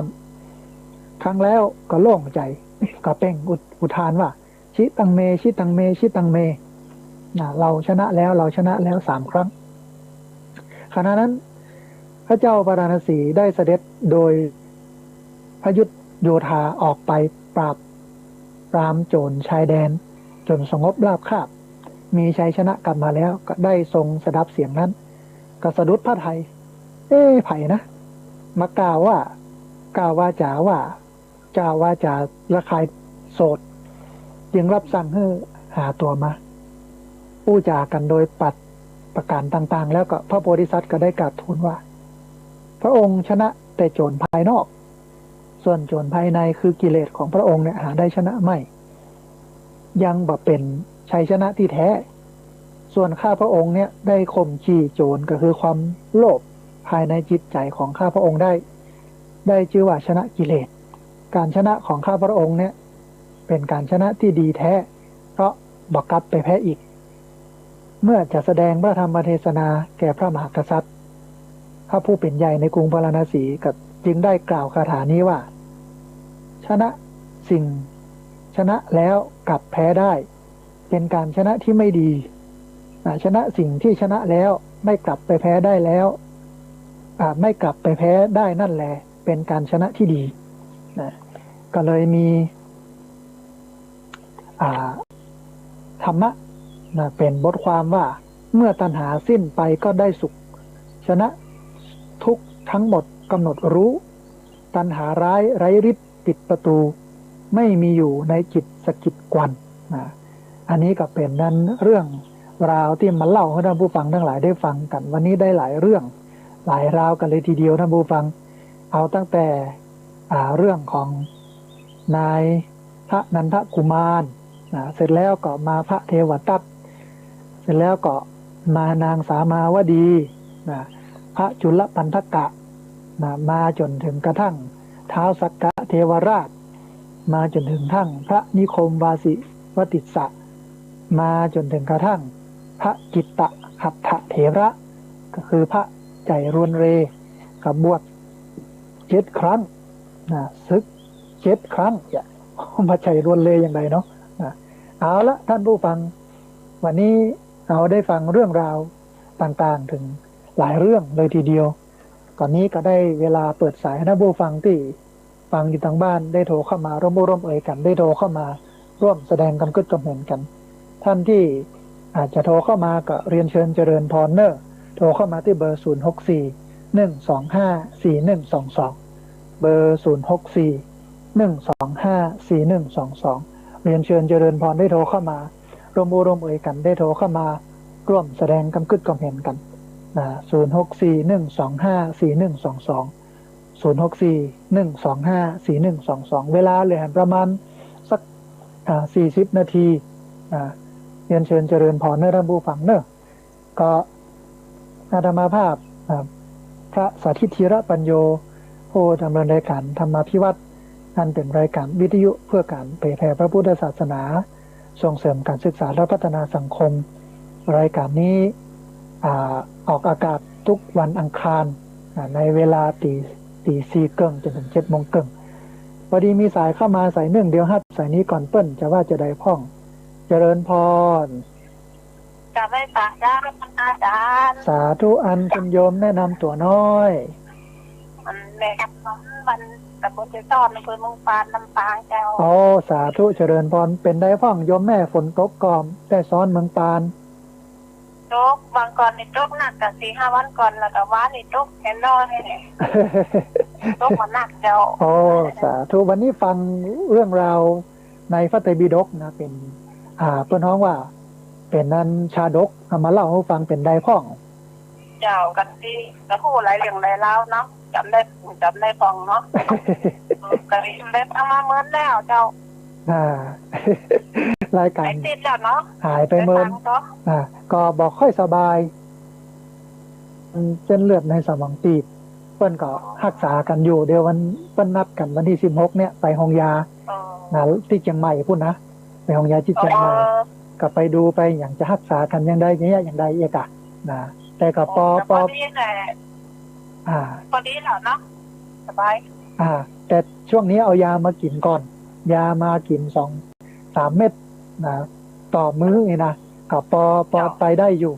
ำ ครั้นแล้วก็โล่งใจ๋ ก็เปล่งอุท- อุทานว่า ชิตังเม ชิตังเม ชิตังเม นะ เราชนะแล้ว เราชนะแล้ว สามครั้ง ขณะนั้นพระเจ้าปาราณสีได้เสด็จโดยพยุทธโยธาออกไปปราบปรามโจรชายแดน จนสงบราบคาบ มีชัยชนะกลับมาแล้ว ก็ได้ทรงสดับเสียงนั้น ก็สะดุดพระทัย เอ๊ะ ใผนะ มากล่าวว่า กล่าววาจาว่า กล่าววาจาระคายโสด จึงรับสั่งหื้อหาตั๋วมา อู้จ๋ากั๋นโดยปราศประก๋านต่างๆ แล้วก็พระโพธิสัตว์ก็ได้กราบทูลว่า พระองค์ชนะแต่โจรภายนอก ส่วนโจรภายในคือกิเลสของพระองค์เนี่ยหาได้ชนะไม่ ยังบ่เป๋นชัยชนะที่แท้ ส่วนข้าพระองค์เนี่ยได้ข่มขี่โจร ก็คือความโลภภายในจิตใจ๋ของข้าพระองค์ได้ ได้จื้อว่าชนะกิเลส ก๋านชนะของข้าพระองค์เนี่ยเป๋นก๋านชนะตี้ดีแท้ เพราะบ่กลับไปแพ้อีก เมื่อจะแสดงพระธรรมเทศนาแก่พระมหากษัตริย์ พระผู้เป๋นใหญ่ในกรุงพาราณสี ก็จึงได้กล่าวคาถานี้ว่า ชนะสิ่งชนะแล้วกลับแพ้ได้ เป๋นก๋านชนะที่ไม่ดี อ่า ชนะสิ่งที่ชนะแล้วไม่กลับไปแพ้ได้แล้ว อ่า ไม่กลับไปแพ้ได้นั่นแล เป๋นก๋านชนะที่ดี นะ ก็เลยมี อ่า ธรรมะ นะ เป๋นบทความว่า เมื่อตัณหาสิ้นไปก็ได้สุข ชนะทุกข์ทั้งหมดกำหนดรู้ ตัณหาร้ายไร้ฤทธิ์ปิดประตู ไม่มีอยู่ในจิตสะกิดกวัน นะ อันนี้ก็เป๋นนั้นเรื่องราวตี้มาเล่าหื้อท่านผู้ฟังตังหลายได้ฟังกั๋น วันนี้ได้หลายเรื่องหลายราวกั๋นเลยทีเดียวท่านผู้ฟัง เอาตั้งแต่ อ่า เรื่องของนายพระนันทกุมาร นะ เสร็จแล้วก็มาพระเทวทัต เสร็จแล้วก็มานางสามาวดี นะ พระจุลปัณฑกะ นะ มาจ๋นเถิงกระทั่งท้าวสักกะเทวราช มาจ๋นเถิงกระทั่งพระนิคมวาสิวติสสะ มาจ๋นเถิงกระทั่งพระกิตตหัตถเถระ ก็คือพระใจ๋รวนเร ก็บวชเจ็ดครั้ง นะ สึกเจ็ดครั้ง เนี่ย บ่ใจ๋รวนเรอย่างใดเนาะ นะ เอาละท่านผู้ฟัง วันนี้เฮาได้ฟังเรื่องราวต่างๆ เถิงหลายเรื่องเลยทีเดียว ต๋อนนี้ก็ได้เวลาเปิดสายหื้อท่านผู้ฟังตี้ฟังอยู่ตางบ้านได้โทรเข้ามาร่วมอู้ร่วมเอยกั๋น ได้โทรเข้ามาร่วมแสดงกำกึ๊ดกำเห็นกั๋น ท่านตี้อาจจะโทรเข้ามาก็เรียนเชิญเจริญพรเน่อ โทรเข้ามาตี้เบอร์ ศูนย์ หก สี่ หนึ่ง สอง ห้า สี่ หนึ่ง สอง สอง เบอร์ ศูนย์ หก สี่ หนึ่ง สอง ห้า สี่ หนึ่ง สอง สอง เรียนเชิญเจริญพรได้โทรเข้ามา ร่วมอู้ร่วมเอยกั๋นได้โทรเข้ามาร่วมแสดงกำกึ๊ดกำเห็นกั๋น นะ ศูนย์ หก สี่ หนึ่ง สอง ห้า สี่ หนึ่ง สอง สอง ศูนย์ หก สี่ หนึ่ง สอง ห้า สี่ หนึ่ง สอง สอง เวลาเหลือหันประมาณสัก อ่า สี่สิบนาที อ่า เรียนเชิญเจริญพรเน่อท่านผู้ฟังเน่อ ก็อาตมาภาพ อ่า พระสาธิต ธีระปัญโญ ผู้ดำเนินรายการธรรมาภิวัตน์ อันเป๋นรายการวิทยุเพื่อก๋านเผยแผ่พระพุทธศาสนา ส่งเสริมการศึกษาและพัฒนาสังคม รายการนี้ อ่า ออกอากาศทุกวันอังคาร อ่า ในเวลาตี ตีสี่เกิ่งจ๋นเถิงเจ็ดโมงเกิ่ง พอดีมีสายเข้ามาสายนึ่ง เดี๋ยวฮับสายนี้ก่อน เปิ้นจะว่าจะใดพ่อง เจริญพร กราบไหว้สาธุเจ้าอาจารย์ สาธุ อันคุณโยมแนะนำตั๋วน้อย อันแม่คำสอน บ้านตำบลเจซ้อน อำเภอเมืองปาน ลำปางเจ้า อ๋อ สาธุ เจริญพร เป๋นใดพ่องโยมแม่ ฝนตกก่อม แจซ้อน เมืองปาน ตก วางก่อนนี่ตกหนัก กะสี่ห้าวันก่อน แล้วกะวานนี่ตกแค่น้อย ตกบ่หนักเจ้า โอ้ สาธุ วันนี้ฟังเรื่องราวในพระไตรปิฎกนะ เป๋น อ่า เปิ้นฮ้องว่า เป๋นอันชาดก เอามาเล่าหื้อฟัง เป๋นใดพ่อง เจ้า กะตี้ กะฮู้หลายเรื่องหลายราวเนาะ จ๋ำได้ จ๋ำได้พ่องเนาะ กะได้ฟังมาเมินแล้วเจ้า อ่า รายการ หายติดแล้วเนาะ หายไปเมิน ได้ฟังก็ อ่า ก็บ่ค่อยสบาย เส้นเลือดในสมองตีบ เปิ้นก็ฮักษากั๋นอยู่ เดี๋ยววัน เปิ้นนัดกั๋นวันตี้สิบหกเนี่ย ไปโฮงยา อ๋อ นะ ตี้เจียงใหม่ปู๊นนะ ไปโฮงยาตี้เจียงใหม่ อ๋อ ก็ไปดูไปหยังจะฮักษากั๋นอย่างใด อย่างเนี้ย อย่างใดเอกอะ นะ แต่ก็ปอ อ๋อ แต่ปอ ปอดีแหละ อ่า ปอดีแล้วเนาะ สบาย อ่า แต่ช่วงนี้เอายามากิ๋นก่อน ยามากิ๋นสองสามเม็ดนะ ต่อมื้อนี่นะ ก็ปอ ปอ เจ้า ไปได้อยู่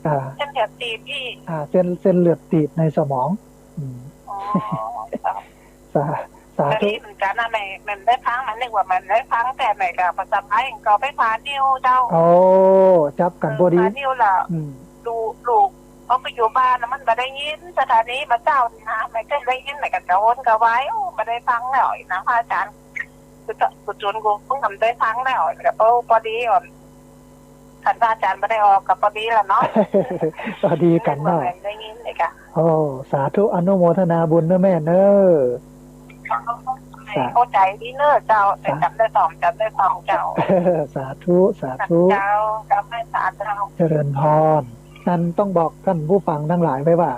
อ่า เส้นเลือดตีบพี่ อ่า เส้น เส้นเลือดตีบในสมอง อืม อ๋อ เจ้า สา สาธุ ก็ดีเหมือนกั๋นนะ แม่ แม่ได้ฟัง แม่นึกว่าแม่ได้ฟัง แต่แม่ก็บ่สบาย ก็ไปผ่านิ้วเจ้า โอ้ จับกั๋นพอดี ผ่านิ้วละ อืม ลูก ลูก เขาไปอยู่บ้านนะ มันบ่ได้ยิน สถานีมาเจ้านี่นะ แม่ก็ได้ยิน แม่ก็กระวนกระวาย โอ้ บ่ได้ฟังแล้วนะ พระอาจารย์ คือ คือจนกูเพิ่งทำได้ฟังแล้ว ก็ โอ้ พอดีอ่ะ คันพระอาจารย์บ่ได้ออกก็พอดีละเนาะ พอดีกั๋นเนาะ ได้ยินเลยค่ะ โอ้ สาธุ อนุโมทนาบุญเนอะแม่เนอะ สา เข้าใจดีเนอะเจ้า แต่ สา จำได้สอง จำได้สองเจ้า สาธุ สาธุ เจ้า เจ้าแม่สาเจ้า เจริญพร อันต้องบอกท่านผู้ฟังทั้งหลายไว้ว่า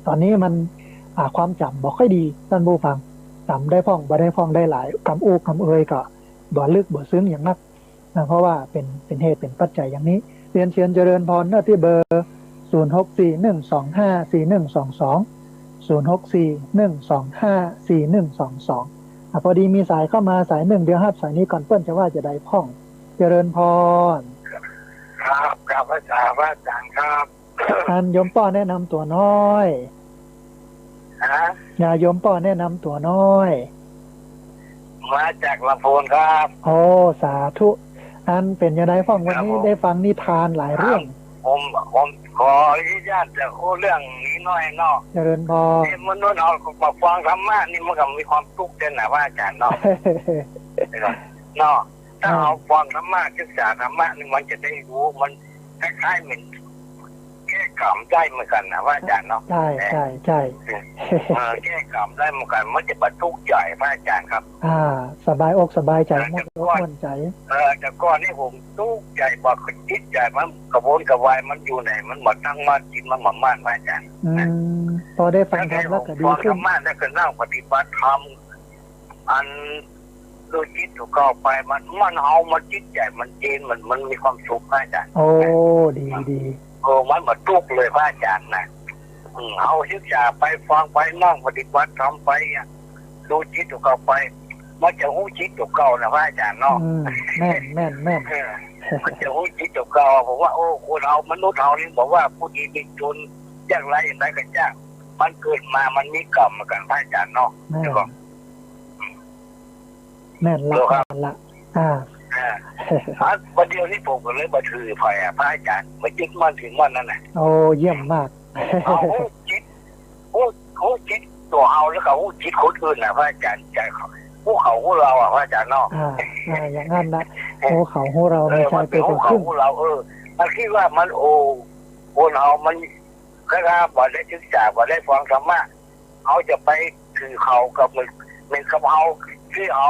ต๋อนนี้มัน อ่า ความจ๋ำบ่ค่อยดี ท่านผู้ฟัง จ๋ำได้พ่อง บ่ได้พ่องได้หลาย กำอู้กำเอยก็บ่ลึกบ่ซึ้งอย่างนัก นะ เพราะว่าเป๋น เป๋นเหตุเป๋นปัจจัยอย่างนี้ เรียนเชิญเจริญพรเนอะ ตี้เบอร์ ศูนย์หกสี่หนึ่งสองห้าสี่หนึ่งสองสอง ศูนย์หกสี่หนึ่งสองห้าสี่หนึ่งสองสอง อ่ะ พอดีมีสายเข้ามาสายนึ่ง เดี๋ยวฮับสายนี้ก่อน เปิ้นจะว่าจะใดพ่อง เจริญพร ครับ ครับ พระอาจารย์ พระอาจารย์ครับ อันโยมป้อแนะนำตั๋วน้อย ฮะ อย่า โยมป้อแนะนำตั๋วน้อย มาจากลำพูนครับ โอ้ สาธุ อันเป๋นจะใดพ่อง วันนี้ ครับผม ได้ฟังนิทานหลายเรื่อง ผม ผมขออนุญาตจะอู้เรื่องนี้หน่อยเนาะ เจริญพร นี่มนุษย์เฮามาฟังธรรมะนี่มันก็มีความสุขด้วยนะพระอาจารย์เนาะ เนาะ ถ้า อ่า เฮาฟังธรรมะ ศึกษาธรรมะนี่มันจะได้ฮู้ มันคล้ายๆ เหมือนแก้กรรมได้เหมือนกั๋นนะพระอาจารย์เนาะ ใช่ ใช่ ใช่ เออ แก้กรรมได้เหมือนกั๋น มันจะบ่ทุกข์ใจ๋พระอาจารย์ครับ อ่า สบายอกสบายใจ๋ เออ ม่วนอกม่วนใจ๋ เออ แต่ก่อนนี่ผมทุกข์ใจ๋ บ่จิตใจ๋มันกระวนกระวาย มันอยู่ไหน มันบ่ตั้งมั่น จิตมันบ่มั่นพระอาจารย์ อืม พอได้ฟังธรรมะแล้วก็ดีขึ้น ฟังธรรมะแล้วก็นั่งปฏิบัติธรรม อัน ดูจิตตั๋วเก่าไป มัน มันเฮา มันจิตใจ๋ มันเย็น มัน มันมีความสุขพระอาจารย์ โอ้ ดี ดี เออ มันบ่ทุกข์เลยพระอาจารย์นะ อืม เฮาศึกษาไป ฟังไป นั่งปฏิบัติธรรมไปอะ ดูจิตตั๋วเก่าไป มันจะฮู้จิตตั๋วเก่านะพระอาจารย์เนาะ อืม แม่น แม่น แม่น เออ มันจะฮู้จิตตั๋วเก่า ผมว่า โอ้ คนเฮา มนุษย์เฮานี่ บอกว่าผู้ดีมีจน ยากไร้อย่างใดก็ช่าง มันเกิดมา มันมีกรรมเหมือนกั๋นพระอาจารย์เนาะ แม่น แล้วก็ แม่นละ เจ้าครับ แม่นละ อ่า อ่า อ่ะ บัดเดี๋ยวนี้ผมก็เลยบ่ถือใผอะ พระอาจารย์ บ่ยึดมั่นถือมั่นนั่นแหละ โอ้ เยี่ยมมาก เอาฮู้จิต ฮู้ ฮู้จิตตั๋วเฮา แล้วก็ฮู้จิตคนอื่นนะพระอาจารย์ ใจ๋เขา ฮู้เขาฮู้เฮาอะพระอาจารย์เนาะ อ่า อ่า อย่างนั้นนะ ฮู้เขาฮู้เฮา เออ ไม่ใช่ มันเป๋นฮู้เขาฮู้เฮา เออ มันคิดว่ามัน โอ้ คนเฮามัน ถ้าบ่ได้ศึกษา บ่ได้ฟังธรรมะ เฮาจะไปถือเขาก็เหมือน เหมือนกับเฮา คือเฮา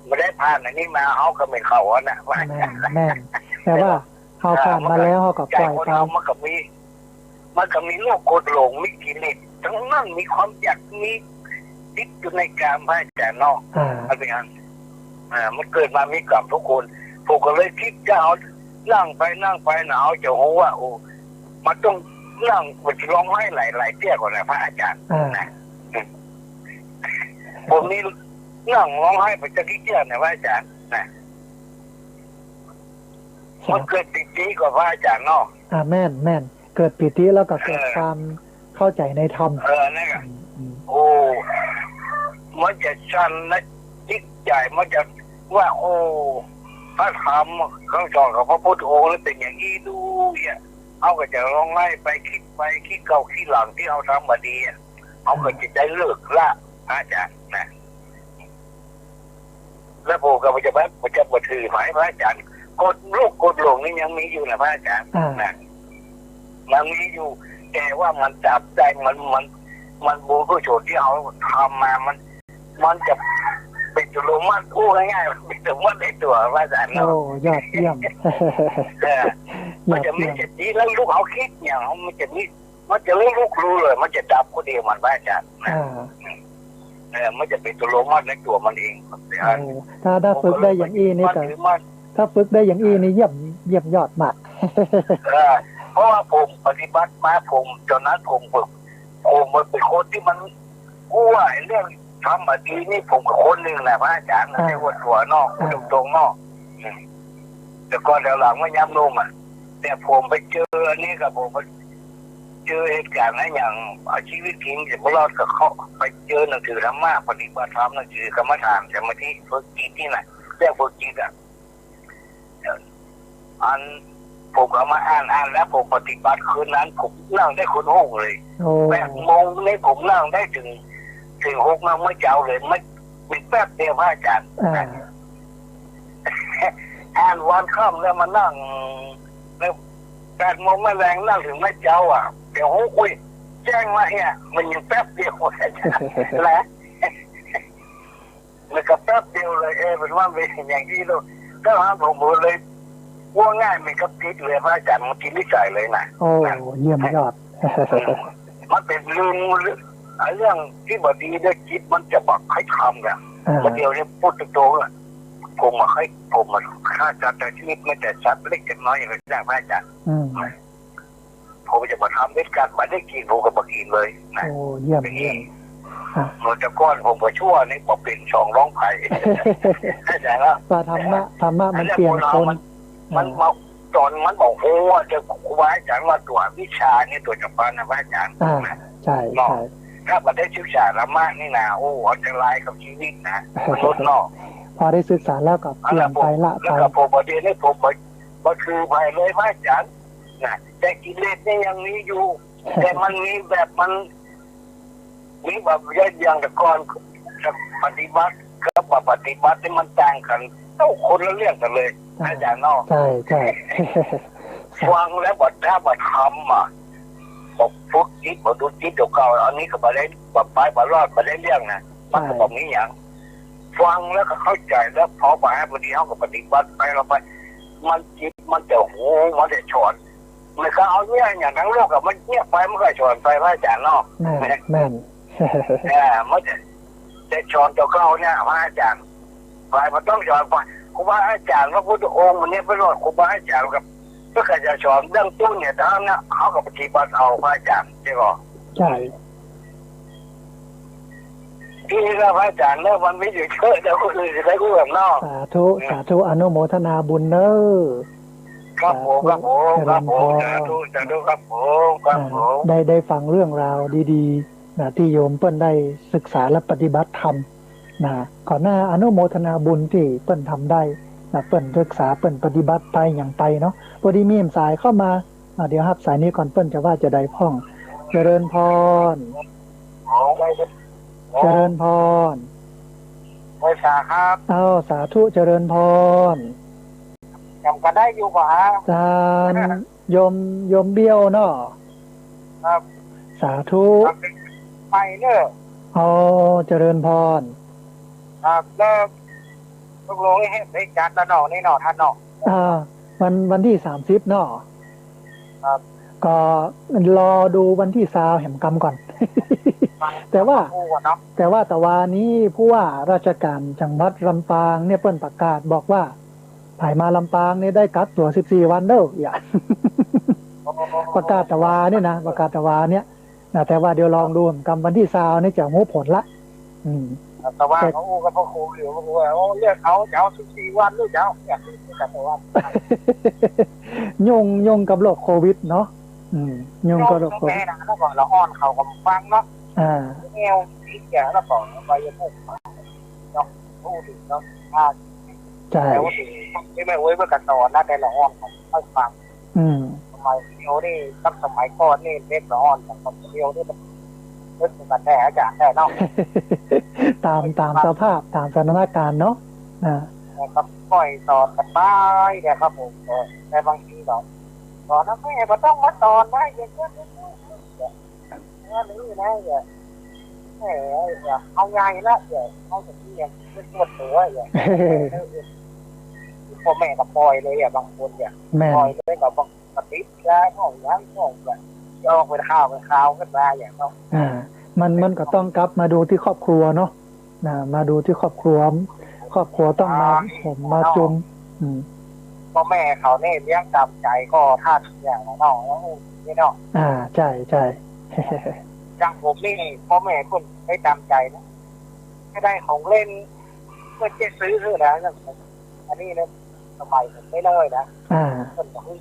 บ่ได้ผ่านอันนี้มา เฮาก็เหมือนเขาอะนะ แม่น แม่น แต่ว่าเฮาผ่านมาแล้ว เฮาก็ปล่อยไป ใจ๋คนเฮามันก็มี มันก็มีโลภโกรธหลง มีกิเลส ทั้งนั้น มีความอยาก มีติดอยู่ในกาม พระอาจารย์เนาะ อ่า มันเป๋นอัน อ่า มันเกิดมามีกามทุกคน ผมก็เลยคิดจะเอา นั่งไปนั่งไปนะ เอาจะฮู้ว่า โอ้ มันต้องนั่ง มันจะร้องไห้หลายๆ เตื้อก่อนแหละพระอาจารย์ อ่า นะ ผมนี่นั่งร้องไห้ไปจักกี่เตื้อเนี่ยพระอาจารย์ นะ ครับ มันเกิดปีติกับพระอาจารย์เนาะ อ่า แม่น แม่น เกิดปีติแล้วก็เกิด เออ ความเข้าใจ๋ในธรรม เออ นั่นแหละ อืม อืม โอ้ มันจะสั่นนะ จิตใจ๋มันจะว่า โอ้ พระธรรมคำสอนของพระพุทธองค์นั้นเป๋นอย่างนี้ดูเนี่ย เฮาก็จะร้องไห้ไป คิดไป คิดเก่าคิดหลังตี้เฮาทำบ่ดีอะ เฮาก็จะได้เลิกละ พระอาจารย์นะ แล้วผมก็จะบ่ จะบ่ถือใผ พระอาจารย์ โกรธโลภโกรธหลงนี่ยังมีอยู่นะพระอาจารย์ อ่า นะ ยังมีอยู่ แต่ว่ามันดับได้ มัน มัน มันบุญกุศลตี้เฮาทำมา มัน มันจะเป๋นอัตโนมัติ อู้ง่ายๆ มันเป๋นอัตโนมัติในตั๋วพระอาจารย์เนาะ โอ้ ยอดเยี่ยม เออ มันจะมี ยอดเยี่ยม สติระลึก เฮาคิดอย่าง มันจะมี มันจะระลึกฮู้เลย มันจะดับคนเดียวมัน พระอาจารย์นะ อ่า เออ มันจะเป๋นอัตโนมัติในตั๋วมันเอง โอ้ ถ้า ถ้าฝึกได้อย่างอี้นี่ก็ ผมก็เลยปฏิบัติถือมั่น ถ้าฝึกได้อย่างอี้นี่เยี่ยม เยี่ยมยอดมาก เออ เพราะว่าผมปฏิบัติมา ผม ตอนนั้นผม ผม ผมมันเป๋นคนตี้มัน กลัวไอ้เรื่องทำบ่ดีนี่ ผมก็คนนึ่งแหละพระอาจารย์ อ่า ไม่ใช่ว่าตั๋วเนาะ อ่า พูดตรงๆเนาะ อืม แต่ก่อนแต่หลังมายามหนุ่มอะ แต่ผมไปเจออันนี้กับผมไปเจอเหตุการณ์นะ อย่างเอาชีวิตจริงจะบ่รอดกับเขา ไปเจอหนังสือธรรมะ ปฏิบัติธรรม หนังสือกรรมฐาน สมาธิ ฝึกจิตนี่นะ เรื่องฝึกจิตอะ อันผมก็เอามาอ่าน อ่านแล้วผมปฏิบัติ คืนนั้นผมนั่งได้คนโฮงเลย โอ้ แปดโมงนี่ผมนั่งได้ถึง ถึงหกโมงเมื่อเช้าเลย ไม่ มีแป๊บเดียวพระอาจารย์ อ่า อ่านวันค่ำแล้วมานั่ง แล้วแปดโมงมาแลงนั่งถึงเมื่อเช้าอะ เดี๋ยวหูคุย แจ้งมาเนี่ย มันยังแป๊บเดียว นะ มันก็แป๊บเดียวเลย เออ เป็นว่าเป็นอย่างนี้ลูก ก็หาผมเลย ว่าง่ายมันก็ติดเลยพระอาจารย์ มันติดนิสัยเลยนะ โอ้ นะ เยี่ยมยอด อืม มันเป็นลืม ไอ้เรื่องที่บ่ดีเนี่ย จิตมันจะบ่ค่อยทำกัน อ่า เมื่อเดี๋ยวนี้พูดตรงๆอะ ผมบ่ค่อย ผมบ่ค่อย ถ้าจัดแต่ชีวิตแม้แต่สัตว์เล็กสัตว์น้อยอย่างเงี้ย พระอาจารย์ อืม ผมจะบ่ทำเด็ดขาด บ่ได้กิ๋น ผมก็บ่กิ๋นเลยนะ โอ้ เยี่ยม เป็นอย่างนี้ เยี่ยม อ่ะ เมื่อแต่ก่อนผมก็ชั่วนี่ บ่เป็นสองรองไผ เข้าใจแล้ว ว่าธรรมะ ธรรมะมันเปลี่ยนคน มัน มัน อ่า มาสอน มันบอก โอ้ ว่าจะครูบาอาจารย์ว่าตั๋ววิชาเนี่ย ตั๋วจักรพรรดินะพระอาจารย์ อ่า นะ ใช่ เนาะ ใช่ ถ้าบ่ได้ศึกษาธรรมะนี่นะ โอ้ อันตรายกับชีวิตนะ มนุษย์เนาะ พอได้ศึกษาแล้วก็เปลี่ยนไป ละไป แล้วก็ผมบ่เรียน ให้ผมบ่ บ่ถือไผเลยพระอาจารย์ นะ แต่กิเลสเนี่ยยังมีอยู่ แต่มันมีแบบมัน มีแบบอย่างแต่ก่อน ปฏิบัติกับบ่ปฏิบัตินี่มันต่างกัน เอ้า คนละเรื่องกันเลย อ่า อาจารย์เนาะ ใช่ ใช่ ฟังแล้วบ่ ถ้าบ่ทำอะ บ่ฝึกจิต บ่ดูจิตตั๋วเก่า อันนี้ก็บ่ได้ บ่ไป บ่รอด บ่ได้เรื่องนะ มันก็ ใช่ บ่มีหยัง ฟังแล้วก็เข้าใจ แล้วพอบ่า พอดีเฮาก็ปฏิบัติไป เราไป มันจิตมันจะฮู้ มันจะสอน มันก็เอาเนี่ย อย่างทั้งโลกอะ มันเงียบไป มันก็สอนไป พระอาจารย์เนาะ แม่น แม่น เออ มันจะ จะสอนตั๋วเก่าเนี่ย พระอาจารย์ ฝ่ายมันต้องสอน ฝ่ายครูบาอาจารย์ พระพุทธองค์มันเนี่ย เป็นว่าครูบาอาจารย์กับ เพิ่นก็จะสอนเรื่องตู้เนี่ย เท่านั้นนะ เฮาก็ปฏิบัติเอา พระอาจารย์ ใช่ก่อ ใช่ ดีแล้วพระอาจารย์เนอะ มันมีอยู่เยอะ เดี๋ยวคนอื่นจะได้รู้กันเนาะ สาธุ อืม สาธุ อนุโมทนาบุญเนอะ ครับผม สาธุ ครับผม เจริญพร ครับผม สาธุ สาธุ ครับผม ครับผม อ่า ได้ ได้ฟังเรื่องราวดีๆ นะ ที่โยมเปิ้นได้ศึกษาและปฏิบัติธรรม นะ ขอหน้าอนุโมทนาบุญที่เปิ้นทำได้ นะ เปิ้นศึกษา เปิ้นปฏิบัติไปอย่างไปเนาะ พอดีมีสายเข้ามา อ่า เดี๋ยวฮับสายนี้ก่อน เปิ้นจะว่าจะใดพ่อง เจริญพร เจริญพร ไหว้สาครับ อ้าว สาธุ เจริญพร จำกันได้อยู่บ่ฮะ อาจารย์ โยม โยมเบี้ยวเนาะ ครับ สาธุ ครับ ไปเนอะ อ๋อ เจริญพร ครับ แล้วตกลงนี่ให้ไปจัดแล้วเนาะ นี่เนาะ ท่านเนาะ อ่า วัน วันตี้สามสิบเนาะ ครับ ก็รอดูวันตี้ซาวแหมกำก่อน ครับ แต่ว่า ดูก่อนเนาะ แต่ว่าตะวานี้ผู้ว่าราชการจังหวัดลำปางเนี่ยเปิ้นประกาศบอกว่า ไผมาลำปางเนี่ยได้กักตั๋วสิบสี่วันเด้อ อย่า อ๋อ ประกาศตะวาเนี่ยนะ ประกาศตะวาเนี่ยนะ แต่ว่าเดี๋ยวลองดูกำวันตี้ซาวนี่จะฮู้ผลละ อืม แต่ว่า แต่ เขาอู้กับพระครูอยู่ พระครูว่า โอ้ เรียกเขาจะเอาสิบสี่วันหรือจะเอา เนี่ย แต่ว่า ยุ่ง ยุ่งกับโรคโควิดเนาะ อืม ยุ่งกับโรคโควิด แม่นะ แล้วก็ละอ่อนเขาก็ฟังเนาะ อ่า แนวคิดแกแล้วก็ไปยังพวกเนาะ พูดถึงเนาะ อ่า ใช่ แต่ว่าที่แม่โอ้ยเมื่อก่อนสอนนะ แต่ละอ่อนเขาไม่ฟัง อืม สมัยเดียวนี่ กับสมัยก่อนนี่ เด็กละอ่อนของคนเดียวนี่มันนึกเหมือนกันแท้ อาจารย์แท้เนาะ ตาม ตามสภาพ ตามสถานการณ์เนาะ อ่า นะครับ ปล่อยสอนกันไปเนี่ยครับผม เออ แต่บางทีเนาะ สอนแล้วแม่บ่ต้องมาสอนนะ อย่างเงี้ย ว่านี่นะ อย่า แหม อย่าเอาใหญ่ละ อย่าเอาแบบนี้ อย่าไปปวดหัว อย่า พ่อแม่ก็ปล่อยเลยอ่ะ บางคนอ่ะ แม่น ปล่อยเลย ก็บาง ก็ติดยา ห้องน้ำ ห้อง อย่า จะออกเป็นข่าว เป็นข่าวขึ้นมา อย่างเนาะ อ่า มัน มันก็ต้องกลับมาดูที่ครอบครัวเนาะ นะ มาดูที่ครอบครัว ครอบครัวต้องมา อ่า ผมมาจุม อืม พ่อแม่เขาเนี่ยเลี้ยงตามใจก็ท่าทุกอย่างเนาะ นี่เนาะ อ่า ใช่ ใช่ อย่างผมนี่ พ่อแม่เปิ้นไม่ตามใจนะ ไม่ได้ของเล่น เปิ้นจะซื้อเท่านั้นนะ อันนี้นะ สมัยผมน้อยๆ นะ อ่า เปิ้นบอก เฮ้ย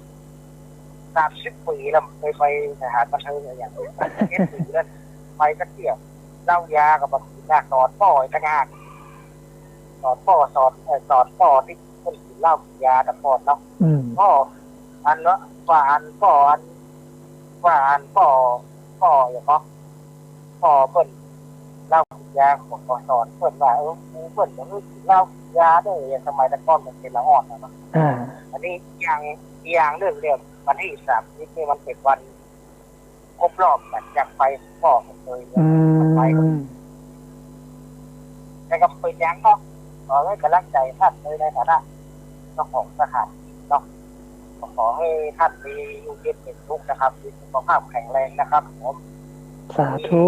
สามสิบปี๋แล้ว ไป ไปสถานบันเทิงอะหยัง สามสิบเอ็ดปี๋แล้ว ไปสักเที่ยว เหล้ายาก็บ่กิ๋นนะ สอนป้ออีกต่างหาก สอนป้อ สอน เอ่อ สอนป้อตี้เปิ้นกิ๋นเหล้ากิ๋นยาแต่ก่อนเนาะ อืม ป้อ อันว่า ว่าอันป้อ อัน ว่าอันป้อ ป้อหยังก็ ป้อเปิ้น เหล้ากิ๋นยา ผมก็สอนเปิ้นว่า เออ ครูเปิ้นบ่หื้อกิ๋นเหล้ากิ๋นยาเด้อ อย่างสมัยแต่ก่อนมันเป๋นละอ่อนนะเนาะ อ่า อันนี้อย่าง อย่างนึ่งเนี่ย วันตี้สามสิบนี่มันเป๋นวันครบรอบกั๋นจากไปป้อผมเลย อืม ไป แต่ก็บ่เป๋นหยังเนาะ ขอหื้อก๋ำลังใจ๋ต้านเลยในฐานะเจ้าของสถานตี้เนาะ ก็ขอหื้อต้านมีอยู่เย็นเป๋นสุขนะครับ มีสุขภาพแข็งแรงนะครับผม สาธุ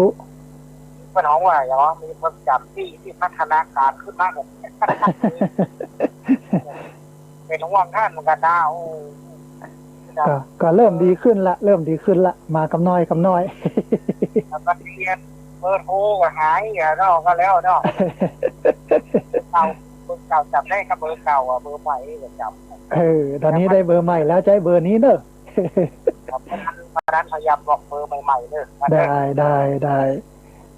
เปิ้นฮ้องว่าหยังวะ มีความจ๋ำตี้ ตี้พัฒนาการขึ้นมาแบบ เป๋นห่วงต้านเหมือนกั๋นนะ โอ้ ก็ ก็เริ่มดีขึ้นละ เริ่มดีขึ้นละ มากำน้อยกำน้อย แล้วก็เรียน เบอร์โทรก็หายอ่ะเนาะ ก็แล้วเนาะ เก่า เบอร์เก่าจ๋ำได้ก็เบอร์เก่าอ่ะ เบอร์ใหม่ก็จ๋ำ เออ ต๋อนนี้ได้เบอร์ใหม่แล้ว ใจ๊เบอร์นี้เนอะ ครับ เพราะฉะนั้น เพราะฉะนั้นพยายามบอกเบอร์ใหม่ๆ เนอะ ได้ ได้ ได้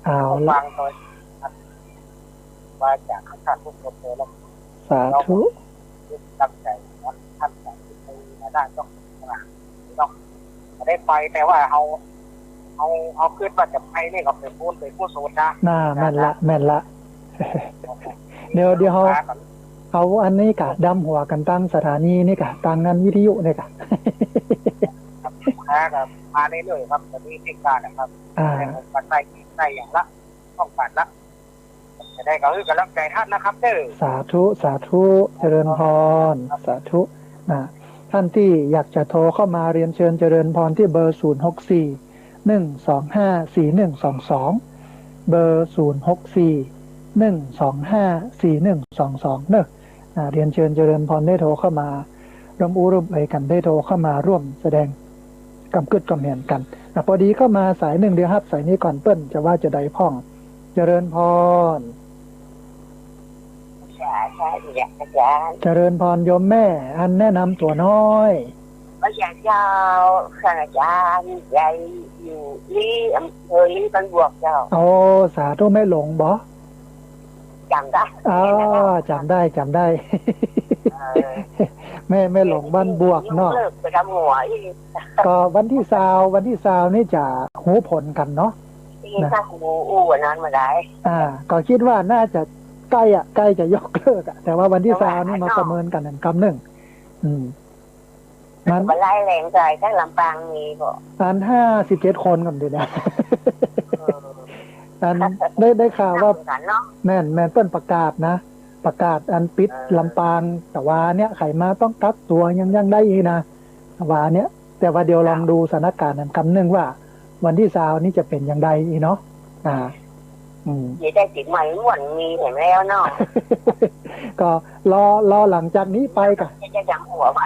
เอาละ ฟังโดย ว่าจากท่านทุกคนเลยแล้ว สาธุ ตั้งใจ๋ว่าต้านจะไปในฐานะเจ้าของตลาดเนาะ บ่ได้ไป แต่ว่าเฮา เฮา เฮาคิดว่าจะไปนี่ก็เป๋นบุญเป๋นกุศลนะ น่า แม่นละ แม่นละ เดี๋ยว เดี๋ยวเฮา เฮาอันนี้กะดำหัวกั๋นตังสถานีนี่กะ ตังอันวิทยุนี่กะ ครับ มาเรื่อยๆ ครับ ต๋อนนี้ติดการนะครับ อ่า แต่ผมก็ใส่ ใส่อย่างละ ต้องการละ จะได้ก็หื้อก๋ำลังใจ๋ต้านนะครับเด้อ สาธุ สาธุ เจริญพร สาธุ นะ ต้านตี้อยากจะโทรเข้ามาเรียนเชิญเจริญพรตี้เบอร์ ศูนย์หกสี่ หนึ่งสองห้า สี่หนึ่งสองสอง เบอร์ ศูนย์หกสี่ หนึ่งสองห้า สี่หนึ่งสองสอง เนอะ อ่า เรียนเชิญเจริญพรได้โทรเข้ามาร่วมอู้ร่วมเอ่ยกั๋น ได้โทรเข้ามาร่วมแสดง กำกึ๊ดกำแหนกั๋น อ่ะ ปอดีเข้ามาสายนึ่ง เดี๋ยวฮับสายนี้ก่อน เปิ้นจะว่าจาใดพ่อง เจริญพร สาธุ อาจ๋ารย์ เจริญพรโยมแม่ อันแนะนำตั๋วน้อย พระยาเจ้า ข้าอาจ๋ารย์ ยายอยู่ตี้อำเภอตี้บ้านบวกเจ้า โอ้ สาธุ แม่หลงบ่ จ๋ำได้ อ๋อ แม่นะเจ้า จ๋ำได้ จ๋ำได้ เออ แม่ แม่หลงบ้านบวกเนาะ เลิกไปกับหัวอีก ก็วันตี้ซาว วันตี้ซาวนี่จะฮู้ผลกั๋นเนาะ ตี้ นะ ถ้าครูอู้วันนั้นมาได้ อ่า ก็กึ๊ดว่าน่าจะใก้อะ ใก้จะยกเลิกอะ แต่ว่าวันตี้ซาวนี่มาประเมินกั๋นกำนึ่ง อืม มัน มันไล่แรงใจ แต่ลำปางมีบ่ อันห้าสิบเจ็ดคนก่อนเดี๋ยวนี้ เออ อันได้ ได้ข่าวว่า นับเหมือนกั๋นเนาะ แม่น แม่น เปิ้นประกาศนะ ประกาศอันปิด เออ ลำปาง แต่ว่าเนี่ย ใผมาต้องกักตั๋วยัง ยังได้อีกนะ แต่ว่าเนี่ย แต่ว่าเดี๋ยวลองดูสถานการณ์อันกำนึ่งว่า วันตี้ซาวนี่จะเป๋นจาใดอีกเนาะ อ่า อืม เดี๋ยวได้ติดใหม่ม่วนมีเห็นแล้วเนาะ ก็รอ รอหลังจากนี้ไปก่อน จะจ๋ำหัวไป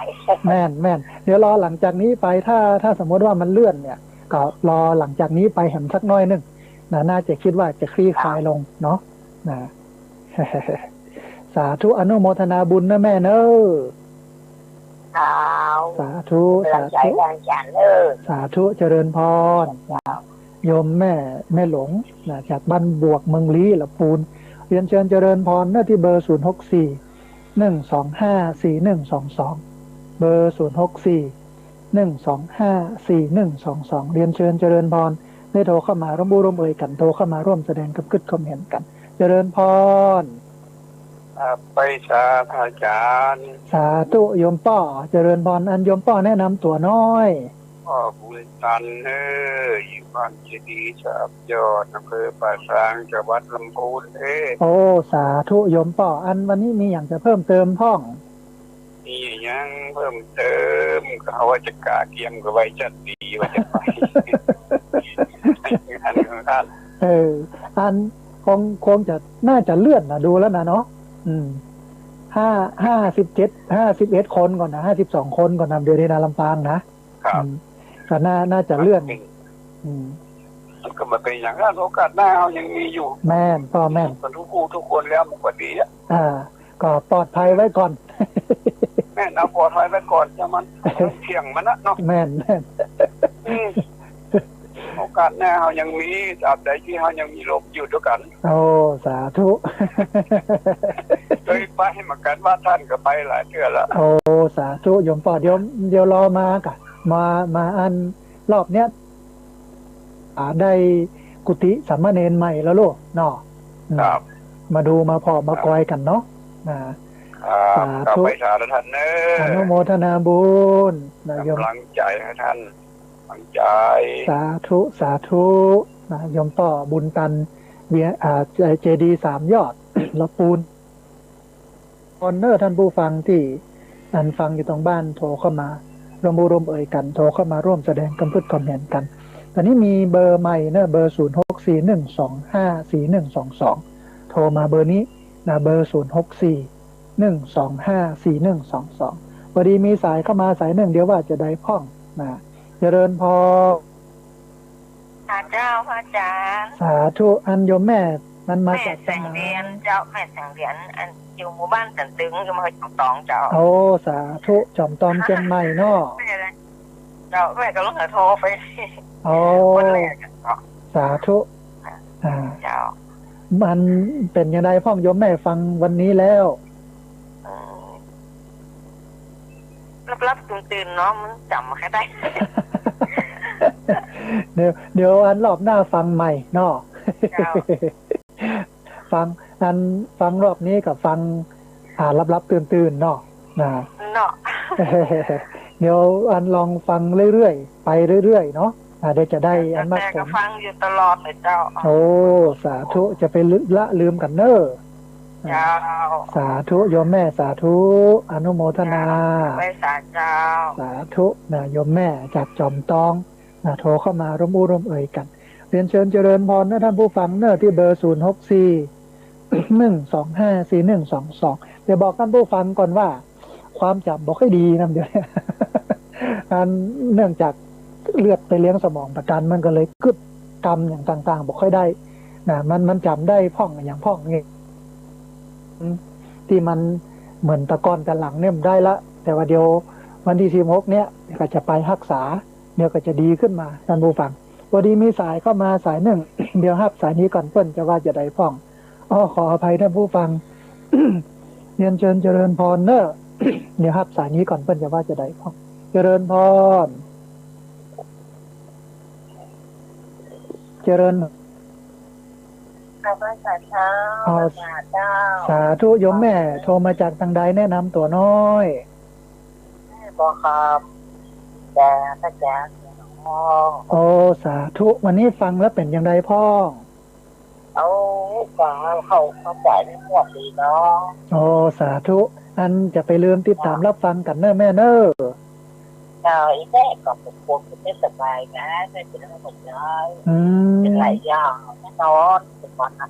แม่น แม่น เดี๋ยวรอหลังจากนี้ไป ถ้า ถ้าสมมติว่ามันเลื่อนเนี่ย ก็รอหลังจากนี้ไปแหมสักหน้อยนึ่งนะ น่าจะกึ๊ดว่าจะคลี่คลายลงเนาะ นะ สาธุ อนุโมทนาบุญนะแม่เนอะ ครับ สาธุ เป๋นก๋ำลังใจ๋ สาธุ อาจ๋ารย์เนอะ สาธุ เจริญพร ครับ โยมแม่ แม่หลงนะ จากบ้านบวก เมืองลี้ ละปูน เรียนเชิญเจริญพรเนอะ ตี้เบอร์ ศูนย์หกสี่ หนึ่งสองห้า สี่หนึ่งสองสอง เบอร์ ศูนย์หกสี่ หนึ่งสองห้า สี่หนึ่งสองสอง เรียนเชิญเจริญพร ได้โทรเข้ามาร่วมอู้ร่วมเอ่ยกั๋น โทรเข้ามาร่วมแสดงกำกึ๊ดกำแหนกั๋น เจริญพร อ่า ไปสาธุอาจ๋ารย์ สาธุโยมป้อ เจริญพร อันโยมป้อแนะนำตั๋วน้อย ป้อบุญตันเอ้อ อยู่บ้านเจดีย์สามยอด อำเภอป่าซาง จังหวัดลำพูนเอ้อ โอ้ สาธุโยมป้อ อันวันนี้มีหยังจะเพิ่มเติมพ่อง มีหยังเพิ่มเติม ก็ว่าจะกะเกียมกับไว้จัดดีว่าจะไป อันนั้น เออ อันคง คงจะ น่าจะเลื่อนนะ ดูแล้วนะเนาะ อืม ห้า ห้าสิบเจ็ด ห้าสิบเอ็ดคนก่อนนะ ห้าสิบสองคนก่อนนะ เดี๋ยวนี้นะ ลำปางนะ ครับ อืม ก็น่า น่าจะเลื่อน ครับ อืม มันก็บ่เป๋นหยัง โอกาสหน้าเฮายังมีอยู่ แม่น ป้อแม่น กันทุกคู่ทุกคนแล้ว มันก็ดีอะ อ่า ก็ปลอดภัยไว้ก่อน แม่น เอาปลอดภัยไว้ก่อน จะมัน เสี่ยงมันนะเนาะ แม่น แม่น อืม โอกาสหน้าเฮายังมี ตราบใดตี้เฮายังมีลมอยู่ตวยกั๋น โอ้ สาธุ เกยไปเหมือนกั๋น วัดต้านก็ไปหลายเตื้อละ โอ้ สาธุ โยมป้อ เดี๋ยว เดี๋ยวรอมาก่ะ มา มาอันรอบเนี้ย อ่า ได้กุฏิสามเณรใหม่แล้วลูกเนาะ อืม ครับ มาดูมาผ่อ ครับ มากอยกั๋นเนาะ อ่า ครับ สาธุ ครับ ไปสาธุท่านเนอะ อนุโมทนาบุญนะโยม กำลังใจ๋หื้อท่าน กำลังใจ๋ สาธุ สาธุนะโยมป้อ บุญตัน เวียง อ่า เจ เจดีย์สามยอด ละปูน ออนเนอร์ ท่านผู้ฟังตี้อันฟังอยู่ตางบ้าน โทรเข้ามาร่วมอู้ร่วมเอ่ยกั๋น โทรเข้ามาร่วมแสดงความคิดความเห็นกั๋น ต๋อนนี้มีเบอร์ใหม่เนอะ เบอร์ ศูนย์หกสี่ หนึ่งสองห้า สี่หนึ่งสองสอง โทรมาเบอร์นี้นะ เบอร์ ศูนย์หกสี่ หนึ่งสองห้า สี่หนึ่งสองสอง พอดีมีสายเข้ามาสายนึ่ง เดี๋ยวว่าจะได้พ่องนะ เจริญพร สาธุเจ้า พระอาจารย์ สาธุ อันโยมแม่นั้นมาจาก แม่แสงเดียนเจ้า แม่แสงเดียน อันอยู่หมู่บ้านสันตึง อยู่อำเภอจอมตองเจ้า โอ้ สาธุ จอมตองเจียงใหม่เนาะ แม่เลยเจ้า แม่ก็ลองโทรไป โอ้ คนแรกอะเนาะ สาธุ อ่า เจ้า มันเป๋นยังไงพ่องโยมแม่ฟังวันนี้แล้ว เออ หลับๆตื่นๆเนาะ มันจ๋ำบ่ค่อยได้ เดี๋ยว เดี๋ยวอันรอบหน้าฟังใหม่เนาะ เจ้า ฟัง อันฟังรอบนี้กับฟัง อ่า หลับๆตื่นๆเนาะ นะ เนาะ เดี๋ยวอันลองฟังเรื่อยๆ ไปเรื่อยๆเนาะ อ่า เดี๋ยวจะได้อันมาก แต่ก็ฟังอยู่ตลอดเลยเจ้า โอ้ สาธุ จะไปละลืมกั๋นเน้อ เจ้า สาธุ โยมแม่ สาธุ อนุโมทนา เจ้า ไหว้สาเจ้า สาธุ นะ โยมแม่จากจอมตอง นะ โทรเข้ามาร่วมอู้ร่วมเอ่ยกั๋น เรียนเชิญเจริญพรนะท่านผู้ฟังเน้อ ตี้เบอร์ ศูนย์หกสี่ หนึ่งสองห้า สี่หนึ่งสองสอง เดี๋ยวบอกท่านผู้ฟังก่อนว่า ความจ๋ำบ่ค่อยดีนะเดี๋ยวนี้ อันเนื่องจากเลือดไปเลี้ยงสมองบ่ตัน มันก็เลยกึ๊ดกำอย่างต่างๆ บ่ค่อยได้นะ มัน มันจ๋ำได้พ่องอย่างพ่องนี่ ตี้มันเหมือนตะก่อนตะหลังเนี่ยมันได้ละ แต่ว่าเดี๋ยววันตี้สิบหกเนี่ยก็จะไปฮักษา เดี๋ยวก็จะดีขึ้นมา ท่านผู้ฟัง พอดีมีสายเข้ามาสายนึ่ง เดี๋ยวฮับสายนี้ก่อน เปิ้นจะว่าจะใดพ่อง อ้อ ขออภัยท่านผู้ฟัง เรียนเชิญเจริญพรเน้อ เดี๋ยวฮับสายนี้ก่อน เปิ้นจะว่าจะใดพ่อง เจริญพร เจริญ กราบไหว้สาเจ้า อ๋อ สาเจ้า สาธุ โยมแม่ โทรมาจากตางใด แนะนำตั๋วหน้อย แม่บ่อคำ แต่พระอาจารย์เนาะ โอ้ สาธุ วันนี้ฟังแล้วเป๋นอย่างใดพ่อง เอา ฟังเข้า เข้าใจ๋ในหมวดดีเนาะ โอ้ สาธุ อันจะไปลืมติดต๋ามรับฟังกั๋นเน้อแม่เน้อ เจ้า อีแม่ก็ปวดหัวไม่สบายนะ แม่เป๋นโรคหัวใจ๋ อืม เป๋นหลายอย่าง แม่นอน เป๋นวันนะ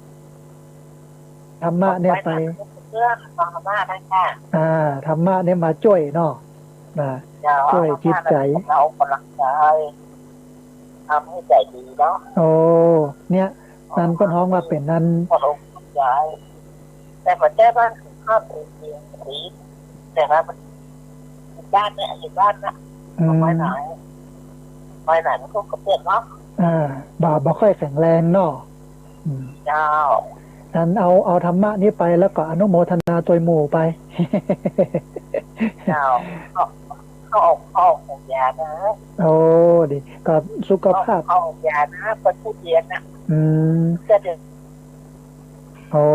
ธรรมะเนี่ยไป เรื่องธรรมะนะคะ อ่า ธรรมะเนี่ยมาจ้วยเนาะ นะ เจ้า จ้วยจิตใจ๋ ธรรมะเนี่ยเป๋นกำลังใจ๋ ทำหื้อใจ๋ดีเนาะ โอ้ เนี่ย อันเปิ้นฮ้องว่าเป๋นอัน ปวดหัวใจ๋ แต่หัวใจ๋บ้านคือครอบครัวเดียวกัน แต่ว่ามันอยู่บ้านเนี่ย อยู่บ้านน่ะ อืม ไปไหน ไปไหนมันก็กระเปื้อนเนาะ อ่า บ่า บ่ค่อยแข็งแรงเนาะ อืม เจ้า อันเอา เอาธรรมะนี้ไปแล้วก็อนุโมทนาตวยหมู่ไป เจ้า ก็ ก็ออก ก็ออกของยานะ โอ้ ดี ก็สุขภาพ ก็ออกยานะ ไปพูดเรียนนะ อืม จะเดิน โอ้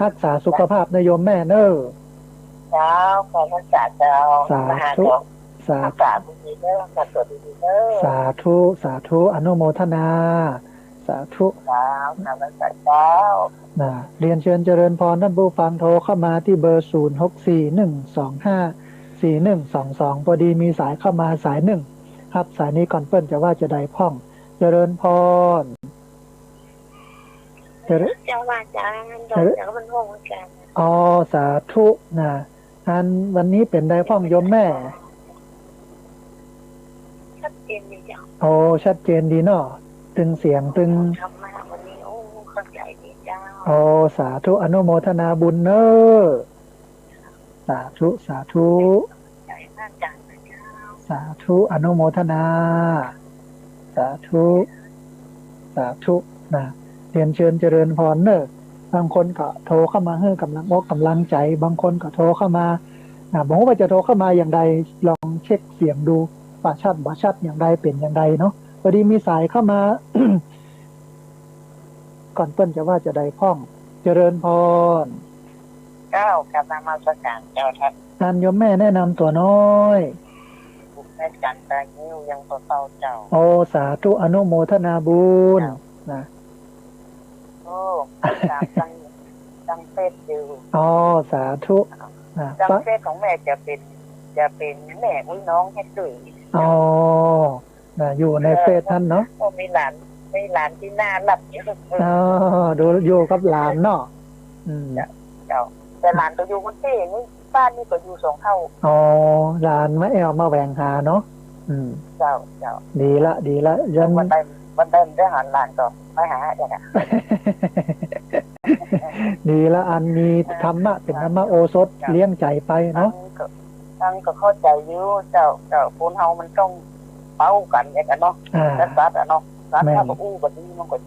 ฮักษาสุขภาพนะโยมแม่เน้อ เจ้า ขอรักษาเจ้า สาธุ มาหาหลวง สาธุ รักษาดีๆเน้อ รักษาตัวดีๆเน้อ สาธุ สาธุ อนุโมทนา สาธุ เจ้า ขอรักษาเจ้า นะ เรียนเชิญเจริญพรท่านผู้ฟัง โทรเข้ามาตี้เบอร์ ศูนย์หกสี่ หนึ่งสองห้า สี่หนึ่งสองสอง พอดีมีสายเข้ามาสายนึ่ง ฮับสายนี้ก่อน เปิ้นจะว่าจะใดพ่อง เจริญพร เจริญ เจ้าว่าอาจารย์ เจริญ เดี๋ยวมันห้องอาจารย์ อ๋อ สาธุนะ อันวันนี้เป๋นใดพ่องโยมแม่ ชัดเจนดีเจ้า โอ้ ชัดเจนดีเนาะ ตึงเสียงตึง ธรรมะวันนี้ โอ้ เข้าใจ๋ดีเจ้า โอ้ สาธุ อนุโมทนาบุญเน้อ สาธุ สาธุ สาธุ อนุโมทนา สาธุ สาธุ นะ เรียนเชิญเจริญพรเน่อ บางคนก็โทรเข้ามาหื้อกำลังอกกำลังใจ๋ บางคนก็โทรเข้ามา นะ บ่ฮู้ว่าจะโทรเข้ามาอย่างใด ลองเช็คเสียงดู ว่าชัดบ่ชัดอย่างใด เป๋นอย่างใดเนาะ พอดีมีสายเข้ามา ก่อนเปิ้นจะว่าจะใดพ่อง เจริญพร เจ้า กราบนมัสการเจ้าท่าน อันโยมแม่แนะนำตั๋วน้อย ผมแม่จันตางิ้ว ยังบ่เซาเจ้า โอ้ สาธุ อนุโมทนาบุญ เจ้า นะ โอ้ ตามตัง ตังเฟซอยู่ อ๋อ สาธุ นะ ตัง ปะ เฟซของแม่จะเป๋น จะเป๋นแม่อุ๊ยน้องเฮ็ดเกย อ๋อ นะ อยู่ในเฟซหั้นเนาะ ก็มีหลาน มีหลานตี้น่าฮักอยู่ อ๋อ ดูอยู่กับหลานเนาะ อืม เจ้า เจ้า แต่หลานก็อยู่กรุงเทพฯนี่ บ้านนี่ก็อยู่สองเท่า อ๋อ หลานมาแอ่วมาแหวงหาเนาะ อืม เจ้า เจ้า ดีละ ดีละ ยัน วันใด วันใดได้หันหลานก็ไปหาเองอะ ดีละ อันมีธรรมะเป๋นธรรมโอสถ เจ้า เลี้ยงใจ๋ไปเนาะ อันก็ อันก็เข้าใจ๋อยู่ เจ้า เจ้า คนเฮามันต้องเป้ากั๋นเองอะเนาะ อ่า แต่สัตว์อะเนาะ สัตว์ แม่น ถ้าบ่อู้บ่ดีมันก็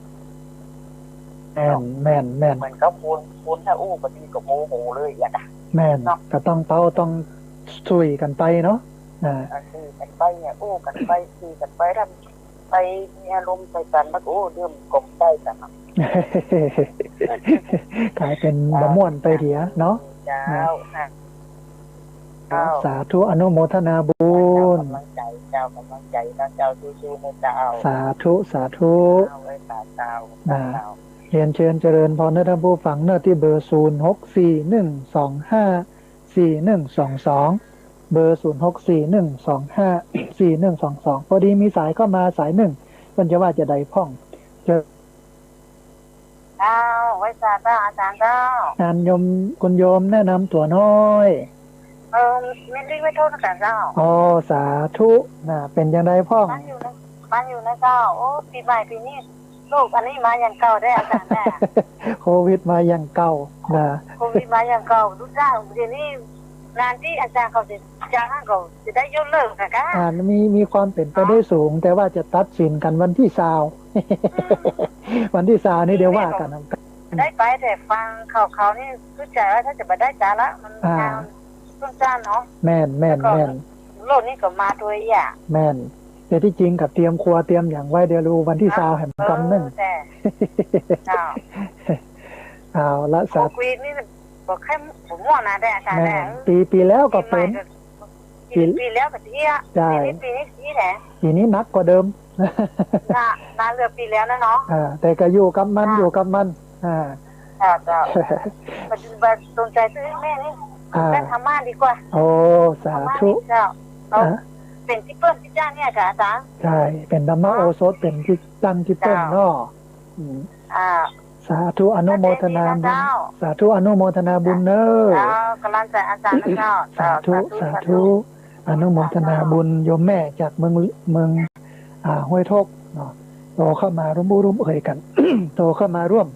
แม่น แม่น แม่น เหมือนกับคน คนถ้าอู้บ่ดีก็โมโหเลยอะนะ แม่น เนาะ ก็ต้องเป้า ต้องช่วยกั๋นไปเนาะ อ่า อ่า ช่วยกั๋นไปเนี่ย อู้กั๋นไป ช่วยกั๋นไป ถ้าไปมีอารมณ์ใส่กั๋นแล้วก็ โอ้ เรื่องกบได้กั๋นอะ ก๋ายเป๋นบ่ม่วนไปเสียเนาะ เจ้า นะ ค่ะ เจ้า สาธุ อนุโมทนาบุญ เจ้า กำลังใจ๋ เจ้า กำลังใจ๋นะเจ้า สู้ๆ นะเจ้า สาธุ สาธุ เจ้า เอ้ย สาธุ นะ เจ้า เรียนเชิญเจริญพรเน่อท่านผู้ฟังเน่อ ตี้เบอร์ ศูนย์หกสี่หนึ่งสองห้าสี่หนึ่งสองสอง เบอร์ ศูนย์หกสี่หนึ่งสองห้าสี่หนึ่งสองสอง พอดีมีสายเข้ามาสายนึ่ง เปิ้นจะว่าจะใดพ่อง เจอ เจ้า ไหว้สาเจ้า อาจ๋ารย์เจ้า อันโยม คุณโยมแนะนำตั๋วน้อย เออ แม่ติ๊ก ไหว้โทษนะเจ้า อ๋อ สาธุ นะ เป๋นอย่างใดพ่อง บ้านอยู่นะ บ้านอยู่นะเจ้า โอ้ ปี๋ใหม่ปี๋นี้ โรคอันนี้มาอย่างเก่าแต๊อาจ๋ารย์แต๊ โควิดมาอย่างเก่า นะ โควิดมาอย่างเก่า ลูกจ้างเดี๋ยวนี้ งานตี้อาจ๋ารย์เขาจะจ้างหั้นก็จะได้ยกเลิกนะกะ อ่า มี มีความเป๋นไปได้สูง แต่ว่าจะตัดสินกั๋นวันตี้ซาว อืม วันตี้ซาวนี่เดี๋ยวว่ากั๋น ได้ไปแต่ฟังเขา เขานี่คือใจ๋ว่าถ้าจะบ่ได้จ้างละ มัน อ่า งาน ต้นจ้านเนาะ แม่น แม่น แล้วก็ แม่น โรคนี้ก็มาตวยอ่ะ แม่น แต่ตี้จริงก็เตรียมครัวเตรียมหยังไว้ เดี๋ยวดูวันตี้ซาวแหมกำนึ่ง เออ แต่ เจ้า เอาละ โควิดนี่บ่ใค่ บ่ม่วนนะแต๊อาจ๋ารย์ แม่น แต๊ ปี ปีแล้วก็เป๋น ปีใหม่ก็ ปี ปีแล้วก็เตี้ย ใจ้ ปีนี้ ปีนี้ตี้แหละ ปีนี้หนักกว่าเดิม หนัก หนักเหลือปีแล้วนะเนาะ อ่า แต่ก็อยู่กับมัน อ่า อยู่กับมัน อ่า เจ้า เจ้า ปัจจุบันสนใจ๋ซื้อหื้อแม่นี่ อ่า ได้ธรรมะดีกว่า โอ้ สาธุ ธรรมะนี่เจ้า เอา อ่า เป๋นตี้เปิ้นตี้จ้านเนี่ยกะอาจ๋ารย์ ใจ้ เป๋นธรรมโอสถ เป๋นตี้ตั้งตี้เปิ้นเนาะ อืม อ่า สาธุ อนุโมทนาบุญ เจ้า สาธุ อนุโมทนาบุญเน่อ เจ้า กำลังใจ๋อาจ๋ารย์นะเจ้า สาธุ สาธุ สาธุ อนุโมทนาบุญ โยมแม่จากเมือง เมือง อ่า ห้วยทกเนาะ โตเข้ามาร่วมอู้ร่วมเอ่ยกั๋น โตเข้ามาร่วม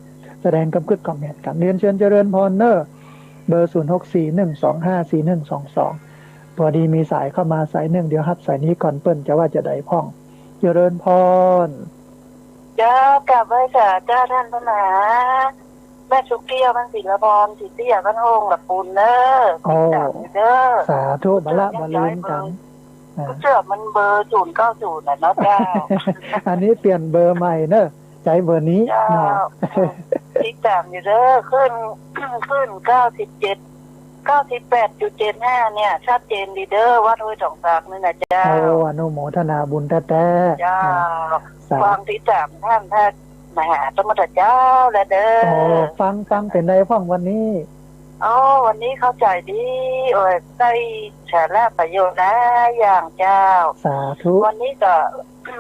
แสดงความกึ๊ดความเห็นกั๋น เรียนเชิญเจริญพรเน่อ เบอร์ ศูนย์หกสี่หนึ่งสองห้าสี่หนึ่งสองสอง พอดีมีสายเข้ามาสายนึ่ง เดี๋ยวฮับสายนี้ก่อน เปิ้นจะว่าจะใดพ่อง เจริญพร เจ้า กราบไหว้สาเจ้าท่านพระมหา แม่สุเกี้ยว บ้านศิลปร ศรีเตี้ย บ้านโฮง ละปูนเน่อ โอ้ ติดต๋ามอยู่เน่อ สาธุ บ่ละบ่ลืมกั๋น อ่า ก็เสื้อมันเบอร์ ศูนย์เก้าศูนย์ น่ะเนาะเจ้า อันนี้เปลี่ยนเบอร์ใหม่เน่อ ใจ๊เบอร์นี้ เจ้า เนาะ ติดต๋ามอยู่เน่อ ขึ้น ขึ้น เก้าสิบเจ็ด เก้าสิบแปดจุดเจ็ดห้า เนี่ย ชัดเจนดีเน่อ วัดห้วยสองซากนี่นะเจ้า โอ้ อนุโมทนาบุญแต๊ๆ เจ้า นะ สา ฟังติดต๋ามท่านพระมหาสมณเจ้าแล้วเน่อ โอ้ ฟัง ฟังเป๋นใดพ่องวันนี้ โอ้ วันนี้เข้าใจ๋ดี โอ้ย ได้สาระประโยชน์หลายอย่างเจ้า สาธุ วันนี้ก็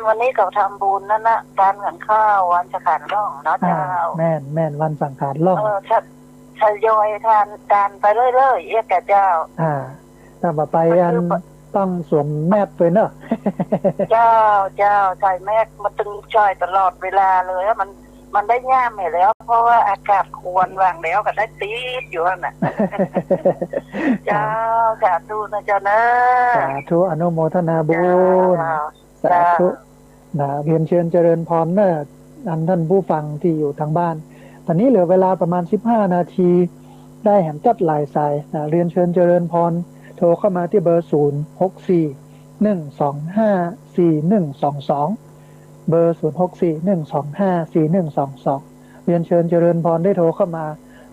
วันนี้ก็ทำบุญนั่นนะ ทานขันข้าววันสังขารล่องเนาะ อ่า เจ้า แม่น แม่น วันสังขารล่อง เออ ทยอยทาน ทานไปเรื่อยๆ เอี้ยกะเจ้า อ่า ถ้าบ่ไปอัน มันคือ ต้องสวมแมสไปเนาะ เจ้า เจ้า ใส่แมส มันตึงใส่ตลอดเวลาเลย มัน มันได้ย่ามอยู่แล้ว เพราะว่าอากาศควรวางแล้วก็ได้ติดอยู่หั่นน่ะ เจ้า สาธุนะเจ้าเนอะ สาธุ อนุโมทนาบุญ เจ้า สาธุ เจ้า นะ เรียนเชิญเจริญพรเนอะ อันท่านผู้ฟังตี้อยู่ตางบ้าน ต๋อนนี้เหลือเวลาประมาณสิบห้านาที ได้แหมจั๊ดหลายสายนะ เรียนเชิญเจริญพร โทรเข้ามาตี้เบอร์ ศูนย์หกสี่ หนึ่งสองห้า สี่หนึ่งสองสอง เบอร์ ศูนย์หกสี่ หนึ่งสองห้า สี่หนึ่งสองสอง เรียนเชิญเจริญพรได้โทรเข้ามา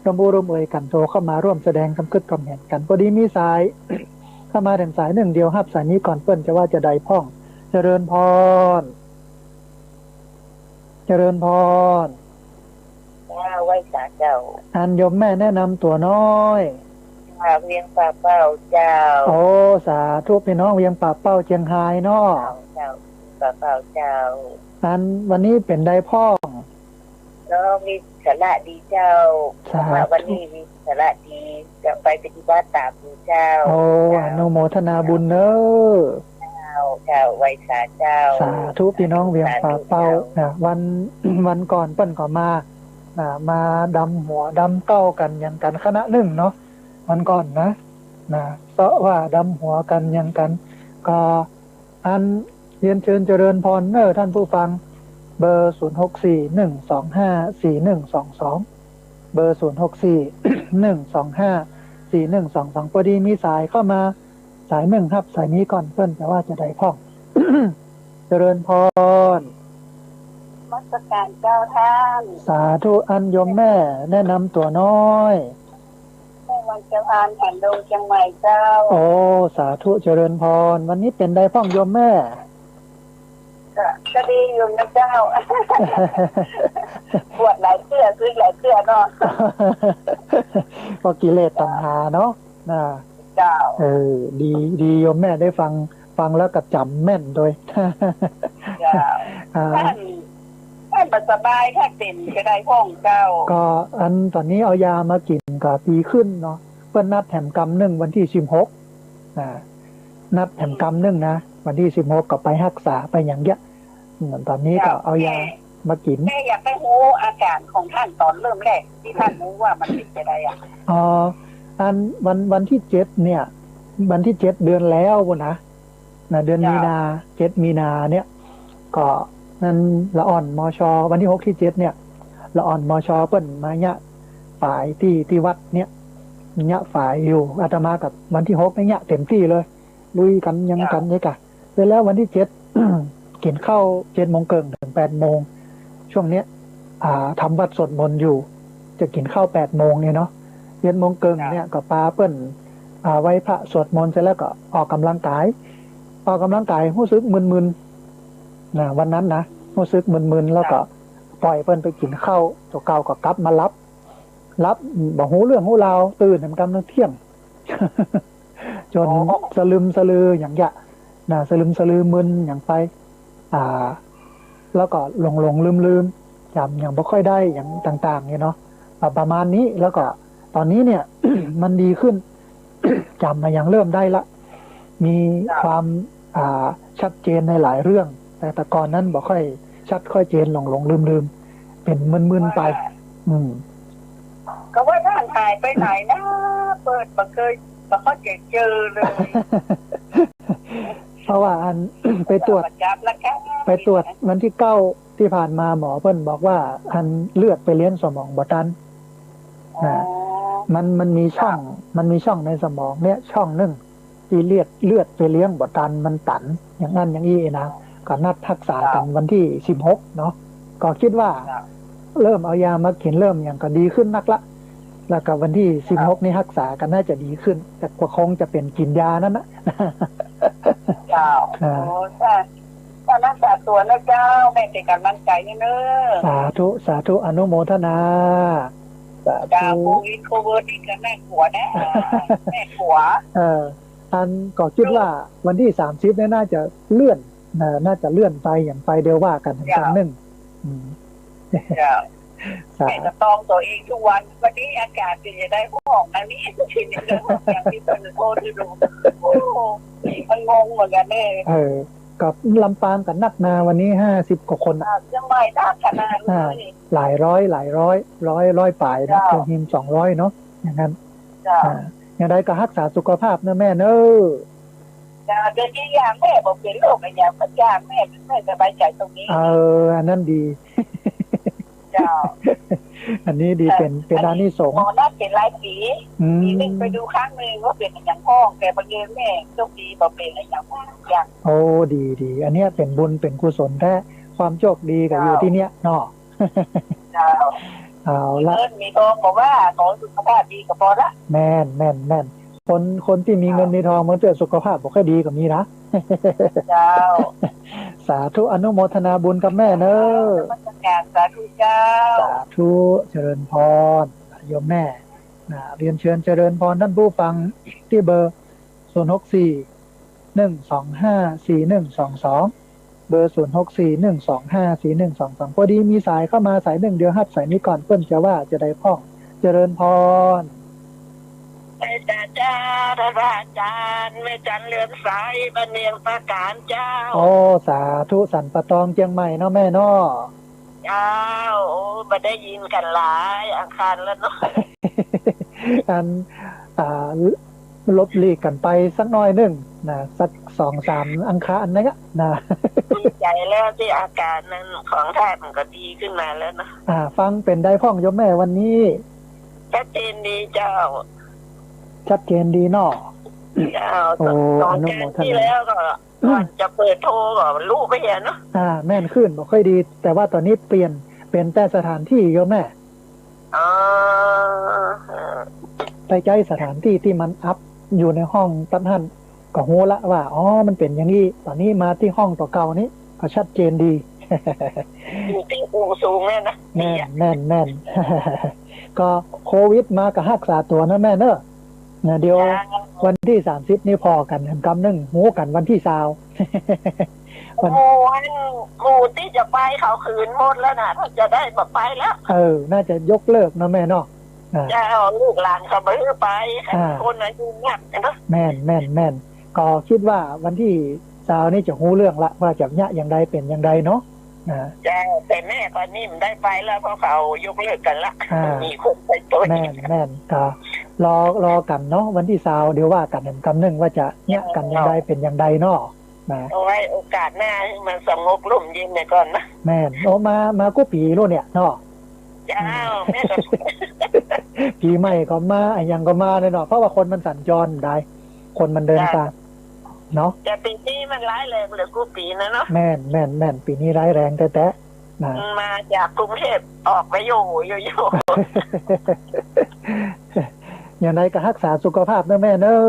ร่วมอู้ร่วมเอยกั๋น โทรเข้ามาร่วมแสดงกำกึ๊ดกำเห็นกั๋น พอดีมีสาย เข้ามาแถมสายนึ่งเดียว ฮับสายนี้ก่อน เปิ้นจะว่าจาใดพ่อง เจริญพร เจริญพร เจ้า ไหว้สาเจ้า อันโยมแม่แนะนำตั๋วน้อย จากเวียงป่าเป้าเจ้า โอ้ สาธุ ปี้น้องเวียงป่าเป้าเจียงฮายเนาะ เจ้า เจ้า ป่าเป้าเจ้า อันวันนี้เป๋นใดพ่อง ก็มีสาระดีเจ้า สาธุ ว่าวันนี้มีสาระดี จะไปปฏิบัติต๋ามดูเจ้า โอ้ เจ้า อนุโมทนาบุญเนอะ เจ้า เจ้า ไหว้สาเจ้า สาธุ ปี้น้องเวียงป่าเป้า สาธุเจ้า นะ วัน วันก่อนเปิ้นก็มา นะ มาดำหัวดำเก๊ากั๋นหยังกั๋นคณะนึ่งเนาะ วันก่อนนะ นะ เซาะว่าดำหัวกั๋นหยังกั๋น ก็ อันเรียนเชิญเจริญพรเนอะท่านผู้ฟัง เบอร์ ศูนย์หกสี่ หนึ่งสองห้า สี่หนึ่งสองสอง เบอร์ ศูนย์หกสี่ หนึ่งสองห้า สี่หนึ่งสองสอง พอดีมีสายเข้ามาสายนึ่ง ฮับสายนี้ก่อน เปิ้นจะว่าจาใดพ่อง เจริญพร นมัสการเจ้าท่าน สาธุ อันโยมแม่แนะนำตั๋วน้อย แม่วันเจ้าพาน แหมดงเจียงใหม่เจ้า โอ้ สาธุ เจริญพร วันนี้เป๋นใดพ่องโยมแม่ ก็ ก็ดีอยู่นะเจ้า บวชหลายเตื้อ ศึกหลายเตื้อเนาะ เพราะกิเลสตัณหาเนาะ นะ เจ้า เออ ดี ดีโยมแม่ได้ฟัง ฟังแล้วก็จ๋ำแม่นโดย เจ้า อ่า ท่าน ท่านบ่สบาย ถ้าเป๋นจะใดพ่องเจ้า ก็อันต๋อนนี้เอายามากิ๋นก็ดีขึ้นเนาะ เปิ้นนัดแหมกำนึ่งวันตี้สิบหก อ่า นัดแหมกำนึ่งนะ วันตี้สิบหกก็ไปฮักษาไปหยังเยียะ อืม ต๋อนนี้ก็เอายามากิ๋น แม่อยากไปฮู้อาก๋ารของท่านต๋อนเริ่มแรก ตี้ท่านฮู้ว่ามันเป๋นจะใดอะ อ๋อ อันวัน วันตี้เจ็ดเนี่ย วันตี้เจ็ดเดือนแล้วปู้นนะ นะ เดือนมีนา เจ็ดมีนาเนี่ย ก็นั้นละอ่อน มช วันตี้หกตี้เจ็ดเนี่ย ละอ่อน มช เปิ้นมาเยียะฝายตี้ ตี้วัดเนี่ย เยียะฝายอยู่ อาตมากับวันตี้หกเนี่ยเยียะเต๋มตี้เลย ลุยกั๋นหยังกั๋นเนี่ยกะ เสร็จแล้ววันตี้เจ็ด กิ๋นข้าวเจ็ดโมงเกิ่งเถิงแปดโมง ช่วงเนี้ย อ่า ทำวัตรสวดมนต์อยู่ จะกิ๋นข้าวแปดโมงเนี่ยเนาะ เจ็ดโมงเกิ่งเนี่ยก็ปาเปิ้น อ่า ไหว้พระสวดมนต์เสร็จแล้วก็ออกกำลังกาย ออกกำลังกายฮู้สึกมึนๆ นะ วันนั้นนะ ฮู้สึกมึนๆ แล้วก็ปล่อยเปิ้นไปกิ๋นข้าว ตั๋วเก่าก็กลับมาหลับ หลับ บ่ฮู้เรื่องฮู้ราว ตื่นแหมกำนึ่งเที่ยง จ๋น อ๋อ สลึมสะลือหยังเยียะ นะ สลึมสะลือมึนหยังไป อ่า แล้วก็หลงๆ ลืมๆ จ๋ำหยังบ่ค่อยได้หยังต่างๆ เนี่ยเนาะ อ่า ประมาณนี้ แล้วก็ต๋อนนี้เนี่ย มันดีขึ้น จ๋ำมาหยังเริ่มได้ละ มีความ อ่า ชัดเจนในหลายเรื่อง แต่แต่ก่อนนั้นบ่ค่อยชัดค่อยเจน หลงๆ ลืมๆ เป๋นมึนๆ ไป อืม ก็ว่าท่านหายไปไหนนะ เปิ้นบ่เกย บ่ค่อยจะเจอเลย เพราะว่าอัน ไปตรวจ ประจำนะคะ ไปตรวจวันตี้เก้าตี้ผ่านมา หมอเปิ้นบอกว่าอันเลือดไปเลี้ยงสมองบ่ตัน นะ อ๋อ มัน มันมีช่อง ค่ะ มันมีช่องในสมองเนี่ยช่องนึ่ง ตี้เลือด เลือดไปเลี้ยงบ่ตัน มันตัน อย่างนั้นอย่างอี้นะ ก็นัดฮักษากั๋น ค่ะ วันตี้สิบหกเนาะ ก็กึ๊ดว่า ค่ะ เริ่มเอายามากิ๋น เริ่มหยังก็ดีขึ้นนักละ แล้วก็วันตี้สิบหก ค่ะ นี่ฮักษาก็น่าจะดีขึ้น แต่ก็คงจะเป๋นกิ๋นยานั้นนะ เจ้า อ่า โอ้ จ้ะ เจ้า รักษาตั๋วนะเจ้า แม่เป๋นก๋ำลังใจ๋หื้อเน้อ สาธุ สาธุ อนุโมทนา สาธุ เจ้า โควิด โควิด นี่ก็น่ากลัวนะ น่ากลัว เออ อันก็กึ๊ดว่าวันตี้สามสิบเนี่ยน่าจะเลื่อน น่า น่าจะเลื่อนไป อย่างไปเดี๋ยวว่ากั๋น เจ้า ครั้งนึ่ง อืม เจ้า สา แม่ก็ตองตั๋วเองกู้วัน วันนี้อากาศเป๋นจะใดพ่อง อันนี้อย่างตี้เปิ้นโพสต์หื้อดู โอ้ มันงงเหมือนกั๋นเน่ เออ กับลำปางก็นักนา วันนี้ห้าสิบกว่าคนน่ะ อ่า เจียงใหม่นักขนาดนี้ อ่า หลายร้อย หลายร้อย ร้อย ร้อยป๋ายนะ เจ้า เกินหิมสองร้อยเนาะ อย่างนั้น เจ้า อ่า อย่างใดก็ฮักษาสุขภาพเนาะแม่เนาะ เจ้า เดี๋ยวนี้ยามแม่บ่เป๋นโรคอะหยังสักอย่าง แม่ แม่สบายใจ๋ตรงนี้ เออ อันนั้นดี เจ้า อันนี้ดี เป๋น เป๋นอานิสงส์ หมอนัดเป๋นหลายปี๋ อืม ปี๋นึ่งไปดูครั้งนึ่งว่าเป๋นอะหยังพ่อง แต่บังเอิญแม่โชคดีบ่เป๋นอะหยังพ่องสักอย่าง โอ้ ดี ดี อันเนี้ยเป๋นบุญเป๋นกุศลแต๊ ความโชคดีก็อยู่ตี้เนี้ยเนาะ เจ้า เอาละ มีเงินมีทองก็ว่า ขอสุขภาพดีก็ปอละ แม่น แม่น แม่น คน คนตี้มีเงินมีทอง บางเตื้อสุขภาพบ่ค่อยดีก็มีนะ เจ้า สาธุ อนุโมทนาบุญกับแม่เนาะ นมัสก๋าน สาธุเจ้า สาธุ เจริญพร โยมแม่ นะ เรียนเชิญเจริญพรต้านผู้ฟังตี้เบอร์ ศูนย์หกสี่ หนึ่งสองห้า สี่หนึ่งสองสอง เบอร์ ศูนย์หกสี่ หนึ่งสองห้า สี่หนึ่งสองสอง พอดีมีสายเข้ามาสายนึ่ง เดี๋ยวฮับสายนี้ก่อน เปิ้นจะว่าจะใดพ่อง เจริญพร ไหว้สาเจ้า ท่านพระอาจารย์ แม่จันเรือนใส บ้านเวียงปราก๋านเจ้า โอ้ สาธุ สันป่าตอง เจียงใหม่เนาะแม่เนาะ เจ้า โอ้ บ่ได้ยินกั๋นหลายอังคารแล้วเนาะ อัน อ่า หลบหลีกกั๋นไปสักหน้อยนึ่งนะ สักสองสามอังคารนะ นะ ดีใจ๋แล้วตี้อาก๋านนั้นของท่านมันก็ดีขึ้นมาแล้วเนาะ อ่า ฟังเป๋นใดพ่องโยมแม่วันนี้ ชัดเจนดีเจ้า ชัดเจนดีเนาะ เจ้า โอ้ สอง อนุโมทนา อาทิตย์ตี้แล้วก็ ก่อนจะเปิดโทรก็รู้ไปเหียเนาะ อ่า แม่นขึ้น บ่ค่อยดี แต่ว่าต๋อนนี้เปลี่ยน เป๋นแต่สถานตี้โยมแม่ อ๋อ เออ ไปใจ๊สถานตี้ตี้มันอัปอยู่ในห้องตั๊ดหั้น ก็ฮู้ละว่า อ๋อ มันเป๋นอย่างอี้ ต๋อนนี้มาตี้ห้องตั๋วเก่านี้ ก็ชัดเจนดี อยู่ตี้มุมสูงเนี่ยนะ แม่น แม่น แม่น ก็โควิดมาก็ฮักษาตั๋วเนาะแม่เนาะ นะ เดี๋ยว จ้า วันตี้สามสิบนี่ผ่อกั๋นแหมกำนึ่ง ฮู้กั๋นวันตี้ซาว วัน หมู่อัน หมู่ตี้จะไปเขาขืนหมดแล้วนะ ถ้าจะได้บ่ไปแล้ว เออ น่าจะยกเลิกเนาะแม่เนาะ อ่า เจ้า ลูกหลานเขาบ่หื้อไป อ่า คนอายุมากเนาะ แม่น แม่น แม่น ก็กึ๊ดว่าวันตี้ซาวนี่จะฮู้เรื่องละ ว่าจะเยียะอย่างใดเป๋นอย่างใดเนาะ นะ เจ้า แต่แม่ก็นี่บ่ได้ไปแล้ว เพราะเขายกเลิกกั๋นละ อ่า มีคนไปตวย แม่น แม่น ก็รอ รอกั๋นเนาะ วันตี้ซาว เดี๋ยวว่ากั๋นแหมกำนึ่งว่าจะเยียะกั๋นอย่างใดเป๋นอย่างใดเนาะ นะ เอาไว้โอกาสหน้าให้มันสงบร่มเย็นไปก่อนนะ แม่น โอ้ มา มากู้ปี๋ลูกเนี่ยเนาะ เจ้า แม่ก็ ปี๋ใหม่ก็มา อะหยังก็มาเลยเนาะ เพราะว่าคนมันสัญจรได้ คนมันเดินทาง เจ้า เนาะ แต่ปี๋นี้มันร้ายแรงเหลือกู้ปี๋นะเนาะ แม่น แม่น แม่น ปี๋นี้ร้ายแรงแต๊ๆ นะ มันมาจากกรุงเทพฯ ออกไปอยู่ อยู่ๆ อย่างใดก็ฮักษาสุขภาพเนาะแม่เนาะ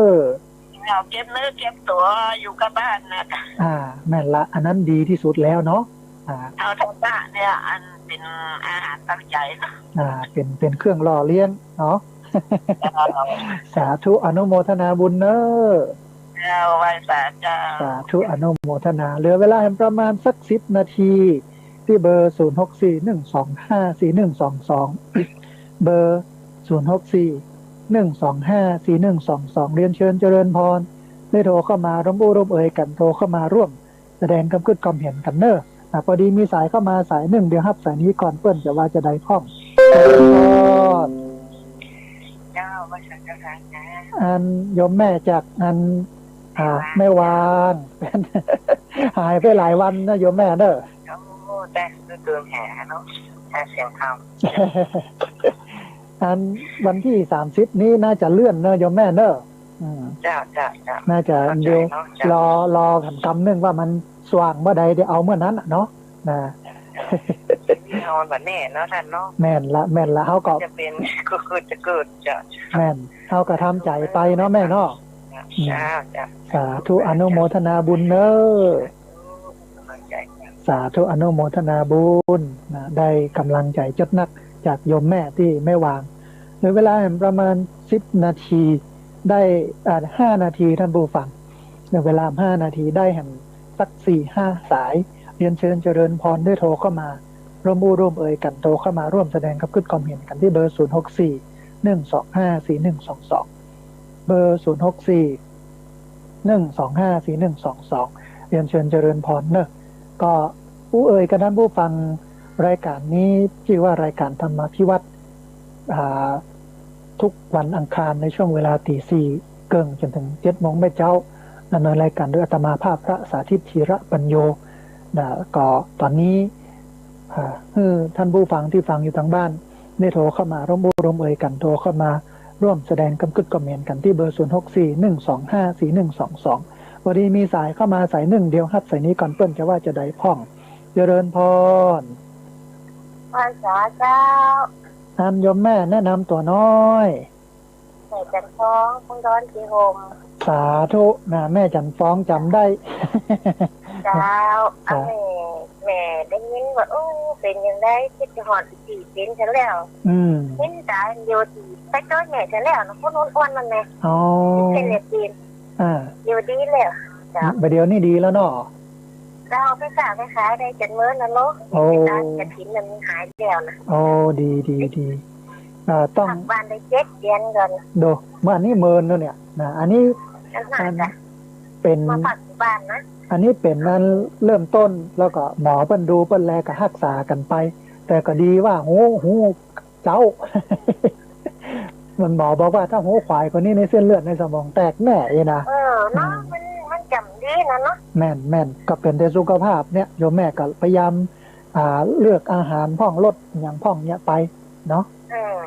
เอาเก็บเนื้อเก็บตั๋วอยู่กับบ้านนะ อ่า แม่นละ อันนั้นดีตี้สุดแล้วเนาะ อ่า เอาธรรมะเนี่ย อันเป๋นอาหารตังใจ๋เนาะ อ่า เป๋น เป๋นเครื่องหล่อเลี้ยงเนาะ เจ้า สาธุ อนุโมทนาบุญเนาะ เจ้า ไหว้สาเจ้า สาธุ อนุโมทนา เหลือเวลาแหมประมาณสักสิบนาที ตี้เบอร์ ศูนย์หกสี่ หนึ่งสองห้า สี่หนึ่งสองสอง เบอร์ ศูนย์หกสี่ หนึ่งสองห้า สี่หนึ่งสองสอง เรียนเชิญเจริญพร ได้โทรเข้ามาร่วมอู้ร่วมเอยกั๋น โทรเข้ามาร่วมแสดงความกึ๊ดความเห็นกั๋นเนาะ อ่ะ พอดีมีสายเข้ามาสายนึ่ง เดี๋ยวฮับสายนี้ก่อน เปิ้นจะว่าจะใดพ่อง เจริญพร เจ้า ว่าสังฆทานนะ อันโยมแม่จากอัน อ่า แม่วาง แม่วาง หายไปหลายวันนะโยมแม่เนาะ โอ้ แต่ก็คือแหมเนาะ หาเสียงธรรม อันวันตี้สามสิบนี้น่าจะเลื่อนเนาะโยมแม่เนาะ อืม เจ้า เจ้า เจ้า น่าจะ เข้าใจ๋ เดี๋ยว เนาะ เจ้า รอ รอกั๋นกำนึ่งว่ามันสว่างเมื่อใด เดี๋ยวเอาเมื่อนั้นน่ะเนาะ นะ เจ้า เจ้า เอาวันแน่เนาะท่านเนาะ แม่นละ แม่นละ เฮาก็ จะเป๋น ก็คือจะเกิด เจ้า แม่น เฮาก็ทำใจ๋ไปเนาะแม่เนาะ เจ้า อืม เจ้า เจ้า สาธุ อนุโมทนาบุญเนาะ สาธุ อนุโมทนาบุญนะ ได้กำลังใจ๋จ๊ดนักจากโยมแม่ตี้แม่วาง เหลือเวลาแหมประมาณสิบนาที ได้ อ่า ห้านาทีท่านผู้ฟัง เหลือเวลาห้านาที ได้แหมสักสี่ห้าสาย เรียนเชิญเจริญพรได้โทรเข้ามาร่วมอู้ร่วมเอยกั๋น โทรเข้ามาร่วมแสดงความกึ๊ดความเห็นกั๋นตี้เบอร์ ศูนย์หกสี่ หนึ่งสองห้า สี่หนึ่งสองสอง เบอร์ ศูนย์หกสี่ หนึ่งสองห้า สี่หนึ่งสองสอง เรียนเชิญเจริญพรเนอะ ก็อู้เอ่ยกับท่านผู้ฟัง รายการนี้จื้อว่ารายการธรรมาภิวัตน์ อ่า ทุกวันอังคารในช่วงเวลาตีสี่เกิ่งจ๋นเถิงเจ็ดโมงบ่ายเจ๊า ดำเนินรายการโดยอาตมาภาพพระสาธิต ธีระปัญโญ นะ ก็ต๋อนนี้ อ่า หื้อท่านผู้ฟังตี้ฟังอยู่ตางบ้าน ได้โทรเข้ามาร่วมอู้ร่วมเอ่ยกั๋น โทรเข้ามาร่วมแสดงกำกึ๊ดกำเขม็นกั๋นตี้เบอร์ ศูนย์หกสี่ หนึ่งสองห้า สี่หนึ่งสองสอง พอดีมีสายเข้ามาสายนึ่ง เดี๋ยวฮับสายนี้ก่อน เปิ้นจะว่าจาใดพ่อง เจริญพร ไหว้สาเจ้า อันโยมแม่แนะนำตั๋วน้อย แม่จั๋นฟอง เมืองดอนเจโฮม สาธุนะ แม่จั๋นฟองจ๋ำได้ เจ้า สา แม่ แม่ได้ยินว่า โอ้ เป๋นจาใด กึ๊ดจะฮอดตี้เป๋นเสียแล้ว อืม เห็นต๋าเดียวตี้ไปจ้อยแม่เสียแล้วนะ คนอ้วนๆ นั่นแหละ อ๋อ เส้นเลือดตีบ อ่า เดี๋ยวดีแล้ว เจ้า บ่าเดี่ยวนี้ดีแล้วเนาะ เจ้า ไปฝากไปขายได้จ๋นเมินแล้วเนาะ โอ้ ไปตามกฐินมันหายแล้วนะ โอ้ ดี ดี ดี อ่า ต้อง พักบ้านได้เจ็ดเดือนก่อน โด เมื่ออันนี้เมินแล้วเนี่ย นะ อันนี้ อันนั้น อัน จ้ะ เป๋น มาพักบ้านนะ อันนี้เป๋นอันเริ่มต้น แล้วก็หมอเปิ้นดูเปิ้นแลก็ฮักษากั๋นไป แต่ก็ดีว่าฮู้ ฮู้ เจ้า มันหมอบอกว่าถ้าฮู้ขวายกว่านี้ในเส้นเลือดในสมองแตกแน่เองนะ เออ เนาะ อืม มัน มันจ๋ำดีนะเนาะ แม่น แม่น ก็เป๋นแต่สุขภาพเนี่ย โยมแม่ก็พยายาม อ่า เลือกอาหารพ่อง ลดหยังพ่องเนี่ยไปเนาะ เออ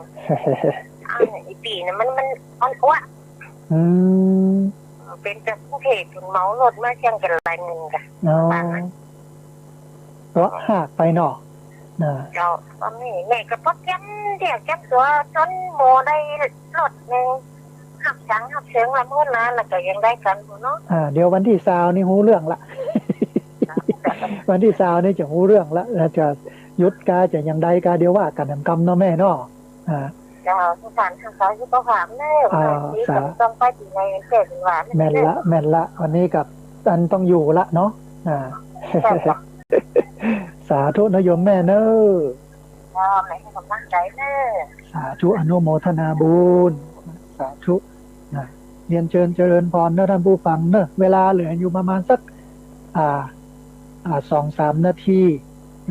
อันนี้ตี้นะ มัน มันอ้วนๆ อืม เป๋นจากกรุงเทพฯ เพิ่นเหมารถมาเชียงราย เงินกะ อ๋อ ว่าหักไปเนาะ นะ เจ้า ต๋อนนี้แม่ก็ปอเกียมเดียวเกียมตั๋วจ๋นหมอได้รถนึ่ง ฮับสังฮับเสิงละเมินละ แล้วก็ยังได้กั๋นอยู่เนาะ อ่า เดี๋ยววันตี้ซาวนี่ฮู้เรื่องละ วันตี้ซาวนี่จะฮู้เรื่องละ แล้วจะหยุดกาจะยังได้กา เดี๋ยวว่ากั๋นแหมกำเนาะแม่เนาะ อ่า เจ้า สงสารทางสายสุขภาพเน้อ อ่า วันนี้ สา ก็ต้องไปตี้ไหนเจ้า เปิ้นว่า แม่นละ แม่นละ วันนี้ก็อันต้องอยู่ละเนาะ อ่า เจ้า สาธุนะโยมแม่เน้อ เจ้า แม่ให้ก๋ำลังใจ๋เน้อ สาธุ อนุโมทนาบุญ สาธุ นะ เรียนเชิญเจริญพรเน้อท่านผู้ฟังเน้อ เวลาเหลืออยู่ประมาณสัก อ่า อ่า สองสามนาที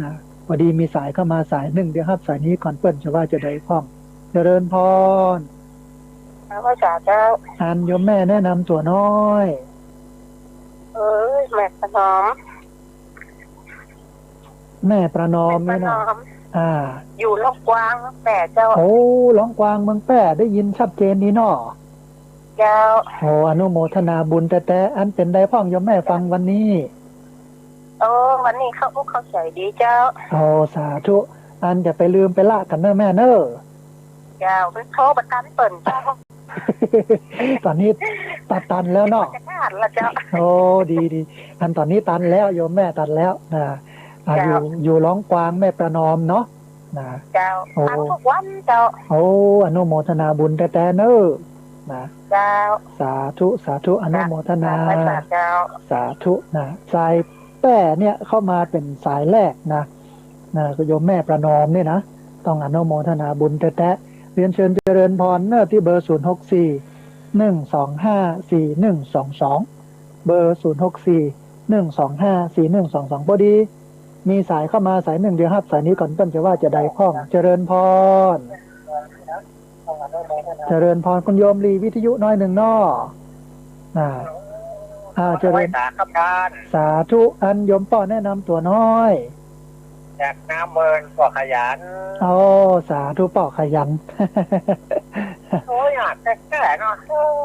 นะ พอดีมีสายเข้ามาสายนึ่ง เดี๋ยวฮับสายนี้ก่อน เปิ้นจะว่าจาใดพ่อง เจริญพร ไหว้สาเจ้า อันโยมแม่แนะนำตั๋วน้อย เอ้ย แม่ประนอม แม่ประนอม แม่ประนอม นี่นะ อ่า อยู่หลวงกวางแป้เจ้า โอ้ หลวงกวางเมืองแป้ ได้ยินชัดเจนดีเนาะ เจ้า โอ้ อนุโมทนาบุญแต๊ๆ อันเป๋นใดพ่องโยมแม่ฟังวันนี้ โอ้ วันนี้เข้าอกเข้าใจ๋ดีเจ้า โอ้ สาธุ อันจะไปลืมไปละกั๋นเน้อแม่เน้อ เจ้า ไปโทรไปตันเปิ้นเจ้า ต๋อนนี้ตัน ตันแล้วเนาะ จะขาดละเจ้า โอ้ ดี ดี อันต๋อนนี้ตันแล้ว โยมแม่ตันแล้วนะ อ่า เจ้า อยู่ อยู่หลวงกวางแม่ประนอมเนาะ นะ เจ้า โอ้ ตันทุกวันเจ้า โอ้ อนุโมทนาบุญแต๊ๆ เน้อ นะ เจ้า สาธุ สาธุ อนุโมทนา สาธุเจ้า สาธุนะ สายแป้เนี่ยเข้ามาเป๋นสายแรกนะ นะ ก็โยมแม่ประนอมเนี่ยนะ ต้องอนุโมทนาบุญแต๊ๆ เรียนเชิญเจริญพรเน้อตี้เบอร์ ศูนย์หกสี่ หนึ่งสองห้า สี่หนึ่งสองสอง เบอร์ ศูนย์หกสี่ หนึ่งสองห้า สี่หนึ่งสองสอง พอดีมีสายเข้ามาสายนึ่ง เดี๋ยวฮับสายนี้ก่อน เปิ้นจะว่าจาใดพ่อง เจริญพร เจริญพร คุณโยมหลีวิทยุน้อยนึ่งเนาะ อ่า อ่า เจริญ ไหว้สาครับท่าน สาธุ อันโยมป้อแนะนำตั๋วน้อย จากน้ำเมิน ป้อขยัน โอ้ สาธุ ป้อขยัน โอ้ย อยากจะแก้เนาะ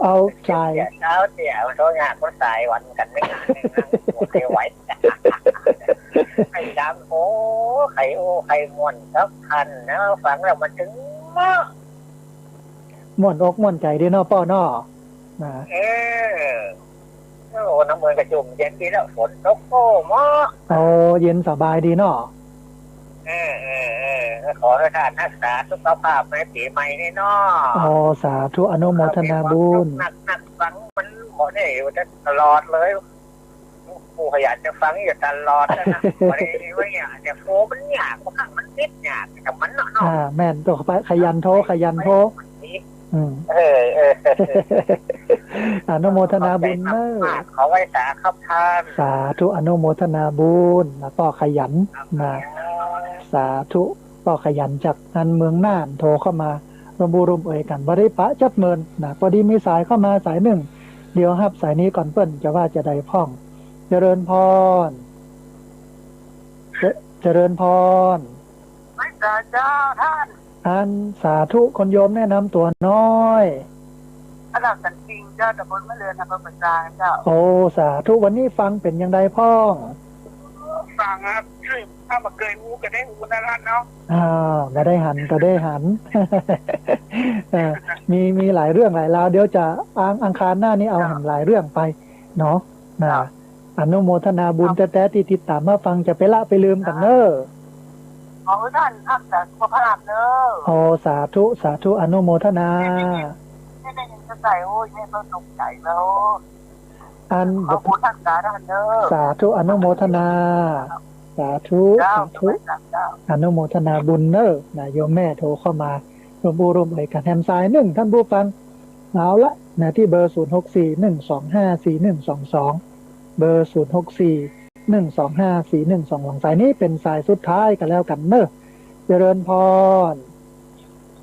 เอา ใช่ เสียเช้าเสีย มันโทษงานคนสายวันกั๋นไม่งานไม่งาน ไม่ไหว ใครดัง โอ้ ใครโอ้ ใครม่วนสักคันนะ ฟังแล้วมันถึงเนาะ ม่วนอกม่วนใจ๋ดีเนาะป้อเนาะ นะ เออ โอ้ น้ำเมินก็จุ่มเย็นดีแล้ว ฝนตก โอ้ เหมาะ โอ้ เย็นสบายดีเนาะ เออ เออ เออ ขอให้ท่านรักษาสุขภาพในปี๋ใหม่นี้เนาะ โอ้ สาธุ อนุโมทนาบุญ นัก นักฟังมันบ่ได้อยู่ตลอดเลย ผู้ขยันจะฟังอยู่ตลอดนะ บ่ได้ว่าอยากจะโฟมันยาก บางครั้งมันติดยากกับมันเนาะ อ่า แม่น ต้องไปขยันโทร ขยันโทร อืม เออ เออ อนุโมทนาบุญเนอะ ขอบใจ๋มากๆ ขอไหว้สาครับต้าน สาธุ อนุโมทนาบุญนะ ป้อขยันนะ สาธุ ป้อขยันจากฮั้นเมืองน่านโทรเข้ามาร่วมอู้ร่วมเอยกั๋น บ่ได้ปะจั๊กเมินนะ พอดีมีสายเข้ามาสายนึ่ง เดี๋ยวฮับสายนี้ก่อน เปิ้นจะว่าจาใดพ่อง เจริญพร เจ- เจริญพร ไหว้สาเจ้าต้าน อัน สาธุ คุณโยมแนะนำตั๋วน้อย อันดับสันติงเจ้า ต๋ำบลแม่เรือน อำเภอป่าซางเจ้า โอ้ สาธุ วันนี้ฟังเป๋นจาใดพ่อง ฟังครับ ถ้าบ่เกยฮู้ก็ได้ฮู้นะต้านเนาะ อ่า บ่ได้หันก็ได้หัน เออ มี มีหลายเรื่องหลายราว เดี๋ยวจะอัง- อังคารหน้านี้เอาแหมหลายเรื่องไปเนาะ นะ อนุโมทนาบุญแต๊ๆ ตี้ติดต๋ามมาฟัง จะไปละไปลืมกั๋นเน่อ ขอหื้อต้านฮักษาสุขภาพเน่อ โอ้ สาธุ สาธุ อนุโมทนา แม่ แม่ยังจะใส่ โอ้ย แม่ก็ตกใจ๋แล้ว อัน ขอบุญฮักษาต้านเน่อ สาธุ อนุโมทนา สาธุ เจ้า สาธุ เจ้า อนุโมทนาบุญเน่อ นะ โยมแม่โทรเข้ามาร่วมอู้ร่วมเอยกั๋นแหมสายนึ่ง ต้านผู้ฟัง เอาละนะ ตี้เบอร์ ศูนย์หกสี่ หนึ่งสองห้า สี่หนึ่งสองสอง เบอร์ ศูนย์หกสี่ หนึ่งสองห้า สี่หนึ่งสองสอง สายนี้เป๋นสายสุดท้ายก็แล้วกั๋นเน่อ เจริญพร น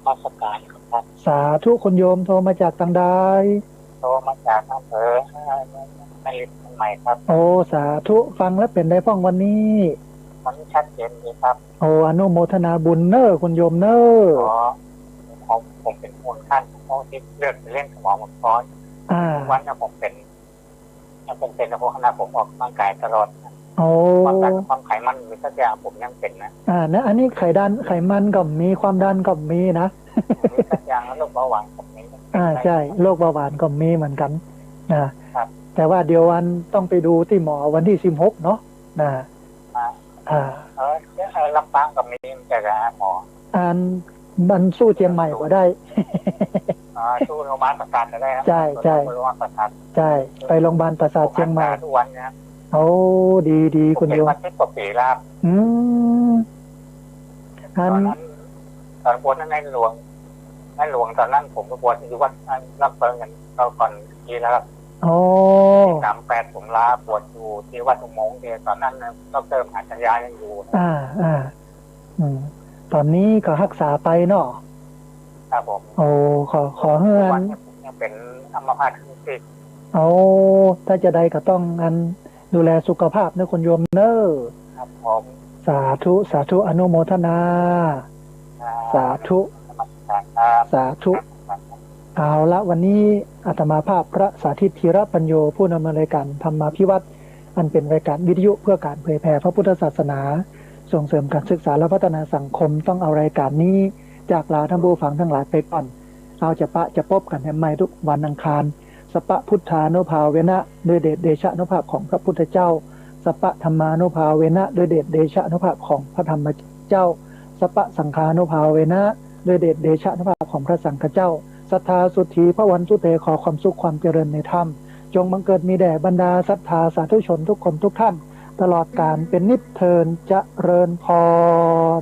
มัสก๋านครับ สาธุ คุณโยมโทรมาจากตางใด โทรมาจากอำเภอแม่ริมเจียงใหม่ครับ โอ้ สาธุ ฟังแล้วเป๋นใดพ่องวันนี้ วันนี้ชัดเจนดีครับ โอ้ อนุโมทนาบุญเน่อ คุณโยมเน่อ อ๋อ ผม ผมเป๋นห่วงต้าน เพราะตี้เลือดเล่นสมองผมน้อย อ่า วันนี้ผมเป๋น มันเป๋น เป๋น เพราะขนาดผมออกก๋ำลังก๋ายตลอดนะ โอ้ ความดันความไขมันมีสักอย่างผมยังเป๋นนะ อ่า นะ อันนี้ไขดัน ไขมันก็มี ความดันก็มีนะ มีสักอย่าง โรคเบาหวานผมมี อ่า ใจ้ โรคเบาหวานก็มีเหมือนกั๋นนะ ครับ แต่ว่าเดี๋ยวอันต้องไปดูตี้หมอวันตี้สิบหกเนาะ นะ อ่า อ่า เออ เออ ลำปางก็มี แต่ละหมอ อัน มันสู้เจียงใหม่บ่ได้ อ่า สู้โรงพยาบาลประสาทก็ได้ครับ ใจ้ ใจ้ โรงพยาบาลประสาท ใจ้ ไปโรงพยาบาลประสาทเจียงใหม่ ผมรักษาทุกวันนะครับ โอ้ ดี ดี ผมเป๋น คุณโยม มาสิบกว่าปี๋แล้วครับ อืม อัน ต๋อนนั้น ต๋อนบวชในหลวง ในหลวงต๋อนนั้นผมไปบวชอยู่วัด วัดเปิงกั๋น ต๋อนก่อนปี๋แล้วครับ โอ้ ปี๋สามแปดผมลาบวชอยู่ตี้วัดอุโมงค์ ตี้ต๋อนนั้นนะ ด็อกเตอร์มหาชัญญายังอยู่นะ อ่า อ่า อืม ต๋อนนี้ก็ฮักษาไปเนาะ ครับผม โอ้ ขอ ขอหื้ออัน ทุกวันนี้ผมยังเป๋นอัมพาตครึ่งซีก โอ้ ถ้าจาใดก็ต้องอันดูแลสุขภาพเน่อคุณโยมเน่อ ครับผม สาธุ สาธุ อนุโมทนา ครับ สาธุ นมัสก๋านครับ สาธุ ครับ เอาละ วันนี้อาตมาภาพพระสาธิต ธีรปัญโญ ผู้ดำเนินรายการธรรมาภิวัตน์ อันเป๋นรายการวิทยุเพื่อก๋านเผยแผ่พระพุทธศาสนา ส่งเสริมก๋านศึกษาและพัฒนาสังคม ต้องเอารายการนี้จากลาต้านผู้ฟังตังหลายไปก่อน เอาจะปะจะปบกั๋นแหมใหม่กู้วันอังคาร สัพพะพุทธานุภาเวนะ ด้วยเดชเดชานุภาพของพระพุทธเจ้า สัพพะธัมมานุภาเวนะ ด้วยเดชเดชานุภาพของพระธรรมเจ้า สัพพะสังฆานุภาเวนะ ด้วยเดชเดชานุภาพของพระสังฆเจ้า สัทธาสุธีภวันตุเต ขอความสุขความเจริญในธรรม จงบังเกิดมีแด่บรรดาศรัทธาสาธุชนทุกคนทุกท่าน ตลอดกาลเป๋นนิจเทิน เจริญพร